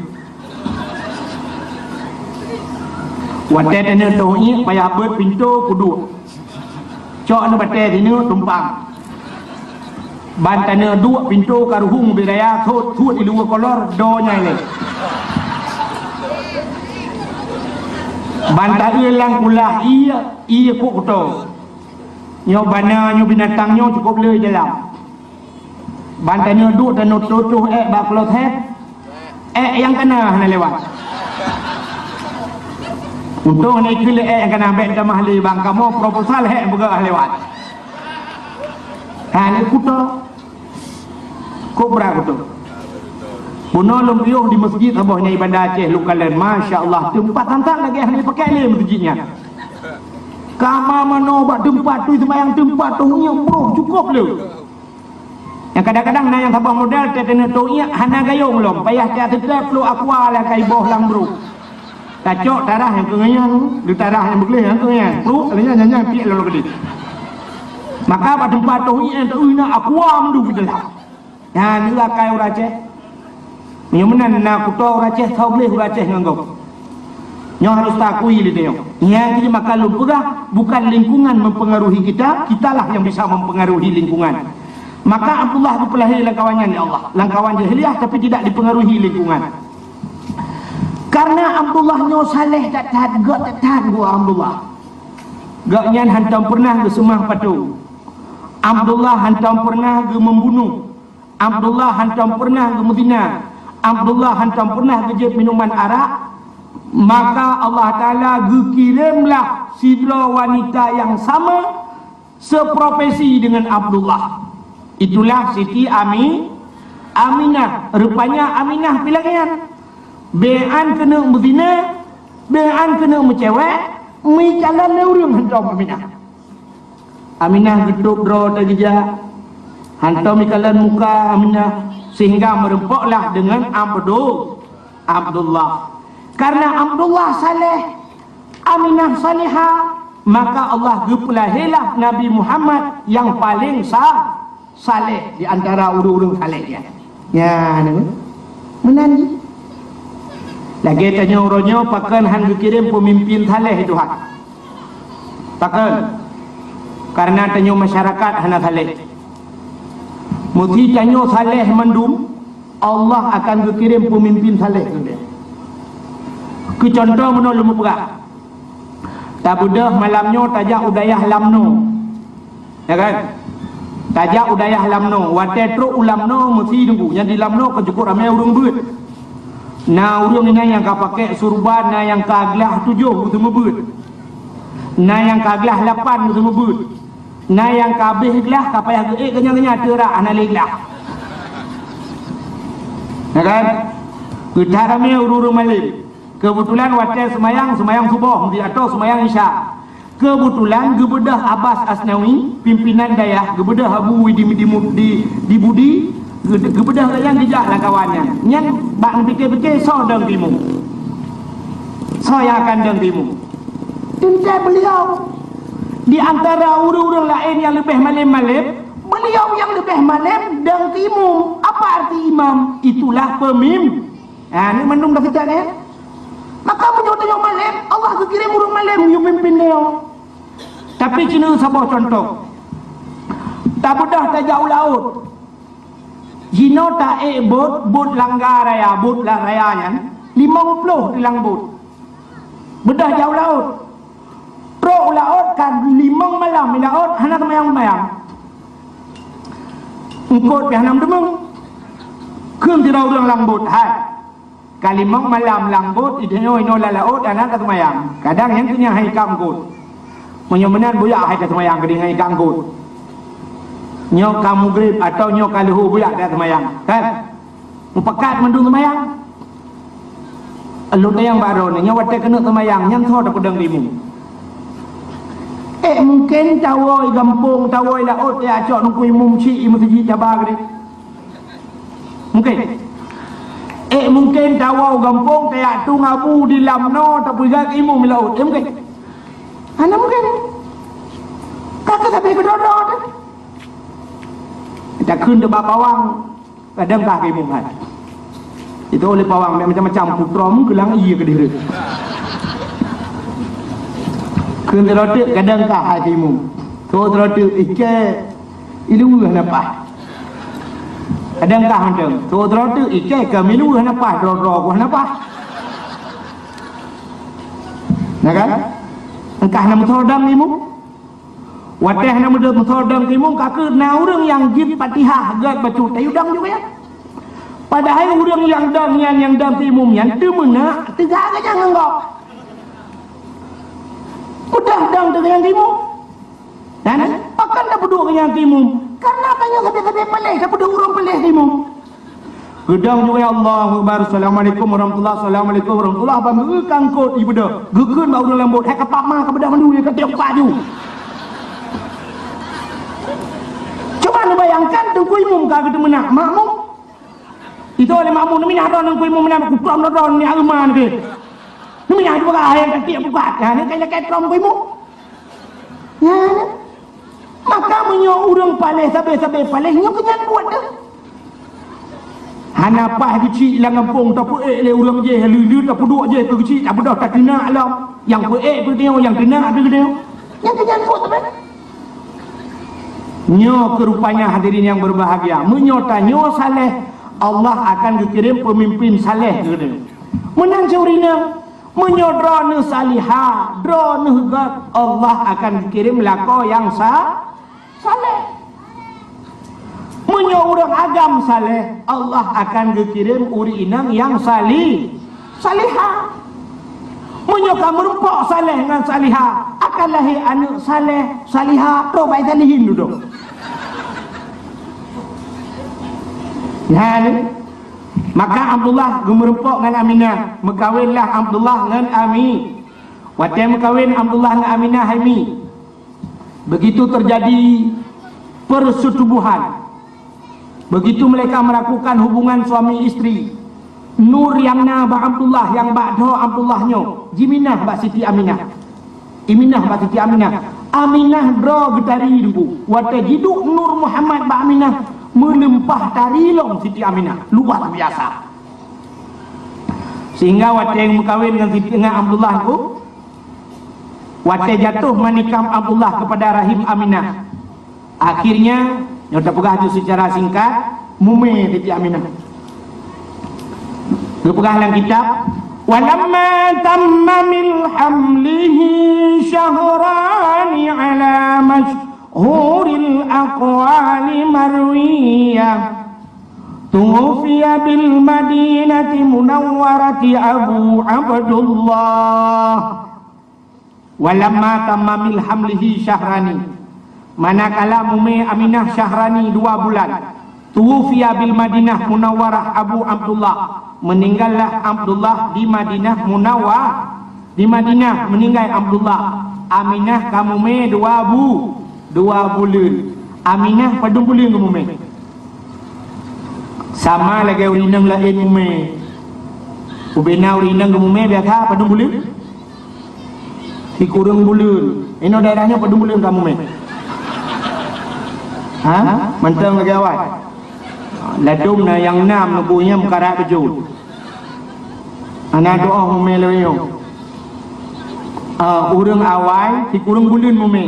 Watée taneuk toh iék payah beuet pintoe kuduek. Cok nibak batée sineuk tumpang. Ban taneuk duek pintoe ka ruhueng ubé raya, thot-thot di luwa kolor, do nyang lé. Ban taeu lam kulah ié, ié kok kuto. Nyoe bana, nyoe binatang nyoe cukop le dalam. Ban taneuk duek taneuk tutoh ék bak kloset. Ék nyang kana hana lewat. Untông hana ikheun lé ék nyang kana, bék tamah lé bang kamoe proposal hék beugah lewat. Ha, ni kuto. Kobra kuto. Bunoe lôn piôh di meuseujid saboh nyan i Banda Aceh lôn kalon. Masya Allah, teumpat sangat lagée hana ipakai lé meuseujid nyan. Kama manoe bak teumpat tu seumayang, teumpat tu nyoe broh cukop le. Nyang kadang-kadang na nyang saboh model teuh taneuk toh iék hana gayong lom, payah tiep-tiep plôk aqua lam kai boh lam brôk. Tacok tarah nyang keungian, di tarah nyang beugleh nyang keungian, plôk, nyan, nyan, nyan, piek lom keudeh. Maka bak teumpat toh iék teuh na aqua meudum di dalam. Nyan adalah kai ureuëng Aceh. Meunyoe meunan na kuto ureuëng Aceh, soe gleh ureuëng Aceh ngon gob. Nyoe harus taakui lé nyoe. Nyang jadi maka lôn peugah, bukan lingkungan mempengaruhi kita, kitalah yang bisa mempengaruhi lingkungan. Maka Abdullah geupeulahé lam kawan nyan lé Allah, lam kawan jahiliyah tapi tidak dipengaruhi lingkungan. Karena Abdullah nyoe saleh that-that, göt that-that geuh Abdullah. Gobnyan hantom pernah geuseumah patung. Abdullah hantom pernah geumeubunoh. Abdullah hantom pernah geumeuzina. Abdullah hantom pernah geujép minuman arak. Maka Allah Taala geukiremlah sidroe wanita nyang sama seprofesi dengan Abdullah. Itulah Siti Ami, Aminah. Rupanya Aminah pih lagée nyan. Bék an keuneuk meuzina, bék an keuneuk meucewek, meuikalon lé ureuëng hantom Aminah. Aminah geutôb droe teuh geujak, hantom ikalon muka Aminah, sehingga meureumpoklah deungon Abdu-, Abdullah. Karena Abdullah saleh, Aminah salihah, maka Allah geupeulahélah Nabi Muhammad nyang paleng sa-, saleh di antara ureuëng-ureuëng saleh nyan. Nyan, meunan jih. Lagée tanyoe uroe nyoe pakon han geukirém peumimpin saleh Tuhan. Pakon? Karena tanyoe masyarakat hana saleh. Meusi tanyoe saleh mandum, Allah akan geukirém peumimpin saleh keu geutanyoe. Keu cuntoh meunoe lôn peugah. Tabeudôh malam nyoe tajak u dayah Lamno. Ya kan? Tajak u dayah Lamno. Watée trok u Lamno meusi deungoe. Nyang di Lamno ka cukop ramé ureuëng beuet. Na ureuëng inan nyang ka pakai surban, na nyang ka glah tujoh geuseumeubeuet. Na nyang ka glah lapan geuseumeubeuet. Na nyang ka abéh glah ka payah geuék keunyan-keunyan teurak hana lé glah. Ya kan? Geuthat ramé ureuëng-ureuëng malém. Keubeutulan watée seumayang, seumayang suboh, meusi atau seumayang isya. Keubeutulan geubeudôh Abbas Asnawi, pimpinan dayah, geubeudôh Abu di, di, di, di Budi, geu-, geubeudôh lagée nyan geujak lam kawan nyan. Nyan bak neupike-pike soe dong timu. Soe nyang akan dong timu. Teuntée beliau di antara ureuëng-ureuëng laén nyang leubeh malém-malém, beliau nyang leubeh malém dong timu. Apa arti imam? Itulah pemim-, Ha, ni mandum dah kita ni. Maka meunyoe tanyoe malém, Allah geukirém ureuëng malém yue pimpin nyoe. Tapi keuneuk saboh cuntoh. Tabeudôh tajak u laôt. Jinoe taék bot, bot langga raya, bot la-, raya nyan, limong ploh di lam bot. Beudôh jak u laôt. Trok u laôt ka limong malam di laôt hana teumayang-mayang. Eungkot pih hana meuteumé. Kheun sidroe ureuëng lam bot, "Hai, ka limong malam lam bot, i tanyoe inoe lam laôt hana tateumayang. Kadang nyang keunyan hai ka eungkot. Meunyoe meunan buyak hai tateumayang keudéh ngon hai ka eungkot. Nyoe ka mugrib atau nyoe ka leuhô buyak tateumayang." Kan? Mupakat mandum seumayang. Lôn tanyong bak droeneuh, nyoe watée keuneuk seumayang, nyan soe tapeudong imum? Eh, mungken tawoe gampông, tawoe laôt, ya cok nungku imum chik i meuseujid caba geude. Mungken. Eh, mungken tawoe gampông, tayak tueng abu di lam noe, tapeugah imum laôt. Eh, mungken. Hana mungken. Ka keuh sabe keudroe-droe teuh. Takheun teuh bak pawang, kadang ka geumeuhat. Itu oleh pawang macam-macam, putroe meukelang ié keudeh reuet. Kheun teuh droe teuk, kadang ka hai timu. Tho droe teuk, ikei iluweuh hana paih. Kadang ka mantong. Tho droe teuk, ikei ka miluweuh hana paih, droe-droe ku hana paih. Nah kan? Engkah na meusoe dang timu. Watèe hana meudo-, meusoe dang timu, ka keuh na ureueng nyang jeuet Fatihah gèt bacut, tayue dang juga ya. Padahai ureueng nyang dang nyan, nyang dang timu nyan, teumeunak teuga geuh nyan ngon gob. Peugah dang teuga nyang timu. Dan pakon tapeuduek geuh nyan timu? Karena tanyoe sabe-sabe paléh, tapeuduek ureueng paléh timu. Geudong juga, "Ya Allahu Akbar, Assalamualaikum warahmatullah, Assalamualaikum warahmatullah," ban geuh kangkot ibeudôh. Geukheun bak ureueng lambôt, "Hai kapap ma ka beudôh mandum, ka tiep paju." Cuba neubayangkan Teungku Imum ka geuteumeunak, makmum. Itu oleh makmum, neuminah droe Teungku Imum, meunan kuprong droe ni areuman ke. Neuminah juga hai ka tiep buka. Nah, ni kayak kayak trom Teungku Imum. Nyan. Maka meunyoe ureueng paléh, sabe-sabe paléh, nyoe keu nyan buet deuh. Hana paih geuchik lam gampông, tapeuék lé ureueng jéh, leu-leu tapeuduek jéh keu geuchik, tabeudôh tateunak lom. Nyang peuék keu geutanyoe, nyang teunak keu geutanyoe. Nyan keu nyan buet sabe. Nyoe keu rupanya hadirin yang berbahagia. Meunyoe tanyoe saléh, Allah akan geukirém peumimpin saléh keu geutanyoe. Meunan cit ureueng inong, meunyoe droeneuh salihah, droeneuh gèt, Allah akan geukirém lakoe nyang sa-, saléh. Meunyoe ureueng agam saléh, Allah akan geukirém ureueng inong nyang sali-, salihah. Meunyoe ka meurumpok saléh ngon salihah, akan lahé aneuk saléh, salihah, trok bak salihin dudoe. Nyan. Maka Abdullah geumeurumpok ngon Aminah, meukawenlah Abdullah ngon Ami-, watèe meukawen Abdullah ngon Aminah hai Mi, begitu terjadi persetubuhan. Begitu mereka melakukan hubungan suami istri, nur nyang na bak Abdullah, nyang bak dhoe Abdullah nyoe, jiminah bak Siti Aminah. Iminah bak Siti Aminah. Aminah droe geutari Teungku. Watèe jiduek Nur Muhammad bak Aminah, meulimpah tari lom Siti Aminah. Luar biasa. Sehingga watèe meukawen ngon Siti, ngon Abdullah Teungku, watèe jatuh manikam Abdullah kepada rahim Aminah, akhirnya, nyoe tapeugah tu secara singkat, mumè Siti Aminah. Geupeugah lam kitab, "Walamma tamma min hamlihi syahrani ala masyhuril aqwali marwiyah, tuwufiya bil Madinati Munawwarati Abu Abdullah." Walamma tamma min hamlihi syahrani, manakala mumè Aminah syahrani dua bulan, tuwufiya bil Madinah Munawwarah Abu Abdullah, meuninggallah Abdullah di Madinah Munawwa-, di Madinah meuninggai Abdullah. Aminah ka mumè dua bu-, dua buleuen. Aminah padum buleuen geumumè? Sama lagèe ureueng inong laén mumè. Ubena ureueng inong geumumè biasa padum buleuen? Sikureueng buleuen. Inoe daerah nyoe padum buleuen ka mumè? Ha? Mantong lagèe awai. Ladôm na nyang nam neubu nyan meukarat beujeuet. Hana tu'oh mumè lé nyoe. Ah, ureueng awai sikureueng buleuen mumè.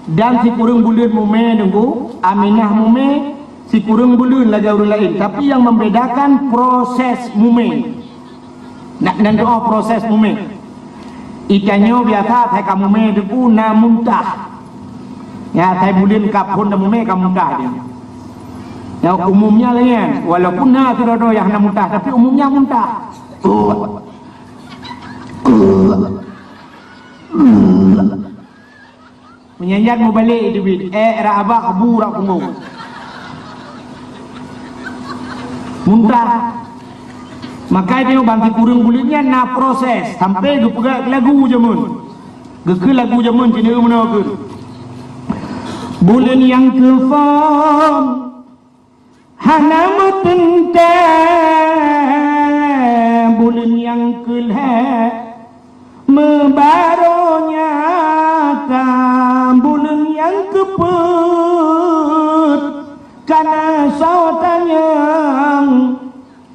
Dan sikureueng buleuen mumè Teungku, Aminah mumè sikureueng buleuen lagèe ureueng laén, tapi nyang membedakan proses mumè. Nak nan doa proses mumè. Itanyoe biasa asai ka mumè Teungku na muntah. Nyan asai buleuen ka phôn dan mumè ka muntah dia. Nyang umumnya laén, walaupun na sidroe-droe nyang hana muntah, tapi umumnya muntah. Meunyan-nyan mubalek teubiet, ék rab abah, bu rab punggong. Muntah. Maka nyoe ban sikureueng buleuen nyan na proses sampai geupeugah lagu jameun. Geukheun lagu jameun, jineuk meunoe kheun. Buleuen nyang keuphôn hana meuteuntèe, buleuen nyang keulhèe meubaroe nyata, buleuen nyang keupeuet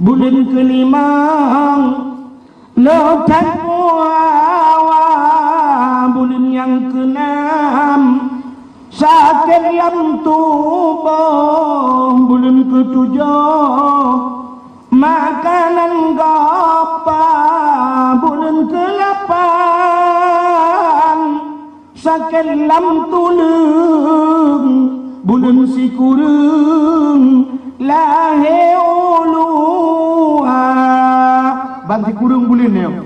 Buleuen keulimong, lheuh that puasa, buleuen nyang keunam, sakét lam tuboh, buleuen keutujoh, makanan gapa, buleuen keulapan, sakét lam tuleueng, buleuen sikureueng lahé ulua. Ban sikureueng buleuen nyoe.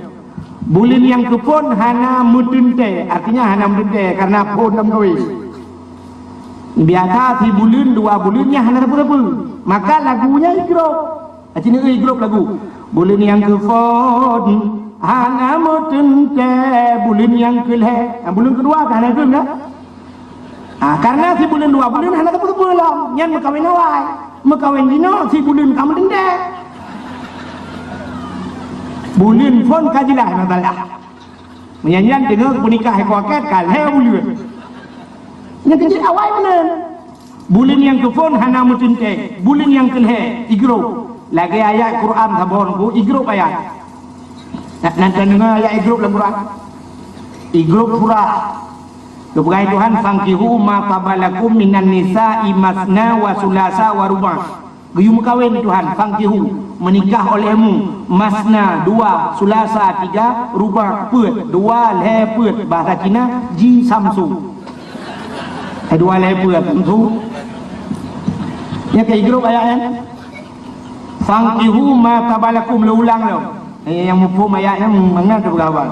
Buleuen nyang keuphon hana meuteuntée, artinya hana meuteuntée karena phon lam kawé. Biasa sibuleuen dua buleuen nyan hana sapeue-sapeue. Maka lagu nyan igrop. Aci neueu igrop lagu. Buleuen nyang keuphon hana meuteuntée, buleuen nyang keulhée. Ah, buleuen keudua ka hana igrop dah. Ah, karena sibuleuen dua buleuen hana sapeue-sapeue lom. Nyan meukawen awai. Meukawen jinoe sibuleuen ka meuteuntée. Buleuen phon ka jeulaih masalah. Meunyan nyan deungoe peunikah iko akét ka lhée buleuen. Nyang keuh jeuet awai meunan. Buleuen nyang keuphon hana meuteuntée, buleuen nyang keulhée igrop. Lagée ayat Quran saboh nyoe igrop ayat. Na, na, na deungoe ayat igrop lam Quran? Igrop surah. Geupeugah Tuhan, "Fankihu ma taba lakum minan nisa'i masna wa sulasa wa ruba'." Geuyue meukawen Tuhan, fankihu, meunikah olehmu, masna, dua, sulasa, tiga, ruba', peuet, dua, lhée, peuet, bahasa Cina, ji samsu. Eh, dua, lhée, peuet, samsu. Nyan ka igrop ayat nyan. Fankihu ma taba lakum, lôn ulang lom. Eh, nyang muphom ayat nyan mangat teupeugah haba.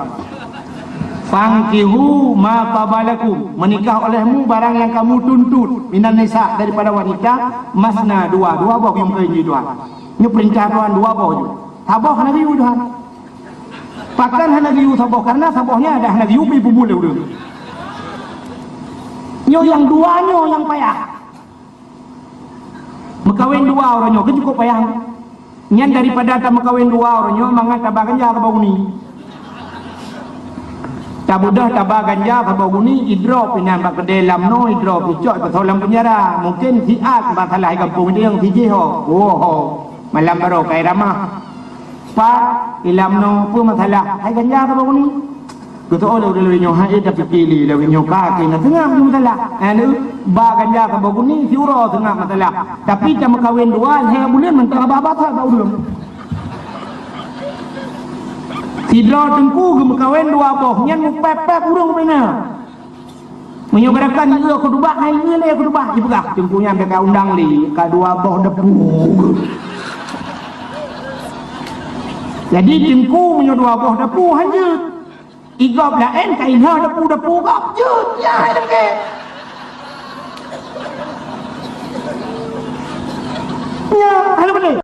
"Fankihu ma taba lakum," meunikah olehmu barang nyang kamu tuntut, "minan nisa," daripada wanita, "masna," dua, dua boh geuyue meukawen di Tuhan. Nyoe peurintah Tuhan dua boh ju. Saboh hana geuyue Tuhan. Pakon hana geuyue saboh? Karena saboh nyan dah hana geuyue, pi peumulia ureuëng. Nyoe nyang dua nyoe nyang payah. Meukawen dua uroe nyoe kan cukup payah. Nyan daripada tameukawen dua uroe nyoe mangat taba ganja taba guni. Tabeudôh taba ganja taba guni idrop inan bak keudée lam noe, idrop icok ipeusoe lam peunjara. Mungken siat masalah di gampông idéng sijih ho. Woe ho. Malam baroe ka iramah. Pat ilam noe peue masalah? Hai ganja taba guni. Geuteu'oh lé ureuëng nyoe hai tapike lé lawét nyoe ka keuh na teungoh meusalah. Anu ba ganja saboh guni siuroe teungoh meusalah. Tapi tameukawen dua lhée buleuen mantong haba-haba that bak ureuëng. Sidroe teungku geumeukawen dua boh nyan meupéb-péb ureuëng beuna. Meunyoe gerakan nyoe khutubah hai nyoe lé khutubah jipeugah teungku nyan ka undang lé ka dua boh depu. Jadi teungku meunyoe dua boh depu hanjeuet. Igob laén ka inha depu-depu gob jeuet, ya hai lengket. Ya, hai lengket.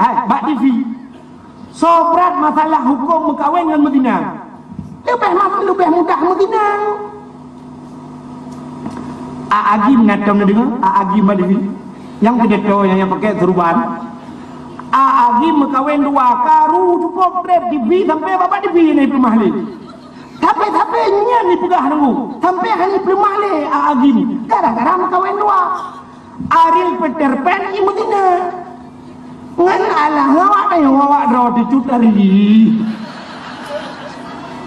Hai, bak T V. Soe brat masalah huköm meukawen ngon meuzina. Leubeh ma-, leubeh mudah meuzina. A Agim na tom neudeungoe, A Agim bak T V. Nyang pidato nyang, nyang pakai serban. A Agim meukawen dua, karu cukôp treb T V sampai babah T V na ipeuleumah lé. Tapi-tapi nyan ipeugah nunggu, sampai hana ipeuleumah lé A Agim. Gara-gara meukawen dua. Ariel Peter Pan i meuzina. Ngon alah awak nyoe awak droe di Cut Ari.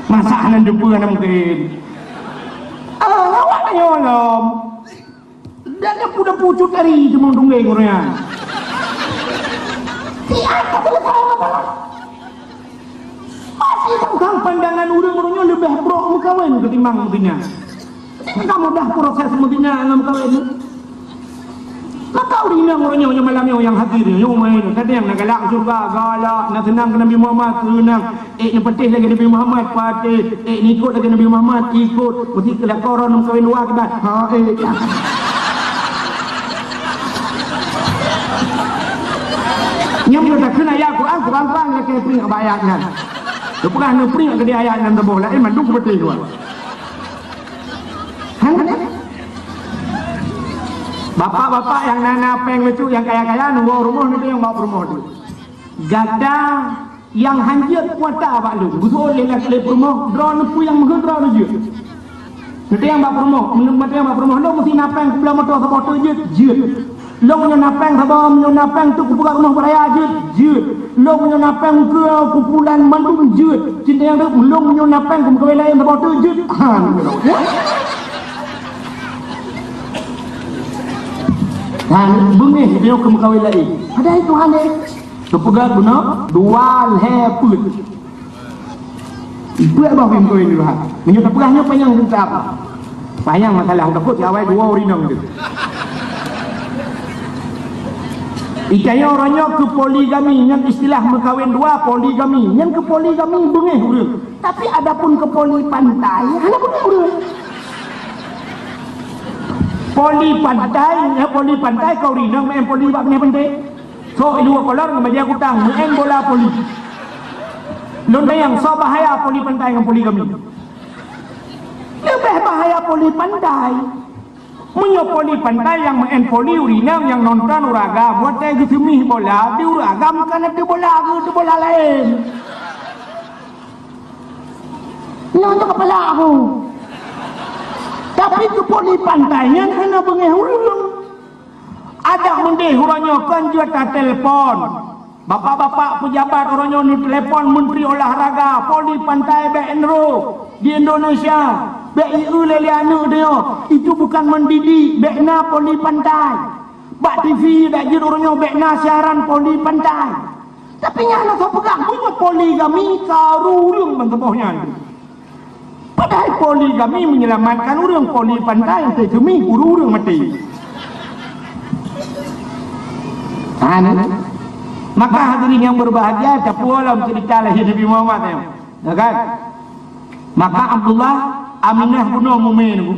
Masa hana deungoe hana mungken. Alah awak nyoe lom. Dan depu-depu Cut Ari teuma tunggeng ureuëng nyan. Siat ka selesai masalah. Pasti tentang pandangan ureuëng-ureuëng nyoe leubeh brok meukawen ketimbang meuzina. Ka mudah proses meuzina ngon meukawen nyoe. Maka ureuëng inong ureuëng nyoe nyang malam nyoe nyang hadir nyoe, nyoe main, kadang na galak syurga, galak, na seunang keu Nabi Muhammad, seunang. Eh, nyang patéh lagée Nabi Muhammad, patéh. Eh, ikot lagée Nabi Muhammad, ikot. Meusti keu lakoe droe meukawen dua kiban. Ha, eh. Nyang meunyoe takheun ayat Quran, Quran, Quran lakée pring bak ayat nyan. Teupeugah neupriek keudeh ayat nyan teuboh laén mandum kupeuteh dua. Hana deh. Bapak-bapak nyang na-na péng meucuk nyang kaya-kaya nunggu rumoh nanti nyang bak peurumoh tu. Gata nyang hanjeuet kuasa bak lôn. Geusoe lé lak lé peurumoh, droeneuh peue nyang meuheuet droeneuh jeuet. Nanti nyang bak peurumoh, nanti nyang bak peurumoh lôn meusti na péng kublah moto saboh tu jeuet, jeuet. Lôn meunyoe na péng saboh, meunyoe na péng tu kupeugah rumoh beuraya jeuet, jeuet. Lôn meunyoe na péng ukeue kupulan mandum jeuet. Cinta nyang deuek, lôn meunyoe na péng kumeukawen laén saboh tu jeuet. Han. Han, beungéh dia kumeukawen laén. Padahai Tuhan deh. Kupeugah guna dua lhèe peuet. Ipeue bah bim kawin dulu ha. Meunyoe tapeugah nyoe panyang teutab. Panyang masalah takot si awai dua ureueng inong tu. Itanyoe uroe nyoe keu poligami, nyan istilah meukawen dua poligami. Nyan keu poligami beungéh ureueng. Tapi adapun keu poli pantai, hana beungéh ureueng. Poli pantai, ya poli pantai keu ureueng inong main poli bak binéh pantai. Sok i luwa kolor ngon bajèe kutang, meu'en bola poli. Lôn tanyong, soe bahaya poli pantai ngon poligami? Leubeh bahaya poli pantai. Meunyoe poli pantai nyang meu'en poli ureueng inong nyang nonton ureueng agam, watèe geuseumih bola, di ureueng agam ka na teuh bola geuh, teuh bola laén. Nyoe, nyoe keupala aku. Tapi keu poli pantai nyan hana beungéh ureueng. Adak meudeh uroe nyoe kon jeuet tatelpon. Bapak-bapak peujabat uroe nyoe neutelepon Menteri Olahraga, poli pantai bèk nro di Indonesia, bèk ieu lé lé aneuk nyoe. Itu bukan mendidik, bèk na poli pantai. Bak T V dak jeuet uroe nyoe bèk na siaran poli pantai. Tapi nyan hana soe peugah meunyoe poligami ka ureueng ban saboh nyan. Padahai poligami menyelamatkan ureueng, poli pantai teuh seumih ureueng maté. Ha, nah. Maka hadirin yang berbahagia, tapulang cerita lahir Nabi Muhammad nyoe. Ya kan? Maka Abdullah, Aminah bunoe mumé nyoe.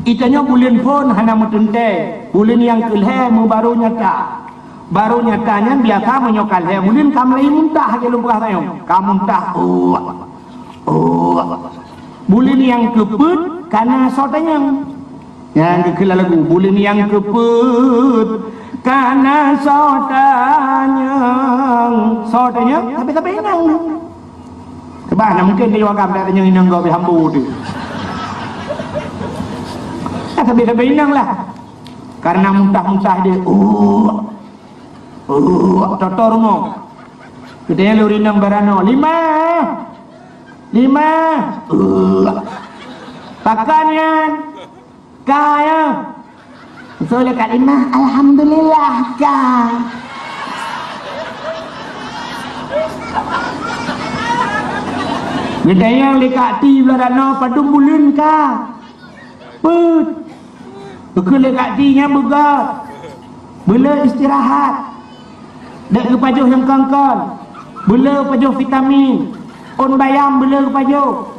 Itanyoe buleuen phôn hana meuteuntèe, buleuen nyang keu lhèe meubaru nyata. Baru nyata nyan biasa meunyoe ka lhèe buleuen ka mulai muntah lagèe lôn peugah tanyoe. Ka muntah, oh, oh. Buleuen nyang keu peuet ka na soe tanyong. Nyan geukheun lam lagu, buleuen nyang keu peuet ka na soe tanyong. Soe tanyong? Tapi-tapi inong. Bah, na mungkin di agam dak tanyong inong gob hambo tu. Nah, tapi-tapi inong lah. Karena muntah-muntah dia, uh, uh, totor mo. Keudeh lôn inong barano, lima, lima, uh. Pakan nyan, ka ya. Soe lé Kak Imah, alhamdulillah, ka. Geutanyong lé Kak Ti blah danoe padum buleuen ka. Peuet. Geukheun lé Kak Ti nyan beugöt. Beuleu istirahat. Dek geupajoh nyang kon-kon. Beuleu pajoh vitamin. Ôn bayam beuleu geupajoh.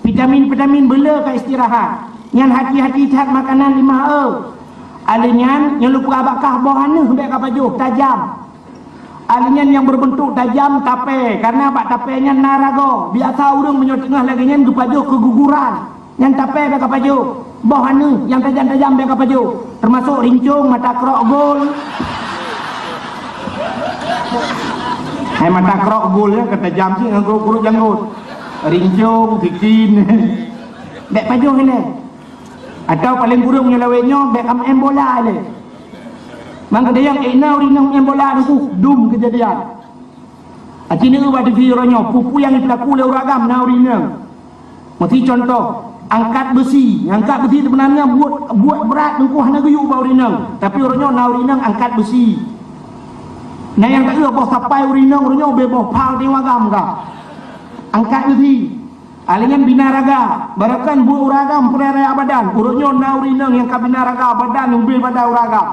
Vitamin-vitamin beuleu ka istirahat. Nyan hati-hati that makanan lima e. Alèh nyan, nyang lupa bakah boh aneuh bèk ka pajoh, tajam. Alèh nyan nyang berbentuk tajam tapè, karena bak tapè nyan na ragoe. Biasa ureueng meunyoe teungoh lagèe nyan geupajoh keguguran. Nyan tapè bèk ka pajoh. Boh aneuh nyang tajam-tajam bèk ka pajoh. Termasuk rincong, mata krok gol. Hai mata krok gol nyan ka tajam cit ngon krok-krok janggot. Rincong, sikin. Bèk pajoh ilèe. Atau paléng kureueng meunyoe lawét nyoe bèk ka meu'en bola ilèe. Mang keudéh nyang ék na ureueng inong meu'en bola teungku, dum keujadian. Aci neu bak T V uroe nyoe, peue-peue nyang jipeulaku lé ureueng agam na ureueng inong. Meusi contoh, angkat beusi. Angkat beusi seubeunarnya buet, buet brat teungku hana geuyue bak ureueng inong. Tapi uroe nyoe na ureueng inong angkat beusi. Na nyang taeu boh sapai ureueng inong uroe nyoe ubé boh pha di ureueng agam ka. Angkat beusi. Alèh nyan bina raga, barokon buet ureueng agam peuraya badan. Uroe nyoe na ureueng inong nyang ka bina raga badan ubé badan ureueng agam.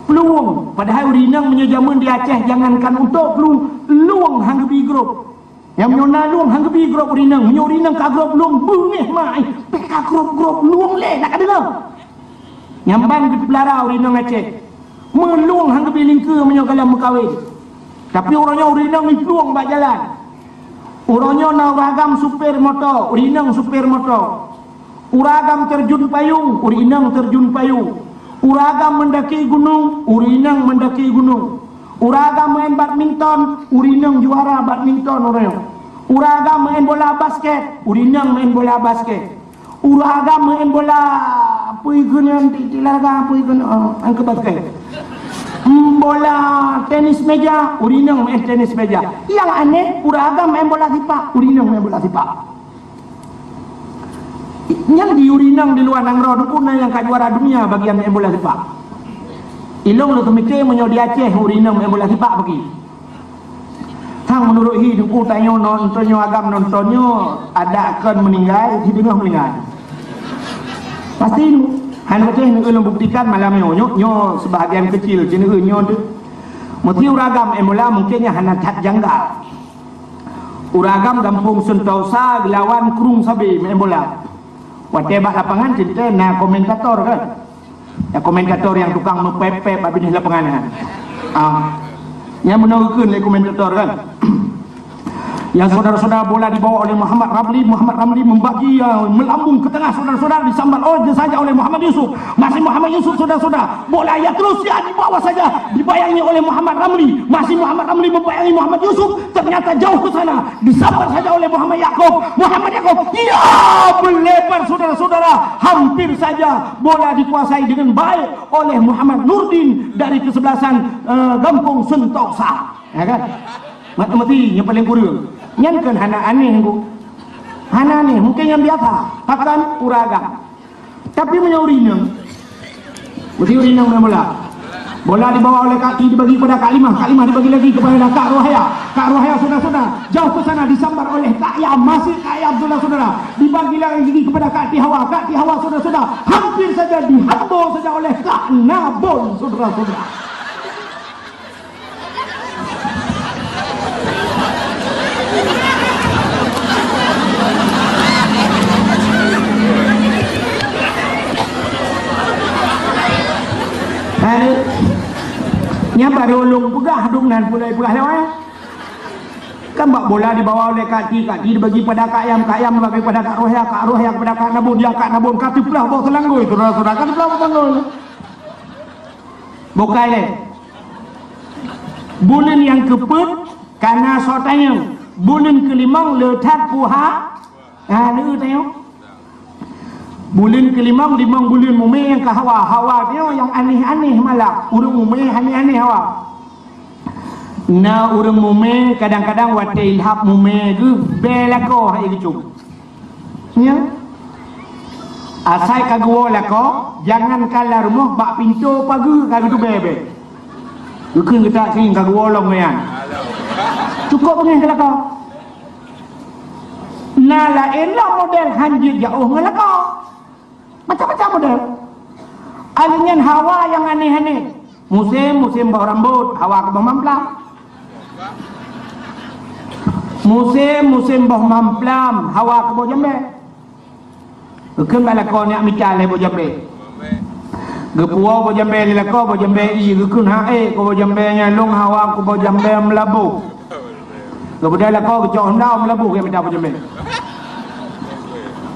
Plueng, padahai ureueng inong meunyoe jameun di Aceh jangankan untuk plueng, lueng han geubi grob. Nyang meunyoe na lueng han geubi grob ureueng inong, meunyoe ureueng inong ka grob lueng beungéh mai, pih ka grob-grob lueng lé nak ka deungoe. Nyan ban geupeulara ureueng inong Aceh. Meulueng han geubi lingkeue meunyoe galak meukawen. Tapi uroe nyoe ureueng inong jiplueng bak jalan. Uroe nyoe na ureueng agam supir moto, ureueng inong supir moto. Ureueng agam terjun payung, ureueng inong terjun payung. Ureueng agam mendaki gunong, ureueng inong mendaki gunong. Ureueng agam main badminton, ureueng inong juara badminton uroe nyoe. Ureueng agam main bola basket, ureueng inong main bola basket. Ureueng agam main bola Pui keunan di, di olahraga, pui keunan, oh, angkat basket. Hmm, bola tenis meja, ureueng inong main tenis meja. Nyang aneh, ureueng agam main bola sipak, ureueng inong main bola sipak. Nyan di ureueng inong di luwa nanggroe tu pun na nyang ka juara dunia bagian main bola sipak. Ilong lôn teumike meunyoe di Aceh ureueng inong main bola sipak bagi. Sang meunurot hi Teungku tanyoe nonton nyoe agam nonton nyoe adak kon meuninggai, sideungoh meuninggai. Pasti hana beutôi neuen lôn buktikan malam nyoe, nyoe, nyoe sebahagian kecil sineuen nyoe tu. Meusti ureueng agam main bola mungken nyang hana that janggal. Ureueng agam gampông Sentosa geulawan Krueng Sabe main bola. Watée bak lapangan teuntée na komentator kan. Ya, komentator nyang tukang meupép-pép bak binéh lapangan nyan. Ah. Nyang meunoe geukheun lé komentator kan. Ya, saudara-saudara, bola dibawa oleh Muhammad Ramli. Muhammad Ramli membagi, ya, melambung ke tengah, saudara-saudara, disambar oleh saja oleh Muhammad Yusuf. Masih Muhammad Yusuf, saudara-saudara. Bola ya terus ya dibawa saja, dibayangi oleh Muhammad Ramli. Masih Muhammad Ramli membayangi Muhammad Yusuf, ternyata jauh ke sana. Disambar saja oleh Muhammad Yakub. Muhammad Yakub, ya, melebar, saudara-saudara. Hampir saja bola dikuasai dengan baik oleh Muhammad Nurdin dari kesebelasan, eh, gampông Sentosa. Ya kan? Mat-, mati yang paling kurang. Nyan kan hana aneh, Bu. Hana aneh, mungkin yang biasa. Pakon ureueng agam. Tapi meunyoe ureueng inong, meusti ureueng inong main bola. Bola dibawa oleh Kak Ti, dibagi kepada Kak Limah, Kak Limah dibagi lagi kepada Kak Ruhaya. Kak Ruhaya sudah-sudah jauh ke sana disambar oleh Kak Yam, masih Kak Yam sudah-sudah dibagi lagi kepada Kak Ti Hawa, Kak Ti Hawa sudah-sudah hampir saja dihambo saja oleh Kak Nabon sudah-sudah. Hai, nyan baru lôn peugah, dum nan pulai peugah lewat. Kan bak bola dibawa oleh Kak Ti, Kak Ti dibagi pada Kak Yam, Kak Yam dibagi pada Kak Rohya, Kak Rohya kepada Kak Nabon, dia Kak Nabon ka teuplah boh selanggoi, saudara-saudara, ka teuplah boh selanggoi. Bukai lé. Buleuen nyang keupeuet kana soe tanyong. Buleuen keulimong le that puha. Ha, le tanyong. Buleuen keulimong, limong buleuen mumé nyang ka hawa. Hawa nyoe nyang aneh-aneh malah. Ureueng mumé aneh-aneh hawa. Na ureueng mumé kadang-kadang watée ilhab mumé geuh bée lakoe hai geucom. Nyan. Asai ka geuwoe lakoe, jangankan lam rumoh, bak pintoe pageue ka geutubée bée. Geukheun geutak keuieng ka geuwoe lom nyan. Cukôp beungéh keu lakoe. Na laén lom model han jeuet jiôh ngon lakoe. Macam-macam model. Alèh nyan hawa nyang aneh-aneh. Musém, musém boh rambôt, hawa keu boh mamplam. Musém, musém boh mamplam, hawa keu boh jambé. Geukheun bak lakoe neujak mita lé boh jambé. Geupuwoe boh jambé lé lakoe, boh jambé ie, geukheun han ék keu boh jambé nyan, lôn hawa keu boh jambé meulaboh. Geubeudôh lakoe geucok honda meulaboh geumita boh jambé.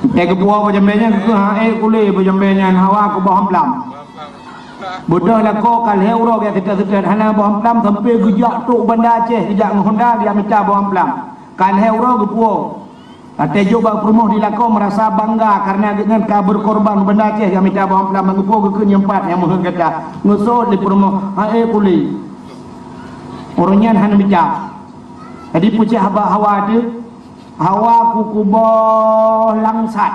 Watée geupuwoe boh jambé nyan, geukheun han ék kulé boh jambé nyan, hawa keu boh mamplam. Beudôh lakoe ka lhée uroe geujak seutôt-seutôt hana boh mamplam, sampoe geujak trok Banda Aceh geujak ngon honda geujak mita boh mamplam. Ka lhée uroe geupuwoe. Watée jok bak peurumoh di lakoe meurasa bangga kareuna geuhnyan ka beukorban Banda Aceh geujak mita boh mamplam, ban geupuwoe geukheun nyang pat nyang meuheuét gata. Geuseuôt lé peurumoh, han ék kulé. Ureueng nyan hana mita. Jadi peucah bak hawa teuh, hawa keu kuboh langsat.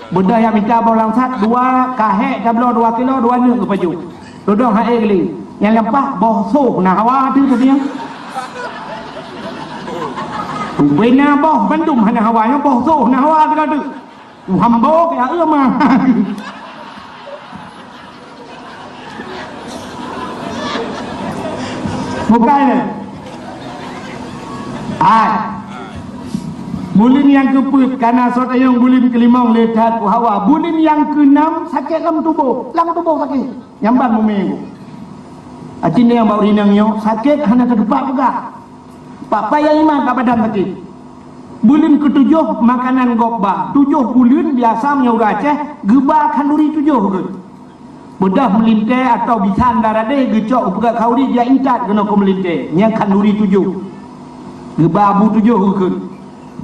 Beudôh jak mita boh langsat, dua ka hék tabloe dua kilo, dua neuk geupajoh. Dudoe han ék lé. Nyang lampah boh soh na hawa teuh tadi nyan. Ubé na boh bandum hana hawa, nyan boh soh na hawa teuh. Uhambo keu aeu ma. Bukai lé. Hai. Buleuen nyang keupeuet kana soe tanyong, buleuen keulimong le that hawa. Buleuen nyang keunam sakét lam tuboh, lam tuboh sakét. Nyamban mumé. Aci nyang bak ureueng inong nyoe sakét hana teutupat peugah. Pak payah iman bak badan sakét. Buleuen keutujoh makanan gob ba. Tujoh buleuen biasa meunyoe ureueng Aceh geuba khanduri tujoh geuh. Beudôh meulintée atawa bisan daradeh geucok geupeugah khanduri dia intat keunoe keu meulintée. Nyang khanduri tujoh. Geuba abu tujoh geukheun.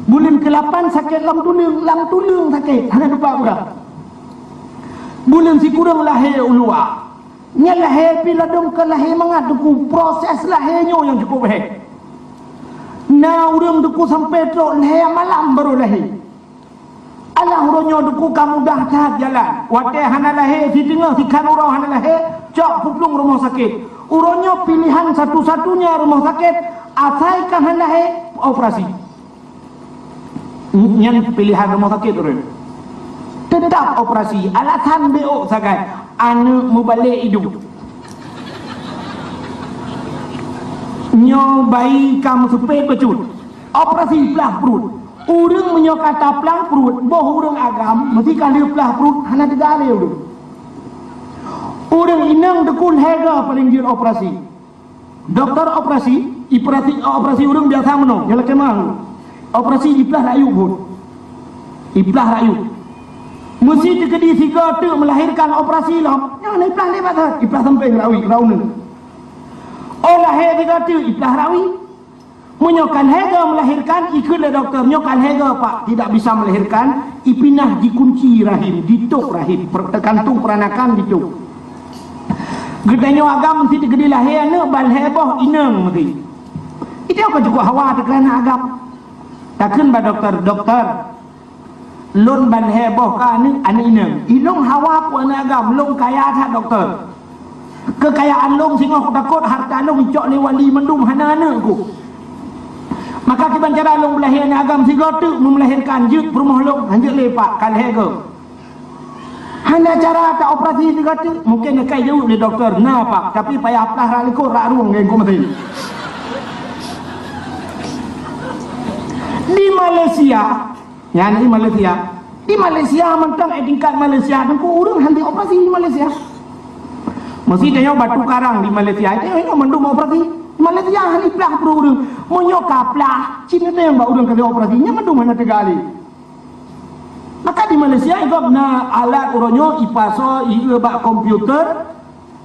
Buleuen keulapan sakét lam tuleueng, lam tuleueng sakét. Hana teutupat peugah. Ulôn sikureueng lahé u luwa. Nyan lahé pih ladôm ka lahé mangat Teungku, proses lahé nyoe nyang cukup hék. Na ureuëng Teungku sampoe trok lhèe malam barô lahé. Alah, uroe nyoe Teungku ka mudah that jalan. Watèe hana lahé, siteungoh sikhan uroe hana lahé, cok peuplueng rumoh sakét. Uroe nyoe pilihan satu-satunya rumoh sakét, asai ka hana lahé, operasi. Nyan pilihan rumoh sakét ureuëng. Teutap operasi, alasan beuôk sagai, aneuëk mubalek idong. Nyoe bayi ka meuseupet bacut, operasi plah pruet. Ureuëng meunyoe ka taplah pruet, boh ureuëng agam, meusti ka lheueh plah pruet, hana teuga lé ureuëng. Ureuëng inong Teungku lhèe goe paleng jeuet operasi. Dokto operasi, operasi, operasi ureuëng biasa meunoe, nyang lakèe meu'ah. Operasi jiplah rakyueb buet. Jiplah rakyueb. Meusti teukeudi sigoe teuk meulahérkan operasi lom, nyan jiplah lé bak that, jiplah sampéng rakyueb, rakyueb. Oh lahé sigoe teuk, jiplah rakyueb. Meunyoe ka lhèe goe meulahérkan, ikheun lé dokto, nyoe ka lhèe goe, Pak, tidak bisa melahirkan, ipinah jikunci rahim, jitôp rahim, per-, teugantung peuranakan jitôp. Geutanyoe agam meusti teukeudi lahé aneuëk ban lhèe boh inong meusti. Itu ka cukup hawa teukeurana agam. Takheun bak dokto, "Dokto, lôn ban lhèe boh ka aneuëk, aneuëk inong. Ilôn hawa ku aneuëk agam, lôn kaya that, dokto. Keukayaan lôn singoh kutakot harta lôn icok lé wali mandum hana aneuëk ku. Maka kiban cara lôn beulahé aneuëk agam sigoe teuk, meumeulahérkan jeuet peurumoh lôn." "Hanjeuet lé, Pak, ka lhèe goe." "Hana cara taoperasi sigoe teuk?" Mungken ka jaweueb lé dokto, "Na, Pak, tapi payah plah rak likot, rak rueng ngon kumeusén." Di Malaysia, nyan di Malaysia, di Malaysia mantong, eh, tingkat Malaysia, Teungku, ureuëng hana operasi di Malaysia. Meusti tanyoe batu karang di Malaysia, itu nyoe mandum operasi. Di Malaysia hana plah pruet ureuëng. Meunyoe ka plah, cit neuteueng bak ureuëng ka operasi, nyan mandum hana teuga lé. Maka di Malaysia, gob na alat uroe nyoe ipasoe, ieu bak komputer,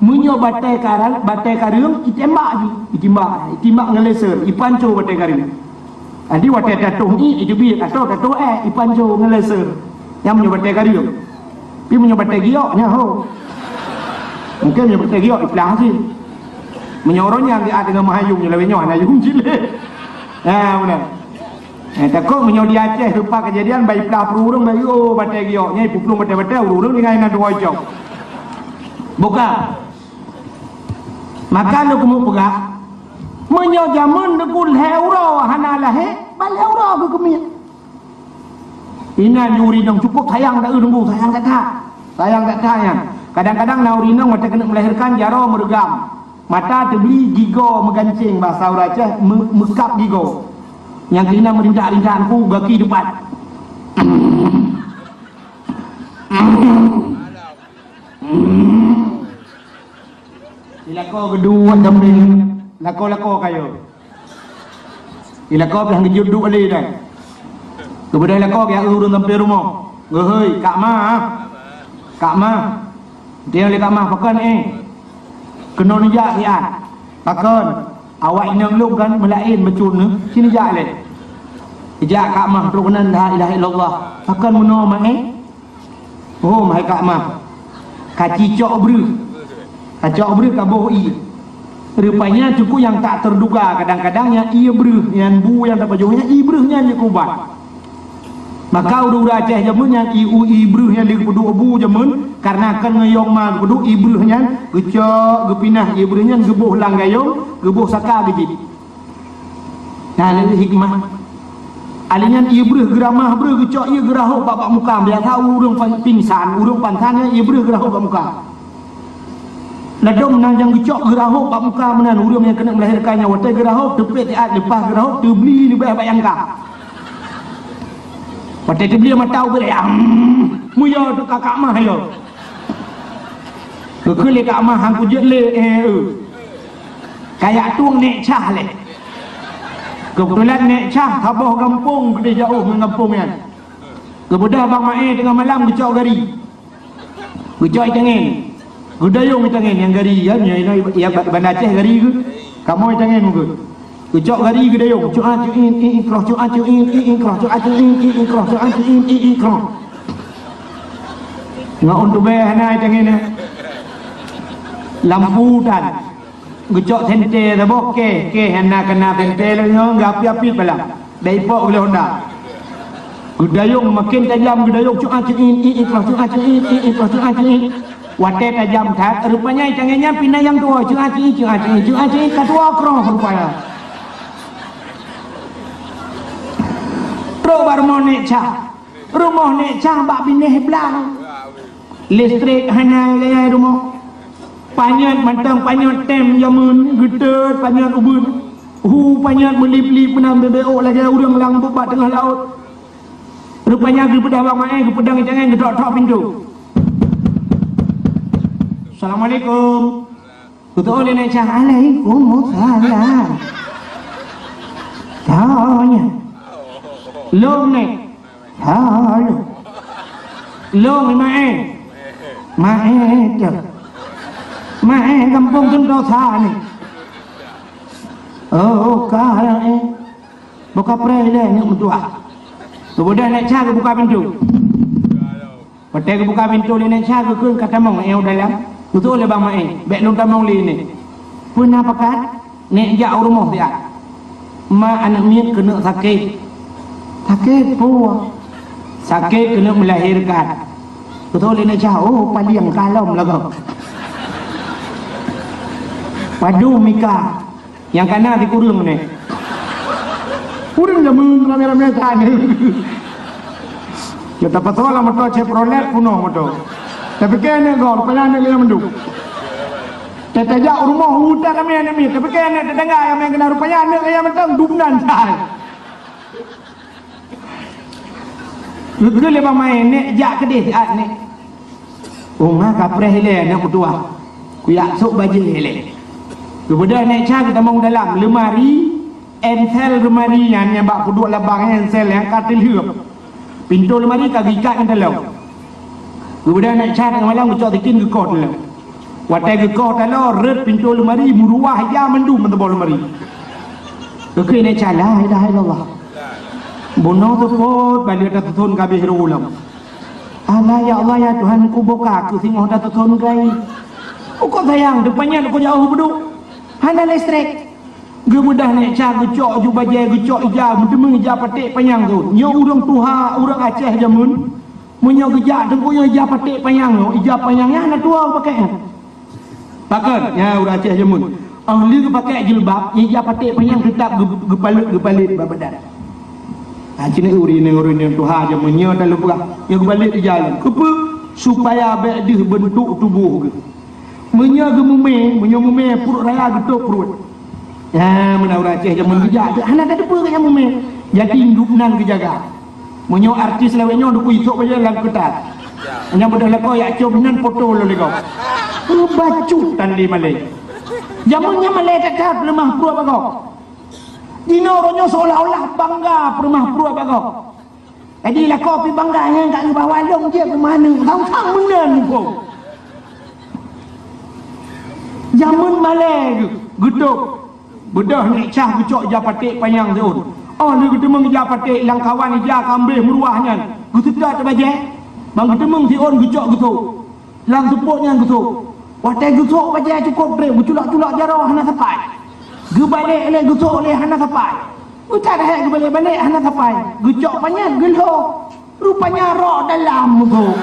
meunyoe batèe karang, batèe kareueng, itembak jih, itimbak, itimbak ngon laser, ipanco batèe kareueng. Jadi watèe tatoh ié, iteubiet, atau tatoh èk, ipanco ngon laser. Nyan meunyoe batèe kareueng. Tapi meunyoe batèe giok, nyan ho. Mungken meunyoe batèe giok, iplah cit. Meunyoe uroe nyan di ateueh meuhayum, nyoe lawét nyoe hana yum cit lé. Ha, beuna. Eh, takot meunyoe di Aceh rupa kejadian, bai plah pruet ureuëng, bai, oh, batèe giok, nyan ipuplueng batèe-batèe, ureuëng-ureuëng tinggai na dua icok. Buka. Maka lôn keumeung peugah, meunyoe jameun Teungku lhèe uroe hana lahé, ban lhèe uroe geuh keumiet. Inan ureuëng inong cukup sayang that, Teungku, sayang that-that. Sayang that-that nyan. Kadang-kadang na ureuëng inong watèe keuneuk meulahérkan jaroe meureugam. Mata teubli gigoe meugancéng, bahasa ureuëng Aceh, meu-, meukab gigoe. Nyang keunan meurintak-rintak Teungku, gaki deupat. Ilakoe geuduek sampai lakoe-lakoe kayô. Ilakoe pih geujeuet duek lé dan. Geubeudôh lakoe geujak ureuëng sampai rumoh. "Geuhôi, Kak Ma, Kak Ma." Dia lé Kak Ma, "Pakon, eh?" "Keunoe neujak siat." "Pakon?" "Awak inong lôn kan meulaén bacut nyoe, ci neujak lé." Jak Kak Ma trok keunan, "La ilaha illallah." "Pakon meunoe, Ma, eh?" "Oh, hai Kak Ma, ka cicok breuh. Ka cok breuh ka boh ié." Rupanya Teungku nyang tak terduga, kadang-kadang nyang ié breuh nyan bu nyang tapajoh nyan ié breuh nyan jeuet keu ubat. Maka ureuëng-ureuëng Aceh jameun nyan ié, ié breuh nyan lé geupeuduek bu jameun, kareuna kan ngon yong ma geupeuduek ié breuh nyan, geucok, geupinah ié breuh nyan, geuboh lam gayong, geuboh saka geujieb. Nah, lé hikmah. Alèh nyan ié breuh geuramah breuh geucok ié geurahôb bak, bak muka. Biasa ureuëng pan-, pingsan, ureuëng pansan nyan ié breuh geurahôb bak muka. Ladôm na nyang geucok geurahôb bak muka meunan, ureuëng nyang keuneuk meulahérkan nyan watèe geurahôb teupék siat leupah geurahôb teubli leubeh bak nyang ka. Watèe teubli mata ubit, am, muyo teuka Kak Ma yo. Geukheun lé Kak Ma, "Han kujeuet lé, eh, eu." Kajak tueng nèk cah lé. Keubeutulan nèk cah saboh gampông, keudéh jiôh ngon gampông nyan. Geubeudôh bak ma-é teungoh malam geucok gari. Geucok itangen. Geudayong itangen nyang gari, ya, ya, ya, Banda Aceh gari geuh. Kamoe itangen mungken. Geucok gari geudayong, cuat, cuin, i, i, kroh, cuat, cuin, i, i, kroh, cuat, cuin, i, i, kroh, cuat, cuin, i, i, kroh. Ngon ôn tubée hana tangieng nyan. Lampu tan. Geucok senter saboh, keh, keh hana keuna senter lé nyoe, geuapit-apit balam. Bèk ipok ulèe honda. Geudayong makin tajam, geudayong ceu'ah ceu'it, it, it, ceu'ah ceu'it, it, it, ceu'ah ceu'it. Watèe tajam that, rupanya tangieng nyan pih na nyang tuwoe, ceu'ah ceu'it, ceu'ah ceu'it, ceu'ah ceu'it, ka tuwoe kroh rupanya. Trok bak rumoh Nek Chah. Rumoh Nek Chah bak binéh blang. Listrik hana lé rumoh. Panyöt mantong panyöt tem jameun, geuteut panyöt ubeut. Hu panyöt meulip-lip meunan beubeuk lagèe ureueng lam bak teungoh laôt. Rupanya geupeugah bak maé, geupeudong itangieng, geutok-tok pintoe. "Assalamualaikum." Geutôh lé Nek Chah, "Alaikumussalam." "Soe nyan?" "Lôn, Nek." "Soe lôn?" "Lôn, Maé." "Maé teuh." "Maé gampông Sentosa, Nek." "Oh, ka, eh." Boh kapreh ilèe aneuk meutuah. Geubeudôh Nek Chah geubuka pintoe. Watèe geubuka pintoe lé Nek Chah, geukheun ka tamong, eh, u dalam. Geutôh lé bak maé, "Bèk lôn tamong lé, Nek." "Peue na pakat?" "Nek jak u rumoh siat. Ma aneuk miet keuneuk sakét." "Sakét peue?" "Sakét keuneuk meulahérkan." Geutôh lé Nek Chah, "Oh, palieng ka lom lagoe." Padum mika. Nyang kana sikureueng nyoe. Ureueng jameun ramé-ramé that nyoe. Gata pasoe lam moto Chevrolet peunoh moto. Tapike nyoe gob, rupanya nyoe gaya mandum. Tajak u rumoh utak ramé aneuk miet, tapike nyoe tetangga nyang meukeuna rupanya nyoe gaya mantong dum nan that. Geukheun lé bak maé, "Nek jak keudéh siat, Nek." "Oh, ma kapreh ilèe aneuk meutuah. Kujak sôk bajèe ilèe." Geubeudôh Nek Chah geutamong dalam leumari, ensel leumari nyan nyang bak peuduek labang, ensel nyang ka teulheuep. Pintoe leumari ka geuikat ngon taloe. Geubeudôh Nek Chah teungoh malam geucok sikin geukoh taloe. Watèe geukoh taloe, rhot pintoe leumari, meuruwah ija mandum meuteubôh leumari. Geukheun Nek Chah, "La ilaha illallah. Bunoe seupôt balèe tatuson ka abéh rôh lom. Alah, ya Allah, ya Tuhanku, boh ka keuh singoh tatuson gai. Ukoe sayang, teupanyang ukoe jiôh beuduek. Hana listrik." Geubeudôh Nek Chah geucok ju bajèe, geucok ija, meuteumèe ija paték panyang teuh. Nyoe ureueng tuha, ureueng Aceh jameun. Meunyoe geujak teungku nyoe ija paték panyang nyoe, ija panyang nyan hana tuwoe geupakèk nyan. Pakon, nyan ureueng Aceh jameun. Óh lheueh geupakèk jilbab, nyan ija paték panyang teutap geu-, geupalét-geupalét bak badan. Ha, ci nyan ureueng-ureueng tuha jameun nyoe talumpah, nyoe geubalét ija lom. Keupeue? Supaya bèk deuh beuntuk tuboh geuh. Meunyoe geumumè, meunyoe mumè pruet raya geutôp pruet. Ya, meunan ureueng Aceh jameun geujak tu, hana tateupeue keu nyang mumè. Jadi, induk nan geujaga. Meunyoe artis lawét nyoe, dukui sôk bajèe lam keutat. Nyang beudôh lakoe jak com nan poto lôn lé gob. Meubacut tan lé malèe. Jameun nyan malèe that-that peuleumah pruet bak gob. Jinoe uroe nyoe seolah-olah bangga peuleumah pruet bak gob. Jadi, lakoe pih bangga nyan ka geubawa lôn jeuet keu manök, sang-sang meunan muphom. Jameun malèe geuh, geutôp. Beudôh Nek Chah geucok ija paték panyang siôn. Óh lheueh geuteumeung ija paték lam kawan ija ka ambéh meuruwah nyan, geuseutôt bajèe, ban geuteumeung siôn geucok geusôk. Lam seupôt nyan geusôk. Watèe geusôk bajèe cukôp trép, geuculok-culok jaroe hana sapai. Geubalek lé geusôk lé hana sapai. Geutat hèk geubalek-balek hana sapai. Geucok panyang geulhô. Rupanya rok dalam meugôk.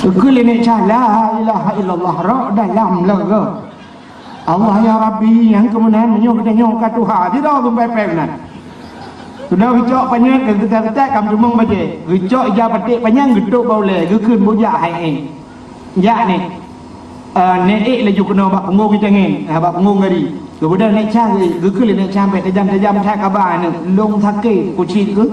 Geukheun lé Nek Chah, "La ilaha illallah, rok dalam lagèe." Allah ya Rabbi, nyang keu meunan meunyoe geutanyoe ka tuha, sidroe geupèpèp nan. Sudah geucok panyang, geutat-geutat ka meuteumong bajèe. Geucok ija paték panyang, geutôp bak ulèe, geukheun bujak hai éh. Jak nèk. Eh, nèk ék laju keunoe bak punggông geutangieng, eh, bak punggông gari. Geubeudôh Nek Chah geu-, geukheun lé Nek Chah bèk tajam-tajam that kaba nèk. Lôn sakét kucit geuh.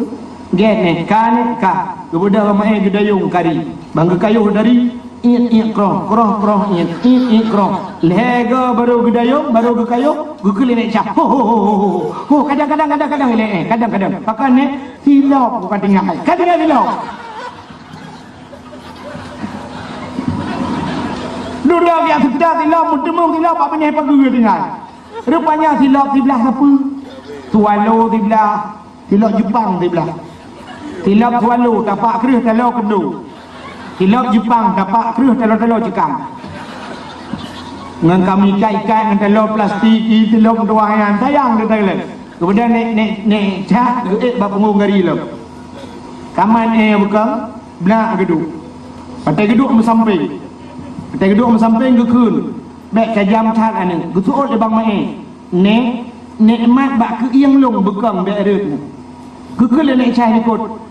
Gèt nèk, ka nèk, ka. Geubeudôh bak maé geudayong kari. Ban geukayôh dari, iet, iet, kroh, kroh, kroh, iet, iet, iet, kroh. Lhèe goe barô geudayong, barô geukayôh, geukheun lé Nek Chah. Ho, ho, ho, ho, ho, ho. Ho, kadang, kadang, kadang, kadang, ilèe, eh, kadang, kadang. Pakon nèk, silop ka tinggai. Ka tinggai silop. Dudoe jak seutôt silop, meuteumong silop bak binéh pageue tinggai. Rupanya silop siblah sapeue. Swallow siblah. Silop Jepang siblah. Silop swallow, tapak kreueh taloe keundo. Silop Jepang, tapak kreueh taloe-taloe cikang. Ngon kami ikat-ikat ngon taloe plastik, i silop tuah nyan, sayang teuh lé. Kemudian nek, nek, nek cak geuék bak punggong gari lom. Kaman eh bukon, blak geuduek. Watèe geuduek meusampéng. Watèe geuduek meusampéng geukheun. Bèk tajam that aneuk. Geuseuôt lé Bang Maé. Nek, nikmat bak keuieng lôn beukong bèk rhot. Geukheun lé Nek Syah likot.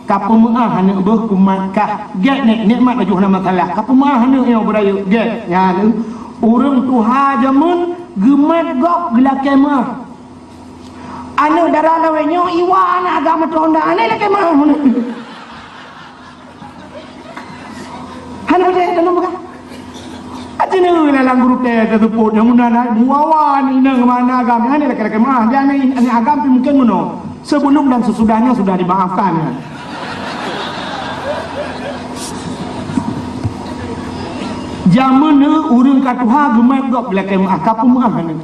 Ka peumeu'ah aneuk beuh kumat kah. Gèt nek, nikmat laju hana masalah. Ka peumeu'ah aneuk nyoe beurayeuk. Gèt. Nyan, ureueng tuha jameun geumat gob geulakèe meu'ah. Aneuk dara lawét nyoe iwa aneuk agam meutuah honda, aneuk lakèe meu'ah. Hana peudeh dalam bukan. Aja ni lalang guru teh tersebut yang mudah nak muawa ni nang mana agam. Hana lakèe-lakèe meu'ah. Dia ni, ni agam pih mungkin meunoe. Sebelum dan sesudahnya sudah dimaafkan. Jameun ureueng ka tuha geumat gob lakèe meu'ah, ka peumeu'ah aneuk.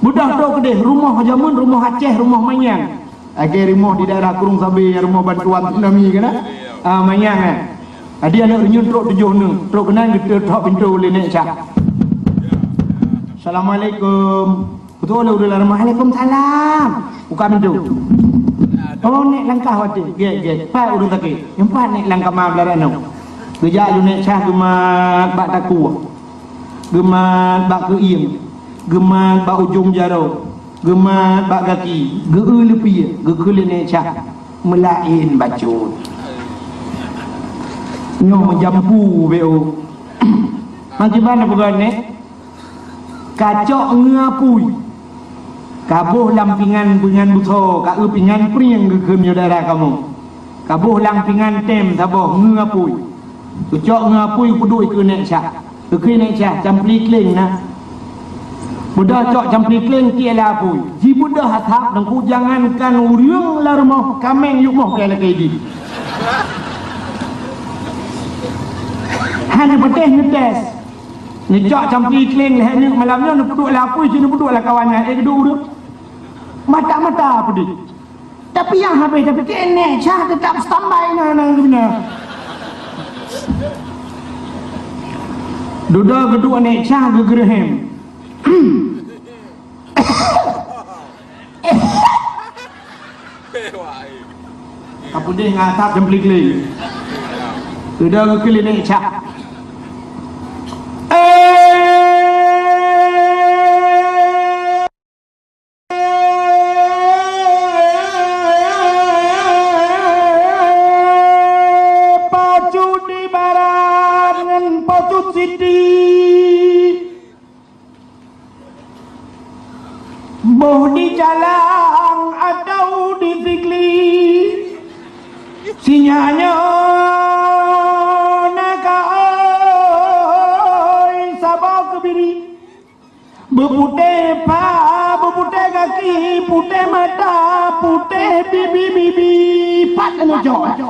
Beudôh trok keudeh, rumoh jameun, rumoh Aceh, rumoh manyang. Lagèe rumoh di daerah Kurung Sabe, rumoh bantuan tsunami kan, ah? Ah, manyang, eh. Jadi aneuk reunyeun trok tujoh neuh, trok keunan geuteuthok pintoe lé Nek Syah. Assalamualaikum. Beutôi lé ureueng lam rumoh, "Waalaikumsalam." Buka pintoe. Oh, nek langkah watèe. Gèt, gèt. Pat ureueng sakét. Nyoe pat nek lam kama beularang nyoe. Geujak lé Nek Syah geumat bak takue. Geumat bak keuieng. Geumat bak ujong jaroe. Geumat bak gaki. Geu-eu leupie. Geukheun lé Nek Syah. Meulaén bacut. Nyoe meujampu bèk u. Mang kiban na peugah nek? Ka cok ngeue apui. Ka boh lam pingan, pingan beusoe, ka eu pingan prieng geukheun nyoe daerah kamoe. Ka boh lam pingan tem saboh ngeue apui. Geucok ngeue apui peuduek keu Nek Syah. Geukheun Nek Syah, campli kleng na. Beudôh cok campli kleng tiek lam apui. Jibeudôh asap Teungku, jangankan ureueng lam rumoh, kaméng yue moh pih lakèe jih. Hana patéh neutés. Neucok campli kleng lhèe neuk malam nyoe, neupeuduek lam apui, jih neupeuduek lam kawan nyan, eh, geuduek ureueng. Mata-mata peudeh. Tapi nyang habéh tapike Nek Syah teutap standby na, na, na. Dudoe geuduek Nek Syah geugeureuhem. Ka peudeh ngon asap dan peuli-peuli. Dudoe geukheun lé Nek Syah. Eh, Pacut di barat ngon Pacut Siti. Boh di Calang atau di Sigli. Sinyak nyoe na ka oi saboh keubiri. Beuputéh pha, beuputéh gaki, putéh mata, putéh bibi-bibi, pat neucok.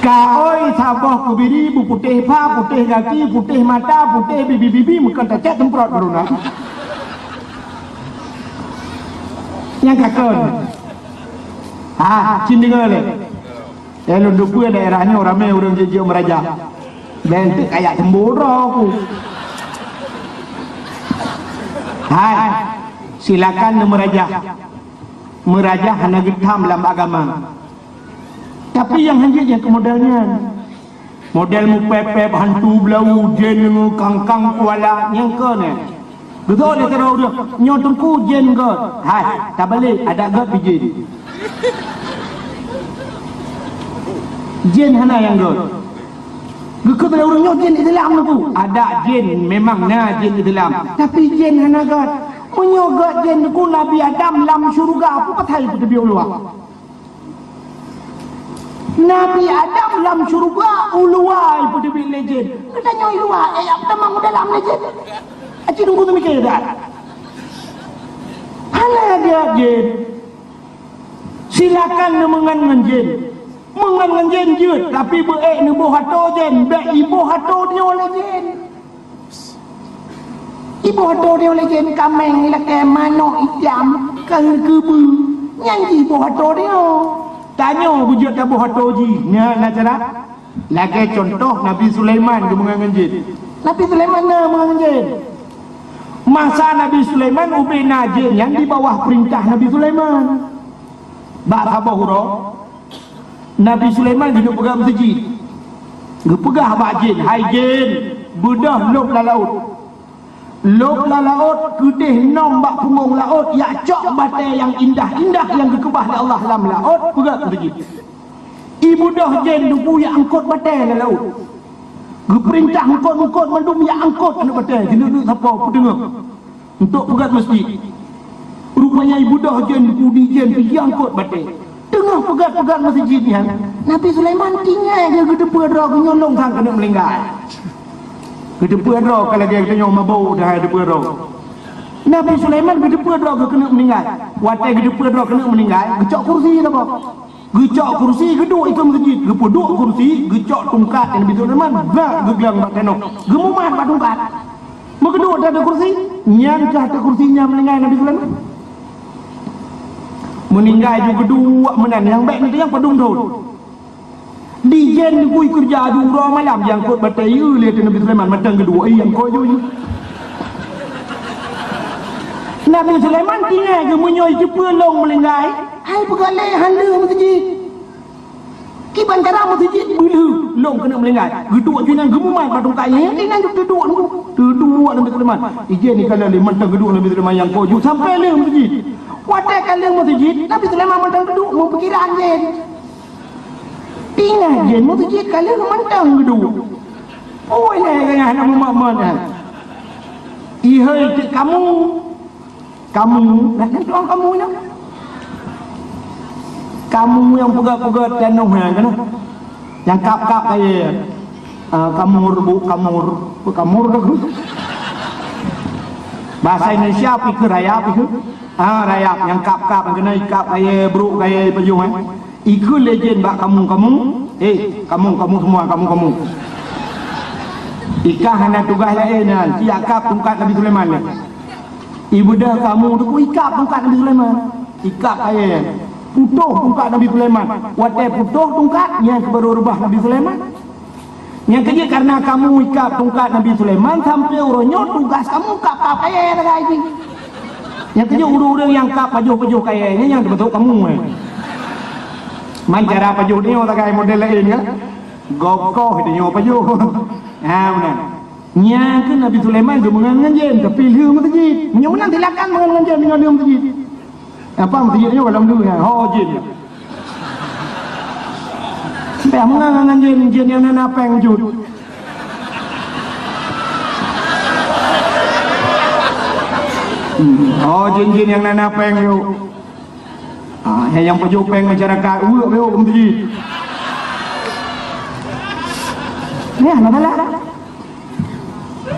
Ka oi saboh keubiri, beuputéh pha, putéh gaki, putéh mata, putéh bibi-bibi, meukon tacet seumprot baru na. Nyang ka kon. Ha, cit deungoe lé. Eh, lôn teupeue daerah nyoe ramé ureueng jijak meurajah. Bék teuk kajak seumboro ku. Hai, silakan neumeurajah. Meurajah hana geutham lam agama. Tapi nyang hanjeuet nyang keu model nyan. Model mupép-pép, hantu beulau, jén, kangkang kuala, nyang keu nyan. Geutôk lé sidroe ureueng, "Nyoe Teungku jén göt." Hai, tabalek, adak göt pih jén. Jén hana nyang göt. Geukheun lé ureueng, "Nyoe jén Islam Teungku." Adak jén, memang na jén Islam, tapi jén hana göt. Meunyoe göt jén Teungku, Nabi Adam lam syeuruga, peue pasai peuteubiet u luwa? Nabi Adam lam syeuruga u luwa ipeuteubiet lé jén. Geutanyoe i luwa, eh, nyang tamong u dalam lé jén. Aci Teungku teumike that. Hana jeuet jén. Silakan neumeungon ngon jén. Meungon ngon jén jeuet, tapi beu ék neuboh atô jén, bék iboh atô nyoe lé jén. Iboh atô nyoe lé jén, kaméng ilakée manok itam. Ka keubeue, nyan jih boh atô dia. Tanyoe beujeuet taboh atô jih. Nyan na cara. Lagèe cuntoh Nabi Sulaiman geumeungon ngon jén. Nabi Sulaiman na meungon ngon jén. Masa Nabi Sulaiman ubé na jén nyan di bawah peurintah Nabi Sulaiman. Bak saboh uroe, Nabi Sulaiman geuduek peugah meuseujid. Geupeugah bak jén, "Hai jén, beudôh lôb lam laôt." Lôb lam laôt keudeh nong bak punggông laôt, jak cok batèe nyang indah-indah nyang geukeubah lé Allah lam laôt, peugöt meuseujid. Ibeudôh jén teungku jak angkot batèe lam laôt. Geupeurintah angkot-angkot mandum jak angkot aneuk batèe, jineuk-neuk sapo peuteungoh untuk peugöt meuseujid. Rupanya ibeudôh jén teungku di jén pih jak angkot batèe. Teungoh peugöt-peugöt meuseujid nyan, Nabi Sulaiman tinggai geuteupeu droe geuh nyoe lôn sang keuneuk meuninggai. Geuteupeue droe ka lagèe geutanyoe mabök dah geuteupeue droe. Nabi Sulaiman geuteupeue droe geuh keuneuk meuninggai. Watèe geuteupeue droe keuneuk meuninggai, geucok kursi saboh. Geucok kursi, geuduek ikeue meuseujid, geupeuduek kursi, geucok tungkat Nabi Sulaiman, bak geuglang bak tanoh. Geumumat bak tungkat. Meugeuduek di ateueh kursi, nyan keuh ateueh kursi nyan meuninggai Nabi Sulaiman. Meuninggai ju geuduek meunan, nyang bèk neutanyong padum thôn. Di jén teungku keureuja aju uroe malam, jiangkot batèe ié lé ateueh Nabi Sulaiman, mantong geuduek, ié angkot ju. Nabi Sulaiman tinggai geuh meunyoe jiteupeue lôn meuninggai, hai peugah lé hana meuseujid. Kiban cara meuseujid beulheueh lôn keuneuk meuninggai. Geuduek ju nyan geumumat bak tungkat nyan, nyan geuduek, geuduek Nabi Sulaiman. Di jén ikalon lé mantong geuduek Nabi Sulaiman nyang angkot ju sampoe lheueh meuseujid. Watèe ka lheueh meuseujid, Nabi Sulaiman mantong geuduek meupikiran jén. Tinggai jén meuseujid ka lheueh mantong geuduek. Oi, lé ganyah hana meumat-mat nyan. Ihôi teuk kamu. Kamu, nah, nyan tuan kamu nyan. Kamu nyang peugöt-peugöt tanoh nyan, kan? Nyang kap-kap kayèe. Ah, kamur, bu, kamur. Bu, kamur tu. Bahasa Indonesia, pikir rayap, pikir. Ah, rayap, nyang kap-kap, keunan ikap kayèe, brôk kayèe, pajoh, eh. Ikheun lé jén bak kamu-kamu, "Eh, kamu-kamu semua, kamu-kamu. Ikah hana tugaih laén nyan, ci jak kab tungkat Nabi Sulaiman nyan." Ibeudôh kamu teungku ikab tungkat Nabi Sulaiman. Ikab kayèe nyan. Putôh tungkat Nabi Sulaiman. Watèe putôh tungkat, nyan keuh barô reubah Nabi Sulaiman. Nyang keujeuet kareuna kamu ikab tungkat Nabi Sulaiman, sampoe uroe nyoe tugaih kamu kab-kab kayèe sagai jih. Nyang keujeuet ureueng-ureueng nyang kab pajoh-pajoh kayèe nyan nyang teumasok kamu, eh. Man cara pajoh nyoe sagai model laén kan? Gokoh nyoe pajoh. Ha, meunan. Nyan keuh Nabi Sulaiman geumeungon ngon jén, tapi lheueh meuseujid. Meunyoe meunan silakan meungon ngon jén, meunyoe lheueh meuseujid. Apa meuseujid nyoe goh lom deuh nyan? Ho jén. Bèk meungon ngon jén, jén nyang na péng jeuet. Hmm, ho jén-jén nyang na péng nyoe. Ah, nyang pajoh péng masyarakat, uek beu meuseujid. Nyan, masalah.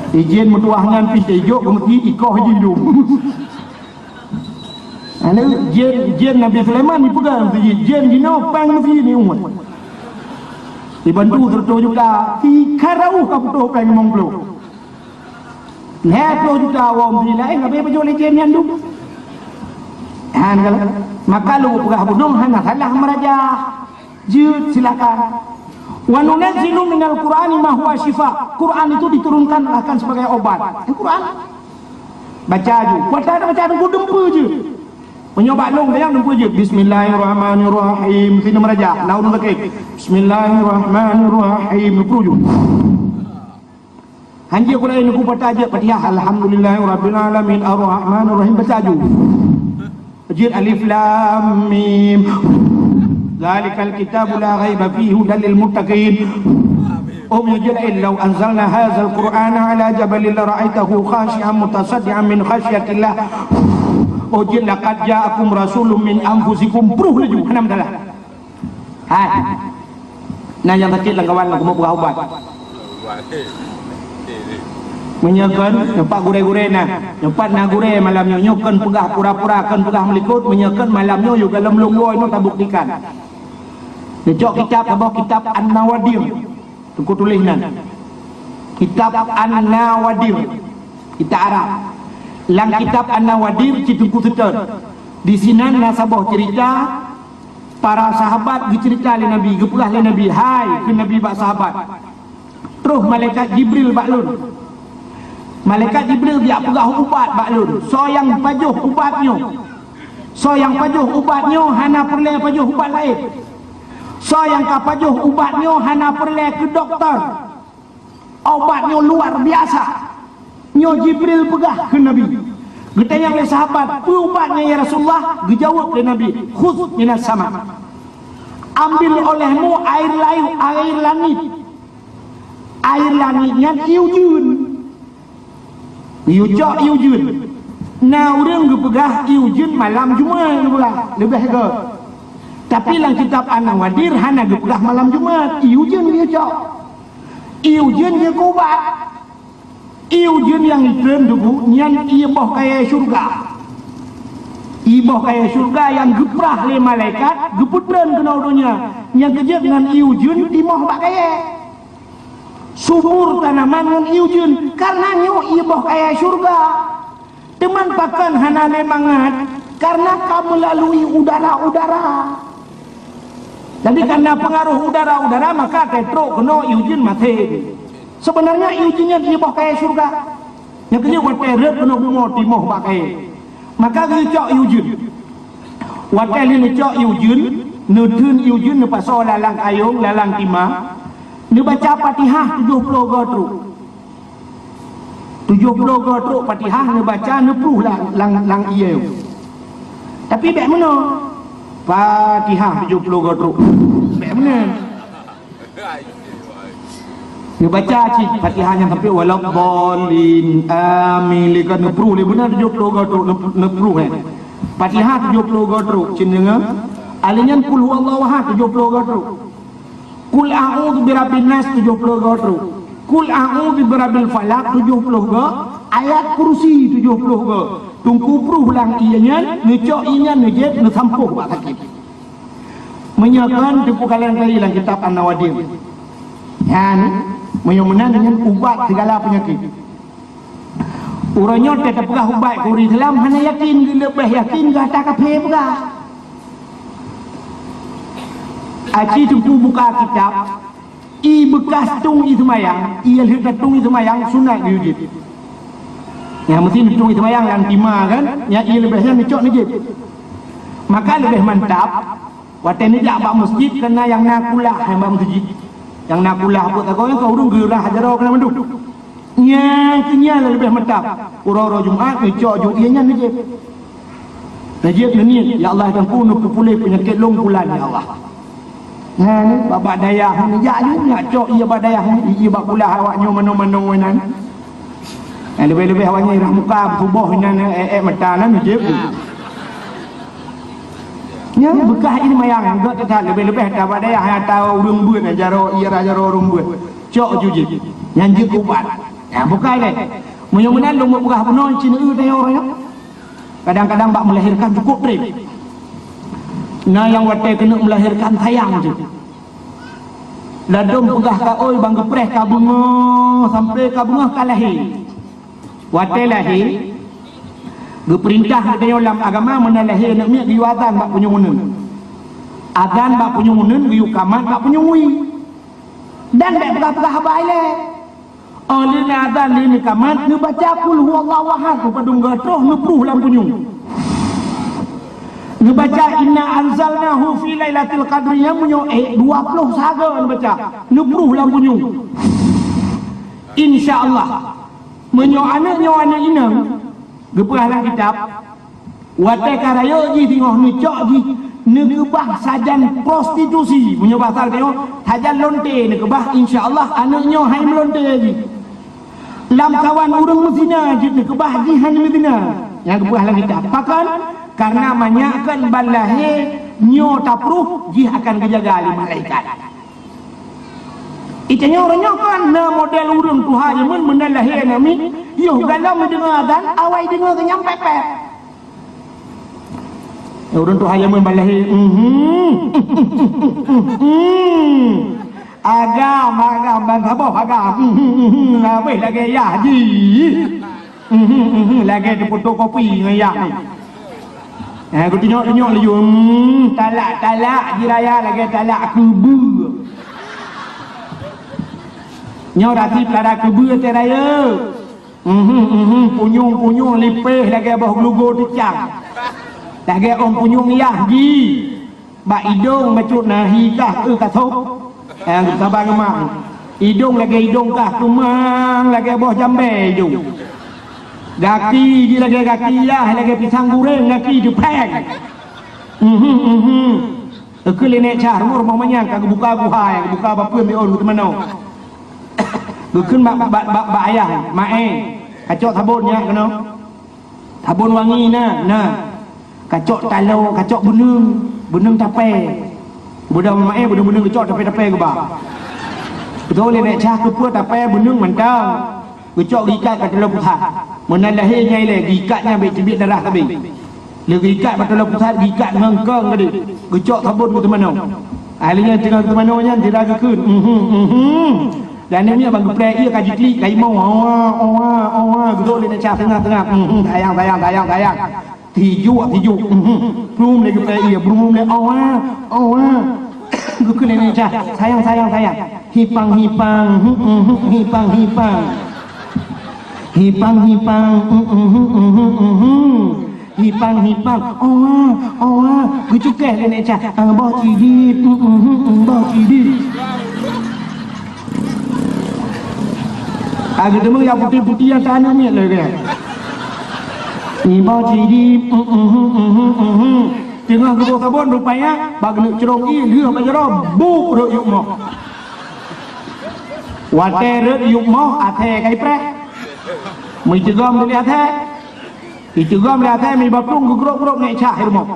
Jén meutuah nyan pih teuh jok keu meuseujid, ikoh jih dum. Lalu jén, jén Nabi Sulaiman jipeugah meuseujid, jén jinoe péng meuseujid jiuet. Jibantu seratus juta, si ka rauh ka putôh péng limong ploh. Lhèe ploh juta woe meuseujid laén, habéh pajoh lé jén nyan dum. Han, kalau maka lôn peugah bunoe hana salah meuraja. Jeuet, silakan. "Wa nunazzilu minal Qur'ani ma huwa syifa." Quran itu diturunkan akan sebagai obat. Ini Quran. Baca ju. Kuat ada baca dengku dempe je. Meunyoe bak lôn, sayang dempe je. Bismillahirrahmanirrahim. Sini meuraja. Laun sakét. Bismillahirrahmanirrahim. Dempe ju. Hanjeuet Quran nyoe kupata jeuet Fatihah, "Alhamdulillahirabbil alamin, arrahmanirrahim," baca ju. Jeuet Alif Lam Mim. "Dzalikal kitabu la raiba fihi hudal lil muttaqin." Oh, meunyoe jeuet laén, "Lau anzalna hadzal Qur'ana ala jabalin lara'aitahu khasyi'an mutasaddi'an min khasyatillah." Oh, jeuet, "Laqad ja'akum rasulun min anfusikum." Pruh laju, hana masalah. Hai. Nah, nyang sakét lam kawan lam, kamoe peugah ubat. Meunyoe kon, nyoe pat gurèe-gurèe na. Nyoe pat na gurèe malam nyoe. Nyoe kon peugah pura-pura, kon peugah meulikot. Meunyoe kon malam nyoe, yue goh lom lôn woe nyoe tabuktikan. Neucok kitab, saboh kitab An-Nawadir. Teungku tuléh nan. Kitab An-Nawadir. Kitab Arab. Lam kitab An-Nawadir, cit Teungku seutôt. Di sinan na saboh cerita, para sahabat geucerita lé Nabi, geupeugah lé Nabi, "Hai," kheun Nabi bak sahabat, "troh malaikat Jibril bak lôn. Malaikat Jibril geujak peugah ubat bak lôn. Soe nyang pajoh ubat nyoe, soe nyang pajoh ubat nyoe hana peureulée pajoh ubat laén. Soe nyang ka pajoh ubat nyoe hana peureulée keu dokto. Ubat nyoe luar biasa. Nyoe Jibril peugah," kheun Nabi. Geutanyong lé sahabat, "Peue ubat nyoe, ya Rasulullah?" Geujaweueb lé Nabi, "Khudz minas sama. Ambil olehmu air layu, air langit." Air langit nyan ié ujeuen. Geuyue cok ié ujeuen. Na ureuëng geupeugah ié ujeuen malam Jumat geupeugah, leubeh göt. Tapi lam kitab An-Nawadir hana geupeugah malam Jumat, ié ujeuen geuyue cok. Ié ujeuen geuyue keu ubat. Ié ujeuen nyang jitreun teungku nyan ié boh kayée syeuruga. Ié boh kayée syeuruga nyang geuprah lé malaikat geupeutreun keunoe donya. Nyang keujeuet ngon ié ujeuen timoh bak kayée. Subur tanaman ngon ié ujeuen, kareuna nyoe ié boh kayée syeuruga. Teuma pakon hana lé mangat, kareuna ka meulalui udara-udara. Jadi, kareuna peungaroh udara-udara, maka teutrok keunoe ié ujeuen maté. Seubeunarnya ié ujeuen nyan ié boh kayée syeuruga. Nyang keujeuet watée rhot keunoe bumoe timoh bak kayée. Maka geucok ié ujeuen. Watée lheueh neucok ié ujeuen, neutheun ié ujeuen neupasoe lam kayông, lam tima, neubaca Fatihah tujoh ploh goe trok. Tujoh ploh goe trok Fatihah neubaca neupruh lam, lam, lam ié. Tapi bék meunoe. Fatihah tujoh ploh goe trok. Bék meunoe. Neubaca cit Fatihah nyan sampai waladhdallin. Amin. Lé ka neupruh lé beuna tujoh ploh goe trok, neupruh, neupruh, eh. Fatihah tujoh ploh goe trok, cit deungoe. Alé nyan Qul huwallahu ahad tujoh ploh goe trok. Qul a'udzu birabbin nas tujoh ploh goe trok. Qul a'udzu birabbil falaq tujoh ploh goe. Ayat Kursi tujoh ploh goe. Teungku pruh lam ié nyan, neucok ié nyan, neujieb, neusampôh bak sakét. Meunyoe kon teupeukalon kali lam kitab An-Nawadir. Nyan, meunyoe meunan nyan ubat sigala peunyakét. Uroe nyoe teupeugah ubat keu ureuëng Islam hana yakin, geuleubeh yakin gata kafé peugah. Aci teungku buka kitab, ié beukas tueng ié seumayang, ié lheueh ka tueng ié seumayang sunat geuyue jieb. Nyang meusti tueng ié seumayang lam tima kan, nyang ié leubeh nyan neucok neujieb. Maka leubeh mantap, watée neujak bak meuseujid, keu na nyang na kulah bak meuseujid. Nyang na kulah buet sagoe nyan ka ureuëng geurah jaroe keunan mandum. Nyang keu nyan leubeh mantap. Uroe-uroe Jumat neucok ju ié nyan neujieb. Neujieb neuniet, "Ya Allah, teungku neupeupuléh peunyakét lôn bulan, ya Allah." Nyan, bak, bak dayah neujak ju, neujak cok ié bak dayah, ié bak kulah awak nyoe manoe-manoe nyan. Nyang leubeh-leubeh awak nyan irah muka, beutuboh nyan, eh, eh, mata nyan neujieb. Nyan beukas ié seumayang, göt that, leubeh-leubeh that bak dayah nyang ata ureuëng beuet, jaroe, ié rah jaroe ureuëng beuet. Cok ju jieb. Nyan jeuet ubat. Nyan bukai lé. Meunyoe meunan lôn peugah bunoe cit neueu tanyoe uroe nyoe. Kadang-kadang bak meulahirkan cukôp treb. Na nyang watée keuneuk meulahirkan sayang jih. Ladôm peugah ka ôi ban geupreh ka beungoh sampoe ka beungoh ka lahé. Watée lahé, geupeurintah geutanyoe lam agama meunan lahé aneuëk miet geuyue azan bak punyueng uneuen. Azan bak punyueng uneuen geuyue kamat bak punyueng wie. Dan bék peugah-peugah haba ilée. Óh lheueh neuazan lé neukamat, neubaca Qul huwallahu ahad, padum goe trok, neupruh lam punyueng. Neubaca inna anzalnahu fi lailatul qadri nyang meunyoe ék dua ploh sagoe neubaca, neupruh lam punyueng. Insya Allah, meunyoe aneuëk nyoe aneuëk inong, geupeugah lam kitab, watée ka rayeuk jih singoh neucok jih, neukeubah sajan prostitusi. Meunyoe basa geutanyoe, sajan lonte neukeubah, insya Allah aneuëk nyoe hai meulonte jih. Lam kawan ureuëng meuzina jeuet neukeubah jih hana meuzina. Nyang geupeugah lam kitab. Pakon? Kareuna manyak kon ban lahé nyoe tapruh jih akan geujaga lé malaikat. Itanyoe uroe nyoe kan na model ureuëng tuha jameun meunan lahé aneuëk miet, yoh galom neudeungoe azan, awai deungoe geunyang pet-pet. Ureuëng tuha jameun ban lahé, mhm. Agam, agam ban saboh agam. Mhm, mhm, habéh lagée yah jih. Mhm, mhm, lagée difotokopi ngon yah ni. Eh, geutunyok-tunyok laju, hmm, talak-talak jiraya lagèe talak keubeue. Nyoe rati peulada keubeue teuh rayeuk. Mhm, mhm, punyueng-punyueng lipéh lagèe boh geulogo teucang. Lagèe ôn punyueng yah ji. Bak idong bacut na hi kah eu ka sôb. Eh, saban ngon mak. Idong lagèe idong kah keumang lagèe boh jambé idong. Gaki ji lagèe gaki yah, lagèe pisang guréng gaki teupéng. Mhm, mhm. Geukheun lé Nèk Cah, rumoh-rumoh manyang ka geubuka guha, geubuka bapeue miôn geuteumanoe. Geukheun bak, bak, bak, bak ayah, "Mak, eh, kacok sabon nyak keunoe." Sabon wangi na, na. Kacok taloe, kacok beuneung, beuneung tapè. Beudôh maé, beuneung-beuneung geucok tapè-tapè geuba. Beutôi lé Nèk Cah, keupeue tapè beuneung mantong. Geucok geuikat bak taloe pusat. Meunan lahé nyan ilèe, geuikat nyan bèk teubiet darah sabe. Lé geuikat bak taloe pusat, geuikat ngon kong geude. Geucok sabon geuteumanoe. Ahli nyan teungoh geuteumanoe nyan, sira geukheun, "Mhm, mhm." Dan nyan ban geupreh ié ka jiklik, ka imoe, "Owa, owa, owa," geudok lé Nèk Cah teungoh-teungoh. "Mhm, sayang, sayang, sayang, sayang." Tijuk, tijuk. Mhm. Brum lé geupreh ié, brum lé, "Owa, owa." Geukheun lé Nèk Cah, "Sayang, sayang, sayang." Hipang, hipang, mhm, mhm, hipang, hipang. Hipang, hipang, mhm, mhm, mhm, mhm. Hipang, hipang, owa, owa, geucukeh lé Nèk Cah, ah, boh cidit, mm, mm, mm, mm, boh cidit. Ah, geuteumeung nyang putéh-putéh nyang taneuk miet lé geuh. Ni boh cidit, mm, mm, mm, mm, mm, mm. Teungoh geuboh sabon rupanya, bak geuneuk crông ié lheueh bak jaroe, buk rhot yup moh. Watèe rhot yup moh, athèe ka ipreh. Meuteugom lé athèe. Iteugom lé athèe, miba plueng geugrôp-grôp Nèk Cah i rumoh.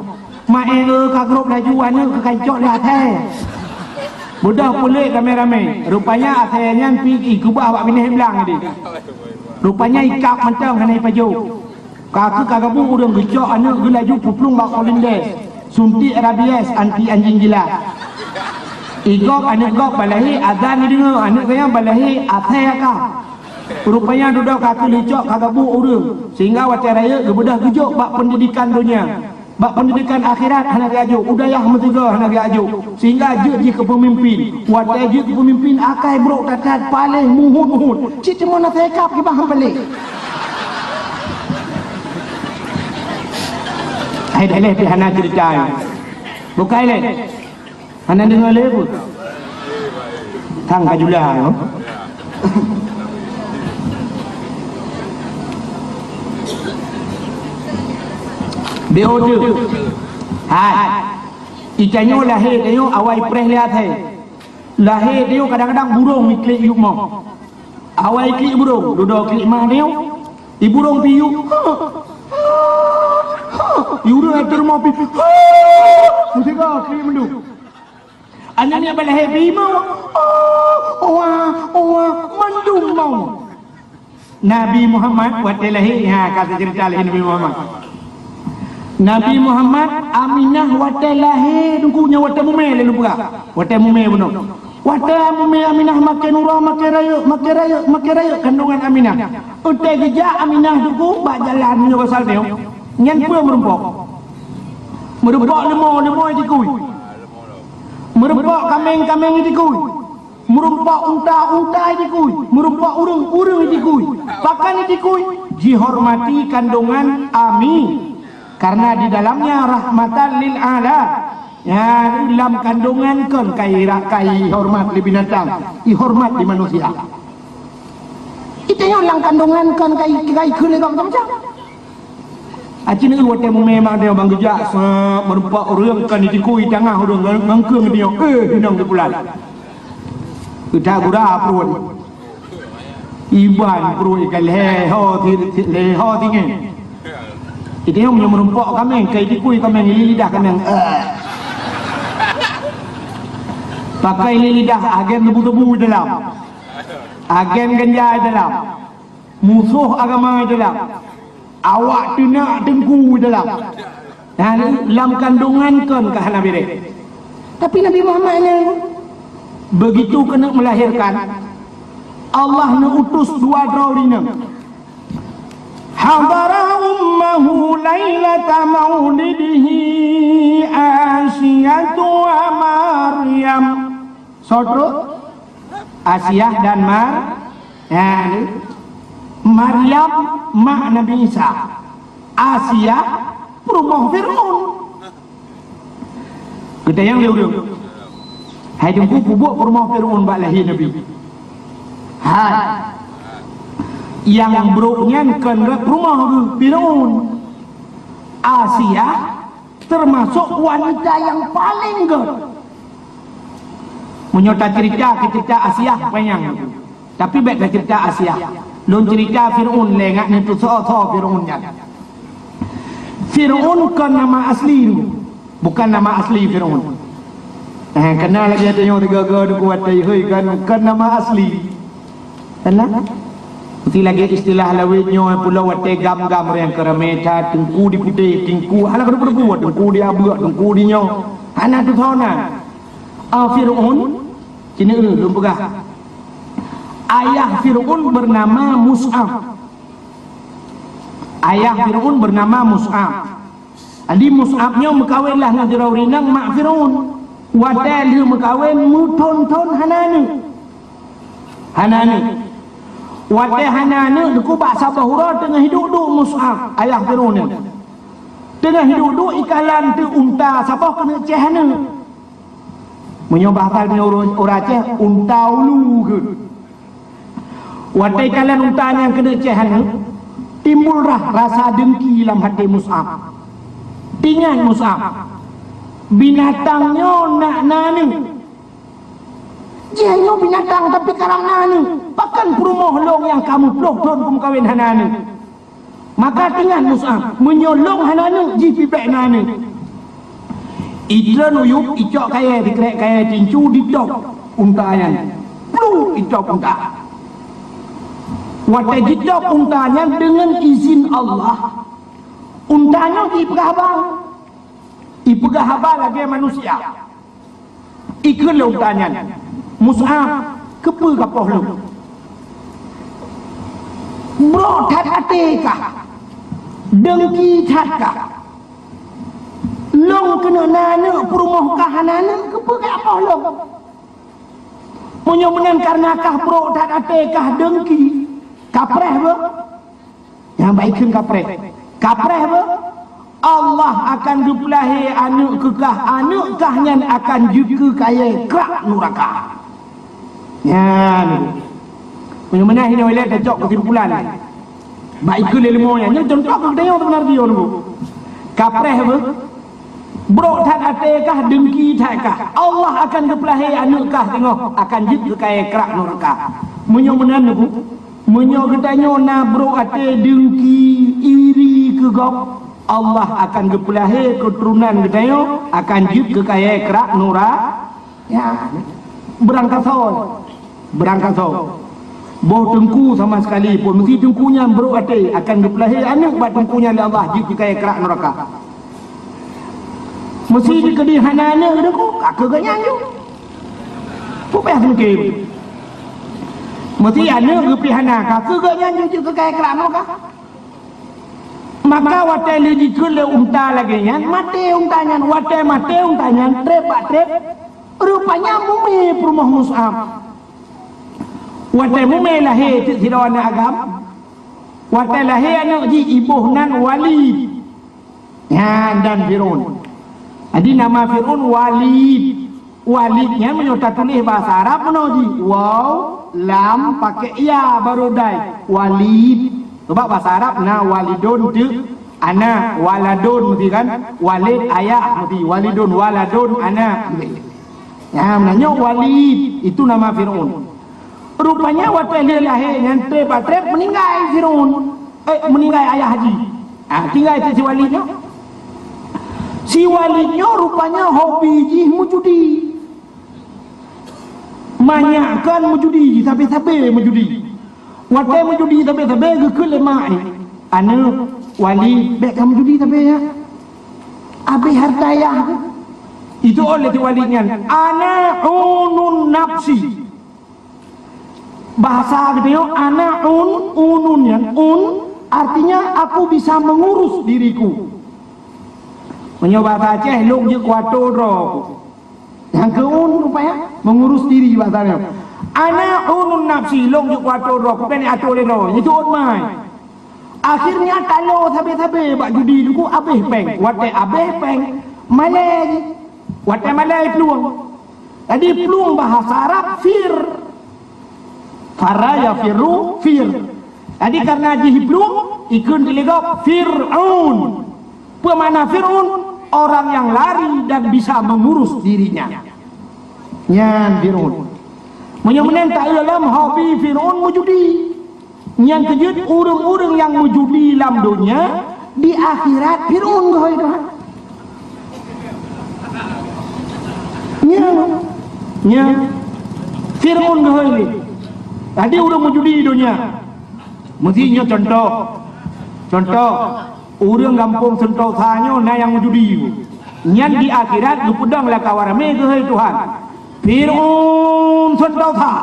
"Mak, eh, ka grôp laju, aneuk ka kacok lé athèe." Beudôh peulék ramé-ramé. Rupanya athèe nyan pih ikeubah bak binéh blang tadi. Rupanya ikab mantong hana ipajoh. Ka keuh ka gabuk ureueng geucok aneuk geuh laju peuplueng bak Polindes. Suntik rabies anti anjing gila. Igob aneuk gob balahé azan ideungoe, aneuk geuh nyan balahé athèe ka. Rupanya dudoe ka keuh leucok ka gabuk ureueng, sehingga watèe rayeuk geubeudôh geujok bak peundidikan donya. Bak peundidikan akhirat hana geujok, u dayah meusigoe hana geujok, sehingga jeuet jih keu peumimpin. Watèe jeuet keu peumimpin akai brôk that-that paléng muhut-muhut. Cit teuma na teuka kiban han paléng. Hai dah leh pih hana ceurita. Bukai leh. Hana deungoe lé peue? Thang ka jula nyoe. B O dua. Hai. Itanyoe lahé tanyoe awai preh lé athèe. Lahé tanyoe kadang-kadang burông iklik yup moh. Awai klik burông, dudoe klik ma nyoe. I burông piyu. Ha, ha, ha. I ureueng ateueh rumoh pi. Ha. Meusigoe klik mandum. Aneuk miet balahé pi mau. Oh, owa, owa, mandum mau. Nabi Muhammad watèe lahé, ha, ka teuceurita lé Nabi Muhammad. Nabi Muhammad, Aminah watèe lahé, teungku nyan watèe mumè lé lôn peugah. Watèe mumè bunoe. Watèe mumè Aminah makin uroe, makin rayeuk, makin rayeuk, makin rayeuk kandungan Aminah. Watèe geujak Aminah teungku bak jalan meunyoe basal nyoe, nyan peue meurumpok. Meurumpok leumo, leumo itikui. Meurumpok kaméng, kaméng itikui. Meurumpok unta, unta itikui. Meurumpok ureueng, ureueng itikui. Pakon itikui? Jihormati kandungan Ami. Karena di dalamnya rahmatan lil alam. Nyan lam kandungan kon kai ra-, kai ihormat lé binatang, ihormat lé manusia. Itanyoe lam kandungan kon kai, kai kheun lé gob macam-macam. Aci neu watèe mumè mak dia bang geujak sa meureumpok ureueng kon itikui tangah ureueng ngangkeueng dia, eh, inong teupulan. Udah gura pruet. Iban pruet ikan lhèe ho ti-, ti-, lhèe ho tinggi. Itanyoe meunyoe meurumpok kaméng, ka itikui kaméng, ili lidah kaméng. Eh. Pakai ili lidah agen tebu-tebu dalam. Agen ganja dalam. Musoh agama dalam. Awak teunak teungku dalam. Dan lam kandungan kon ka hana beres. Tapi Nabi Muhammad nyan, begitu keuneuk melahirkan, Allah neuutus dua droe ureueng inong. Hadara ummahu lailata maulidihi Asiyatu wa Maryam. Soe trok? Asiah dan Mar-, ya, ni. Maryam, mak Nabi Isa. Asiah, peurumoh Fir'aun. Geutanyong lé ureueng, hai Teungku, peue buet peurumoh Fir'aun bak lahé Nabi? Hai. Nyang brok nyan kon gét peurumoh geuh, Fir'aun. Asiah teumasok wanita nyang paleng gét. Meunyoe taceurita keu ceurita Asiah panyang. Tapi bèk taceurita Asiah. Lôn ceurita Fir'aun lé, ngat neuteusoe-soe Fir'aun nyan. Fir'aun kon nama asli, bukan nama asli Fir'aun. Eh, kana lagèe tanyoe tiga-tiga deuh watèe hôi kan, kon nama asli. Kana? Seperti lagèe istilah lawét nyoe pulo watèe gam-gam rèng keuramé that, teungku di putéh, teungku hana keudeuh-keudeuh, teungku di abeuek, teungku di nyoe. Hana teusoe na. Ah, Fir'aun, sinoe lôn peugah. Ayah Fir'aun bernama Mus'ab. Ayah Fir'aun bernama Mus'ab. Jadi Mus'ab nyoe meukawen lah ngon sidroe ureueng inong mak Fir'aun. Watèe lheueh meukawen meuthon-thon hana aneuk. Hana aneuk. Watèe hana aneuk, Teungku, bak saboh uroe teungoh hidup duek Mus'ab, ayah Fir'aun nyan. Teungoh hidup duek ikalon teuk unta saboh keuneuk céh aneuk. Meunyoe bahasa ureueng, ureueng Aceh, unta ulu geuh. Watèe ikalon unta nyan keuneuk céh aneuk, timbullah rasa deungki lam até Mus'ab. Ingat Mus'ab, binatang nyoe nak na aneuk. Jih nyoe binatang tapi karab na aneuk. Pakon peurumoh lôn nyang ka muplôh thon kumeukawen hana aneuk? Maka ingat Mus'ab, meunyoe lôn hana aneuk, jih pih bèk na aneuk. Itreun u yup, icok kayèe, sikrek kayèe tincu, jitôb unta nyan. Pluh, itôb unta. Watèe jitôb unta nyan deungon izin Allah, unta nyan jipeugah haba. Ipeugah haba lagèe manusia. Ikheun lé unta nyan, "Mus'ab, keupeue kapoh lôn? Brok that até kah? Deungki that kah? Lôn keuneuk na aneuk, peurumoh kah hana aneuk, keupeue kapoh lôn?" Meunyoe meunan kareuna kah brok that até kah deungki, kapreh beuh. Nyang bak ikheun kapreh. Kapreh beuh, Allah akan geupeulahé aneuk keu kah, aneuk kah nyan akan jeuet keu kayèe krak nuraka. Nyan. Meunyoe meunan hinoe ilèe tacok keusimpulan. Bak ikheun lé leumo nyan, nyoe contoh keu geutanyoe seubeuna jih nyoe. Kapreh beuh, brok that até kah, deungki that kah, Allah akan geupeulahé aneuk kah teungoh akan jeuet keu kayèe krak nuraka. Meunyoe meunan, Teungku, meunyoe geutanyoe na brok até, deungki, iri keu gob, Allah akan geupeulahé keuturonan geutanyoe akan jeuet keu kayèe krak nura-, ya, beurangkasoe. Beurangkasoe. Boh teungku sama sekali pun, meusi teungku nyan brok até, akan geupeulahé aneuk bak teungku nyan lé Allah jeuet keu kayèe krak nuraka. Meusi dikeudi hana aneuk teungku, ka keuh geuh nyan jeuet. Peue payah seungkem. Meusi aneuk geupih hana, ka keuh geuh nyan jeuet keu kayèe krak nuraka. Maka watèe lheueh jikheun lé unta lagèe nyan, maté unta nyan. Watèe maté unta nyan, trép bak trép, rupanya mumé peurumoh Mus'ab. Watèe mumé lahé cit sidroe aneuk agam. Watèe lahé aneuk jih iboh nan Walid. Nyan dan Fir'aun. Jadi nama Fir'aun Walid. Walid nyan meunyoe tatuléh basa Arab meunoe jih, waw, lam, pakai ya baru dai. Walid. Sebab basa Arab na walidun teuk anak, waladun meusti kan? Walid ayah meusti, walidun, waladun anak meusti. Ya, meunyoe Walid, itu nama Fir'aun. Rupanya watèe lheueh lahé nyan trép bak trép meuninggai Fir'aun. Eh, meuninggai ayah jih. Ah, tinggai si, si Walid nyoe. Si Walid nyoe rupanya hobi jih meujudi. Manyak kan meujudi, sabe-sabe meujudi. Watèe meujudi sabe-sabe geukheun lé mak, "Eh, aneuk, Walid, bèk ka meujudi sabe ya. Abéh harta ayah tu." Itu oleh si Walid nyan, "Ana unun nafsi." Bahasa geutanyoe, ana un, unun nyan, un, Artinya, aku bisa mengurus diriku. Meunyoe bahasa Aceh, lôn jeuet kuato droe ku. Nyang keu un rupanya mengurus diri bahasa nyoe. Ana unun nafsi, lôn jeuet kuato droe ku, keuneuk ato lé droe. Itu ot mai. Akhirnya talo sabe-sabe bak judi, teungku, abéh péng. Watée abéh péng, malée jih. Watée malée plueng. Jadi plueng bahasa Arab fir. Fara yafirru fir. Jadi karena jih plueng, ikheun teuligop Fir'aun. Peue makna Fir'aun? Orang yang lari dan bisa mengurus dirinya. Nyan Fir'aun. Meunyoe meunan taeu lom hobi Fir'aun meujudi. Nyang keujeuet ureuëng-ureuëng nyang meujudi lam donya, di akhirat Fir'aun geuhôi Tuhan. Nya, nya, Fir'aun geuhôi lé. Tadi ureuëng meujudi donya. Meusi nyoe contoh. Contoh, ureuëng gampông Sentosa nyoe na nyang meujudi. Nyan di akhirat geupeudong lam kawan ramé geuhôi Tuhan. Fir'aun Sentosa.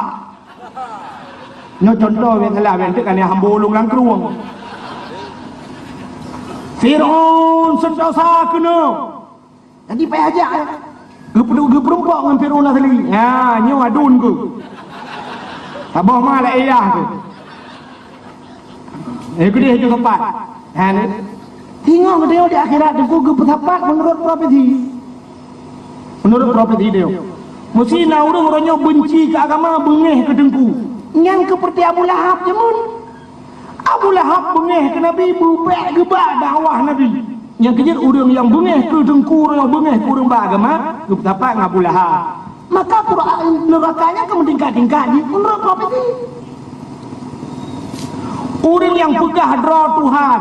Nyoe contoh, biasalah, biasa kan hamba ulôn lam krueng. Fir'aun Sentosa keunoe. Jadi payah jak, eh. Geupeu-, geupeurumpok ngon Fir'aun asli. Ha, nyoe adun ku. Saboh ma la iyah ku. Eh, keudeh itu teumpat. Ha, ni. Singoh geutanyoe di akhirat teungku geupeusapat meunurot profesi. Meunurot profesi tanyoe. Meusi na ureuëng, ureuëng nyoe beunci keu agama, beungéh keu teungku. Nyan keupeurti Abu Lahab jameun. Abu Lahab beungéh keu Nabi, beubek geuba dakwah Nabi. Nyang keujeuet ureuëng nyang beungéh keu teungku, ureuëng nyang beungéh keu ureuëng ba agama, geupeusapat ngon Abu Lahab. Maka Quran neuraka nyan ka meutingkat-tingkat jih meunurot profesi. Ureuëng nyang peugah droe Tuhan,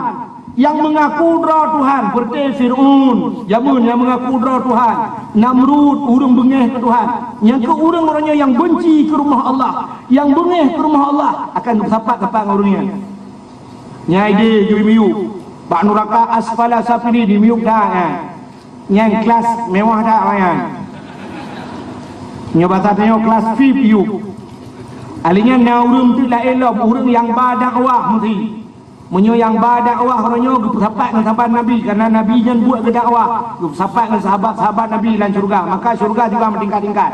nyang meungaku droe Tuhan, seperti Fir'aun, jameun nyang meungaku droe Tuhan, Namrud, ureuëng beungéh keu Tuhan, nyang keu ureuëng-ureuëng nyoe nyang beunci keu rumoh Allah, nyang beungéh keu rumoh Allah, akan geupeusapat-sapat ngon ureuëng nyan. Nyang ideh jih miyueb, bak nuraka asfala safilin miyueb that nyan. Nyan kelas mewah that nyan. Nyoe basa tanyoe kelas V I P yub. Ahli nyan na ureuëng teuk laén lom, ureuëng nyang ba dakwah meusi. Meunyoe nyang ba dakwah uroe nyoe geupeusapat ngon sahabat Nabi, karena Nabi nyan buet geudakwah, geupeusapat ngon sahabat-sahabat Nabi lam syeuruga, maka syeuruga juga meutingkat-tingkat.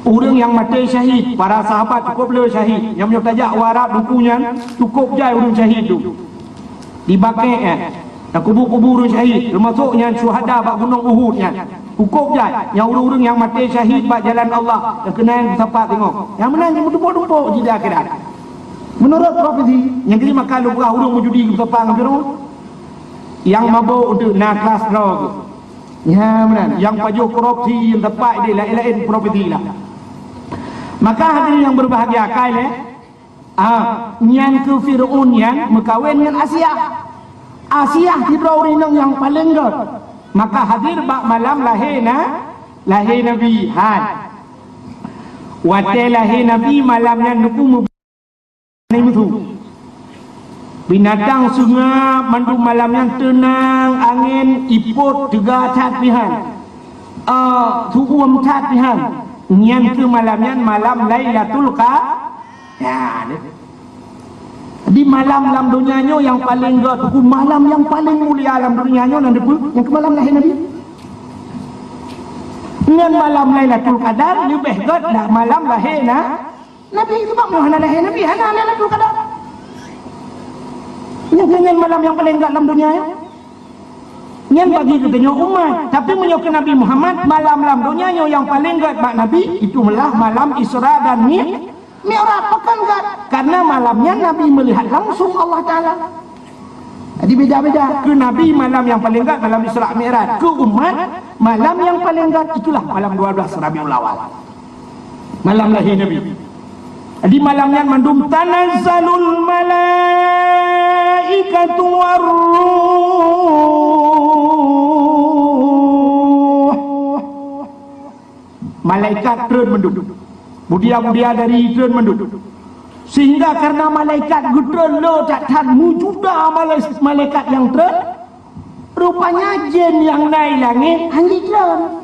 Ureuëng nyang maté syahid, para sahabat cukôp le syahid. Nyang meunyoe tajak u Arab Teungku nyan, cukôp jai ureuëng syahid tu. Di Baqi', eh, takubu-kubu ureuëng syahid, teumasok nyan syuhada bak gunong Uhud nyan. Cukôp jai, nyang ureuëng-ureuëng nyang maté syahid bak jalan Allah, nyang keunan geusapat singoh. Nyang meunan nyang meutumpôk-tumpôk jih di akhirat. Meunurot profesi, nyang keuneuk makan lôn peugah ureuëng meujudi geusapat ngon Fir'aun. Nyang mabôk untuk na kelas droe. Nya meunan, nyang pajoh korupsi, nyang teumpat ideh laén-laén profesi lah. Maka hadirin nyang berbahagia, kai lé, ah, nyan keu Fir'aun nyan meukawen ngon Asiah. Asiah sidroe ureuëng inong nyang paleng gét. Maka hadir bak malam lahé na, lahé Nabi. Hai. Watée lahé Nabi malam nyan Teungku, Angén meusu. Binatang seungab mandum malam nyan teunang, angén, ipot teuga that pihan. Eh, su'uem that pihan. Nyan keuh malam nyan malam Lailatul Qa-, ya, deh. Di malam lam donya nyoe nyang paleng gét, Teungku, malam nyang paleng mulia lam donya nyoe nan dipeue? Nyang keuh malam lahé Nabi. Ngon malam Lailatul Qadar leubeh gét lah malam lahé na-, Nabi, sebab nyoe hana lahé Nabi, hana Lailatul Qadar. Nyan, nyan, nyan malam nyang paleng gét lam donya nyoe. Nyan bagi geutanyoe umat. Tapi meunyoe keu Nabi Muhammad, malam lam donya nyoe nyang paleng gét bak Nabi, itu malah malam Isra dan Mi-, Mi'raj. Pakon gét? Karena malam nyan Nabi melihat langsung Allah Taala. Jadi beda-beda. Keu Nabi malam nyang paleng gét malam Isra Mi'raj. Keu umat, malam nyang paleng gét itulah malam dua belas Rabiul Awal. Malam lahé Nabi. Di malam nyan mandum tanazzalul malaikatu war ruh. Malaikat treun mandum. Mulia-mulia dari treun mandum. Sehingga karena malaikat geutreun le that-that meujuta malai-, malaikat nyang treun, rupanya jén nyang na i langét hana jitreun.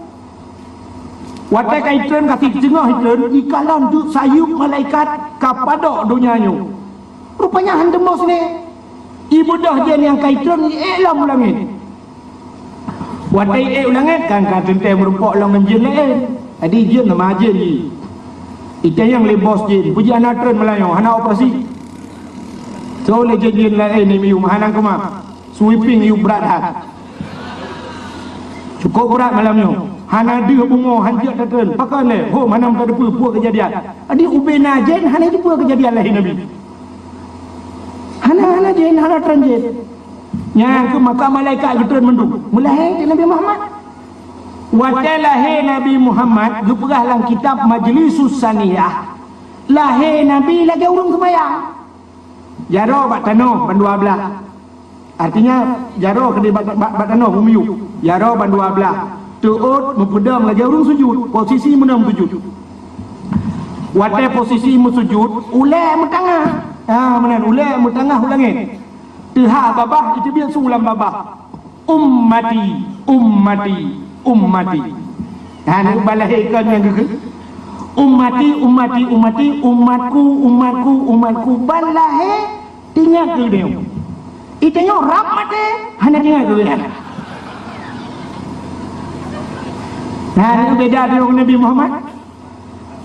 Watée ka itreun, ka siteungoh itreun, ikalon teuk sayeuep malaikat ka padok donya nyoe. Rupanya han teumbôh lé. Ibeudôh jén nyang ka itrön iék lom u langét. Watèe iék u langét kan ka teuntèe meurumpok lom ngon jén laén. Jadi jén nama jén jih. Itanyong lé bos jén, "Peue jih hana trön malam nyoe, hana operasi?" Soe lé jén-jén laén nyang miyueb, hana keumah. Sweeping yub brat that. Cukôp brat malam nyoe. Hana deuh bumoe, han jeuet tatrön. Pakon lé? Hom hana meutateupeue peue keujadian. Jadi ubé na jén hana teupeue keujadian lahé Nabi. Hana, hana jén, hana trön jén. Nyan keuh maka malaikat geutrön mandum. Meulahé cit Nabi Muhammad. Watèe lahé Nabi Muhammad geupeugah lam kitab Majlisus Saniyah, lahé Nabi lagèe ureueng seumayang. Jaroe bak tanoh bandua blah. Artinya, jaroe keudéh bak, bak, bak tanoh u miyueb. Jaroe bandua blah. Teuôt meupeudong lagèe ureueng sujut, posisi meunan sujut. Watèe posisi meusujut, ulèe meutangah. Ha, meunan, ulèe meutangah u langét. Teuhah babah, iteubiet su lam babah. Ummati, ummati, ummati. Ha, nyoe bak lahé kon nyang geukheun. Ummati, ummati, ummati, umatku, umatku, umatku. Bak lahé, teuingat keu geutanyoe. Geutanyoe rab maté, hana teuingat keu geutanyoe. Nah, nyoe beda deungon Nabi Muhammad.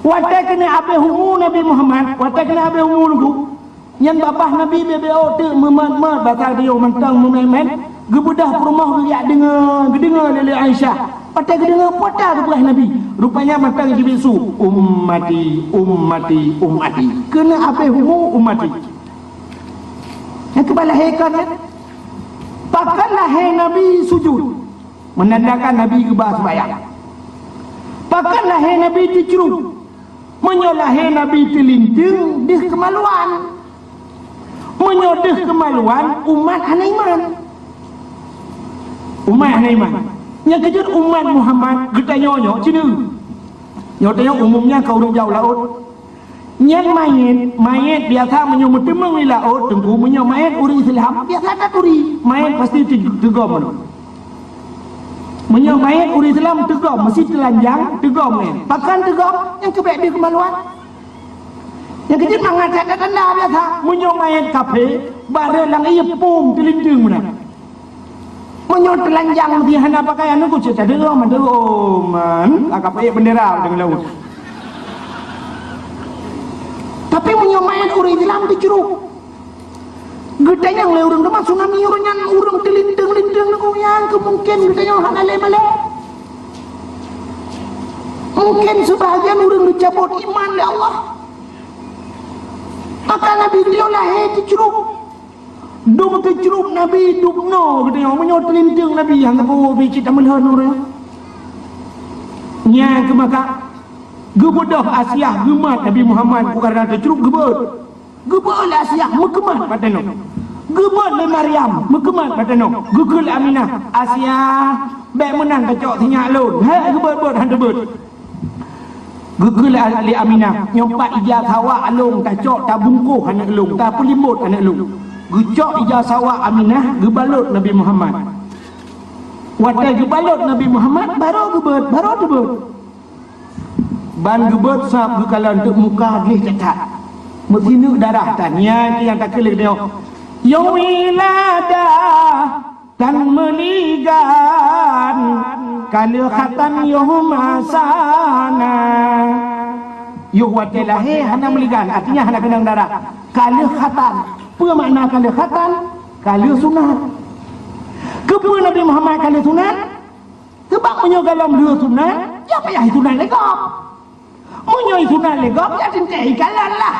Watèe keuneuk abéh umu Nabi Muhammad, watèe keuneuk abéh umu laju, nyan babah Nabi beu-beu teuk meumat-mat, basa geutanyoe mantong meumèt-mèt, geubeudôh peurumoh geujak deungö, geudeungö lé, lé Aisyah. Watèe geudeungö peue ta geupeugah Nabi, rupanya mantong jiteubiet su, "Ummati, ummati, ummati." Keuneuk abéh umu ummati. Nyang keuh bak lahé kon nyan. Pakon lahé Nabi sujut, meunandakan Nabi geuba seumayang. Pakon lahé Nabi teucrub? Meunyoe lahé Nabi teulinteung, deuh keumaluan. Meunyoe deuh keumaluan, umat hana iman. Umat hana iman. Nyang keujeuet umat Muhammad geutanyoe nyoe, ci nyoe. Nyoe tanyoe umumnya ka ureueng jak u laôt. Nyan manyét, manyét biasa meunyoe meuteumeung di laôt, Teungku, meunyoe manyét ureueng Islam, biasa that turi. Manyét pasti teu-, teugom. Meunyoe manyét ureueng Islam teugom, meusi teulanjang, teugom nyan. Pakon teugom? Nyang keuh bèk deuh keumaluan. Nyang keujeuet mangat that tanda biasa. Meunyoe manyét kafé, bak rot lam ié pom teulinteung meunan. Meunyoe teulanjang meusi hana pakaian, nyoe cit tadeuh, mandum, man, ka peuék bendera deungon laôt. Tapi meunyoe manyét ureueng Islam teucrub, geutanyong lé ureueng teuma tsunami ureueng nyan ureueng teulinteung-linteung nyoe, nyang keuh mungken geutanyong hana lé malèe. Mungken seubahagian ureueng geucabot iman lé Allah. Maka Nabi beliau lahé teucrub. Dum teucrub Nabi dubnoe geutanyoe, meunyoe teulinteung Nabi nyang teupeue bit cit tameulhon ureueng. Nyan keuh maka geubeudôh Asiah geumat Nabi Muhammad, bukan karena teucrub, geubeuet. Geubeuet lé Asiah meukeumat bak tanoh. Geubeuet lé Maryam meukeumat bak tanoh. Geukheun lé Aminah, "Asiah, bèk meunan tacok sinyak lôn." Hèk, geubeuet-beuet han teubeuet. Geukheun lé Aminah, "Nyoe pat ija sawa lôn tacok tabungkôh aneuk lôn, tapeulimbot aneuk lôn." Geucok ija sawa Aminah, geubalot Nabi Muhammad. Watèe geubalot Nabi Muhammad, barô geubeuet, barô teubeuet. Ban geubeuet sab geukalon teuk muka gleh that-that. Meusineuk darah tan, nyan nyang takheun lé geutanyoe, yôh wiladah. Tan meuligan, ka lheueh khatan yoh masa na. Yoh watèe lahé hana meuligan, artinya hana keunong darah. Ka lheueh khatan. Peue makna ka lheueh khatan? Ka lheueh sunat. Keupeue Nabi Muhammad ka lheueh sunat? Sabab meunyoe gohlom lheueh sunat, ya payah sunat lé gob. Meunyoe sunat lé gob, ya teuntèe ikalon lah.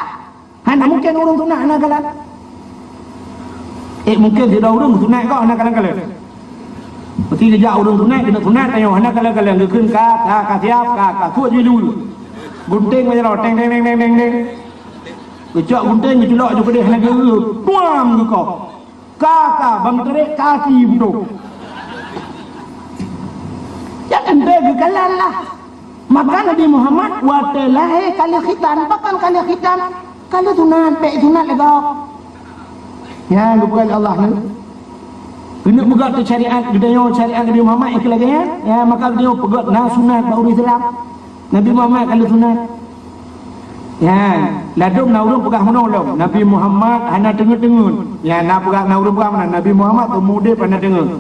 Hana mungken ureueng sunat hana kalon. Eh, mungken sidroe ureueng sunat gob hana kalon-kalon. Meusti geujak ureueng sunat, keuneuk sunat, tanyoe hana kalon-kalon. Geukheun ka, ka, ka siap, ka, ka suet jih lu. Gunténg meunyoe teng, teng, teng, teng, teng, teng. Geucok gunténg, geuculok ju keudeh hana geu-, tuam geukoh. Ka, ka, ban meutarek kaki beutôi. Ya teuntèe geukalon lah. Maka Nabi Muhammad watèe lahé ka lheueh khitan, pakon ka lheueh khitan? Ka lheueh sunat, bèk sunat lé gob. Nyan geupeugah lé Allah nyan. Keuneuk peugöt syariat, geutanyoe syariat Nabi Muhammad nyang keu lagèe nyan, ya, maka geutanyoe peugöt na sunat bak ureueng Islam. Nabi Muhammad ka lheueh sunat. Nyan, ladôm na ureuëng peugah meunoe lom, Nabi Muhammad hana teungeut-teungeut. Nyan, na peugah, na ureuëng peugah meunan, Nabi Muhammad teumudeb hana teungeut.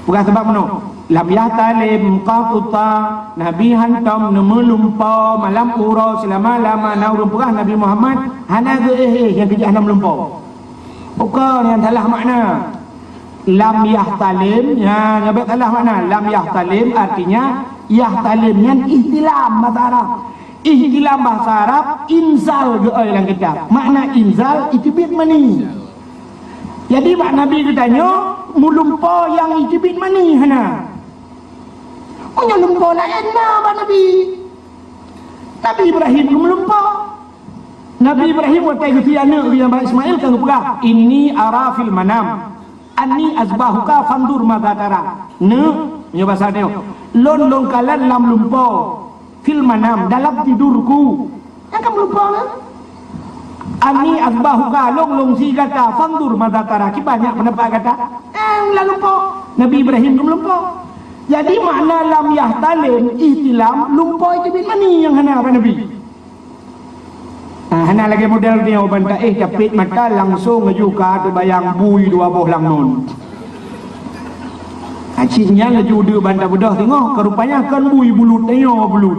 Peugah sabab meunoe, "Lam yahtalim qatuta," Nabi hantom neumeulumpo malam uroe seulama-lama. Na ureuëng peugah Nabi Muhammad hana geu-éh-éh nyang keujih hana meulumpo. Ukeue nyan salah makna. Lam yahtalim, nyan, nyan bèk salah makna. Lam yahtalim artinya yahtalim nyan ihtilam bahasa Arab. Ihtilam bahasa Arab, inzal geuoi lam kitab. Makna inzal, iteubiet mani. Jadi, bak Nabi geutanyoe, meulumpo nyang iteubiet mani hana. Meunyoe lumpo laén na bak Nabi. Nabi Ibrahim geumeulumpo. Nabi Ibrahim watèe geuseuti aneuk geuh nyang bak Ismail ka geupeugah, "Inni ara fil manam anni azbahuka fanzur madza tara." Neuk, meunyoe basa nyoe, lôn lôn kalon lam lumpo. Fil manam, dalam tidurku. Nyang ka meulumpo na? Anni azbahuka, lôn lôn sie gata, fanzur madza tara, kiban nyak peundapat gata. Eh, lam lumpo. Nabi Ibrahim ka meulumpo. Jadi, makna lam yahtalim, ihtilam, lumpo iteubiet mani nyang hana bak Nabi. Ha, hana lagèe model nyoe ban taéh tapét mata langsong laju ka teubayang bui dua boh lam ngon. Ha, cit nyan laju deuh ban tabeudôh teungoh, ka rupanya kon bui bulut, tanyoe bulut.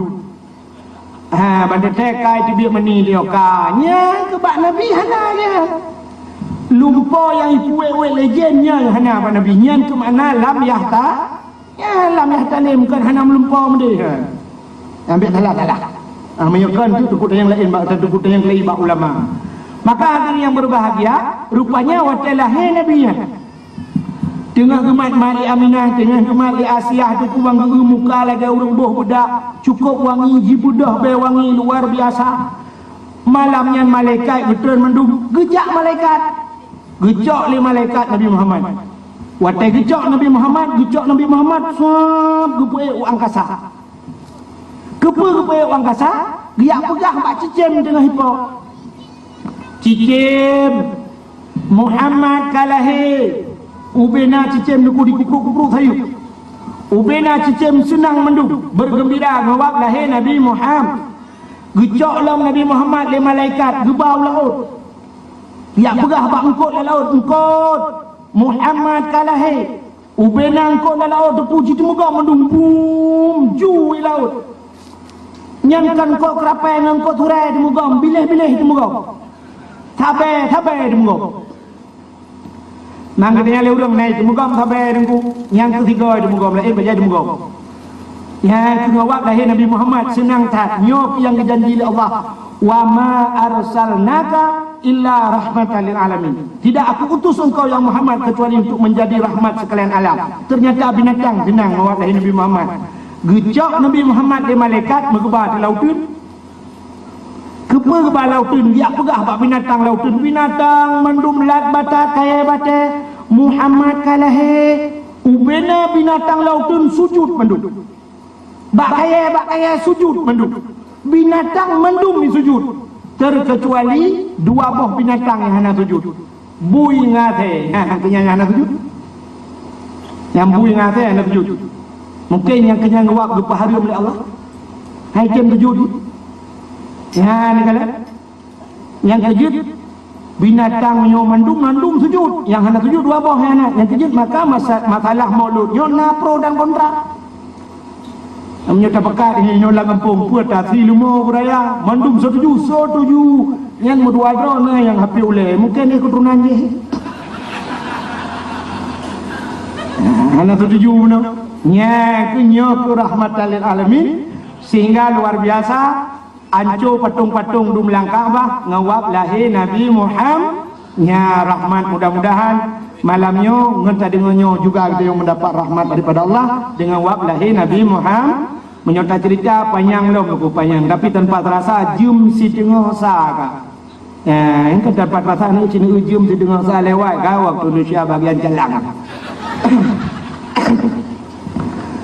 Ha, ban teuthèe kai teubiet mani tanyoe ka. Nyan keu bak Nabi hana nyan. Lumpo nyang ipuwet-wet lé jén nyan hana bak Nabi. Nyan keu makna lam yahta Ya, lam yahtalim, kon hana meulumpo meudeh. Ambek salah-salah. Ah, meunyoe kon tu teukuk nyang laén bak, teukuk nyang laén bak ulama. Maka hadirin yang berbahagia, rupanya watèe lahé Nabi nyan, teungoh geumat, mat lé Aminah, teungoh geumat lé Asiah, teupeu ban geu muka lagèe ureueng boh beudak, cukôp wangi, jibeudôh bèe wangi luar biasa. Malam nyan malaikat geutreun mandum, geujak malaikat. Geucok lé malaikat Nabi Muhammad. Watèe geucok Nabi Muhammad, geucok Nabi Muhammad, swab, geupeuék u angkasa. Keupeue geupeuék u angkasa? Geujak peugah bak cicém teungoh ipo. Cicém, Muhammad ka lahé. Ubena cicém neu ku dikuprok-kuprok sayeuep. Ubena cicém seunang mandum, beugeumbira ngon wab lahé Nabi Muhammad. Geucok lom Nabi Muhammad lé malaikat, geuba u laôt. Geujak peugah bak eungkôt lam laôt, "Eungkôt, Muhammad ka lahé." Ubena eungkôt lam laôt teupeu jiteumugom mandum, bum, ju i laôt. Nyan kon eungkôt keurapai ngon eungkôt turai teumugom, biléh-biléh teumugom. Sabe-sabe teumugom. Nang geutanyoe lé ureueng na teumugom sabe teungku, nyang keusigoe teumugom, laén bajèe teumugom. Nyang keu ngon wab lahé Nabi Muhammad seunang that, nyoe nyang geujanji lé Allah, "Wa ma arsalnaka illa rahmatan lil alamin." Tidak aku utus engkau, ya Muhammad, kecuali untuk menjadi rahmat sekalian alam. Ternyata binatang seunang ngon wab lahé Nabi Muhammad. Geucok Nabi Muhammad lé malaikat meugeuba di lauteun. Keupeue geuba lauteun, geujak peugah bak binatang lauteun, binatang mandum lat batat kayèe batèe, Muhammad ka lahé. Ubena binatang lauteun sujud mandum. Bak kayèe, bak kayèe sujud mandum. Binatang mandum jisujud, terkecuali dua boh binatang nyang hana sujud. Bui ngon asèe, ha, nyang keunyan hana sujud. Nyang bui ngon asèe hana sujud. Mungken nyang keunyan ngon wab geupeuhareuem lé Allah. Hai tem sujud. Nyan kalon. Nyang keujeuet, binatang nyoe mandum, mandum sujud. Nyang hana sujud dua boh nyang hana. Nyang keujeuet, maka masa-, masalah maulud nyoe na pro dan kontra. Meunyoe tapeugah nyoe lam gampông, peue tasi leumo budaya, mandum setuju, setuju. Nyan meudua droe na nyang hapé ulèe, mungken dia keuturonan jih. Hana setuju bunoe. Nyan keuh nyoe keuh rahmatan lil alamin, sehingga luar biasa, anco patong-patong dum lam Ka'bah ngon wab lahé Nabi Muhammad. Nya rahmat, mudah-mudahan malam nyoe ngon tadeungoe nyoe juga geutanyoe mendapat rahmat daripada Allah dengan wab lahé Nabi Muhammad. Meunyoe tacerita panyang lom, buku panyang, tapi tanpa terasa jeuem siteungoh sa ka. Eh, tanpa terasa ni sini jeuem siteungoh sa lewat ka waktu Indonesia bagian jalan.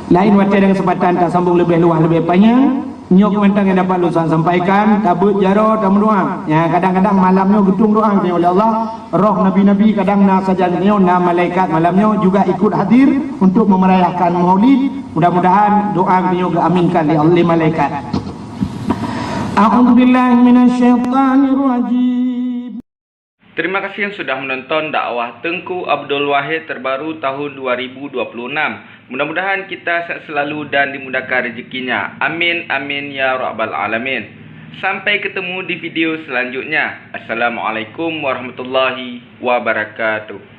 Lain watèe dan kesempatan tasambong leubeh luwah leubeh panyang. Nyoe mantong nyang dapat lôn sampaikan, tabeuet jaroe tameudoa. Ya, kadang-kadang malam nyoe geutueng doa geutanyoe lé Allah, roh nabi-nabi kadang na sajan nyoe, na malaikat malam nyoe juga ikut hadir untuk memeriahkan Maulid. Mudah-mudahan doa geutanyoe geuaminkan lé Allah, lé malaikat. أعوذ بالله من الشيطان الرجيم. Terima kasih yang sudah menonton dakwah Teungku Abdul Wahid terbaru tahun dua ribu dua puluh enam. Mudah-mudahan kita sehat selalu dan dimudahkan rezekinya. Amin, amin, ya rabbal alamin. Sampai ketemu di video selanjutnya. Assalamualaikum warahmatullahi wabarakatuh.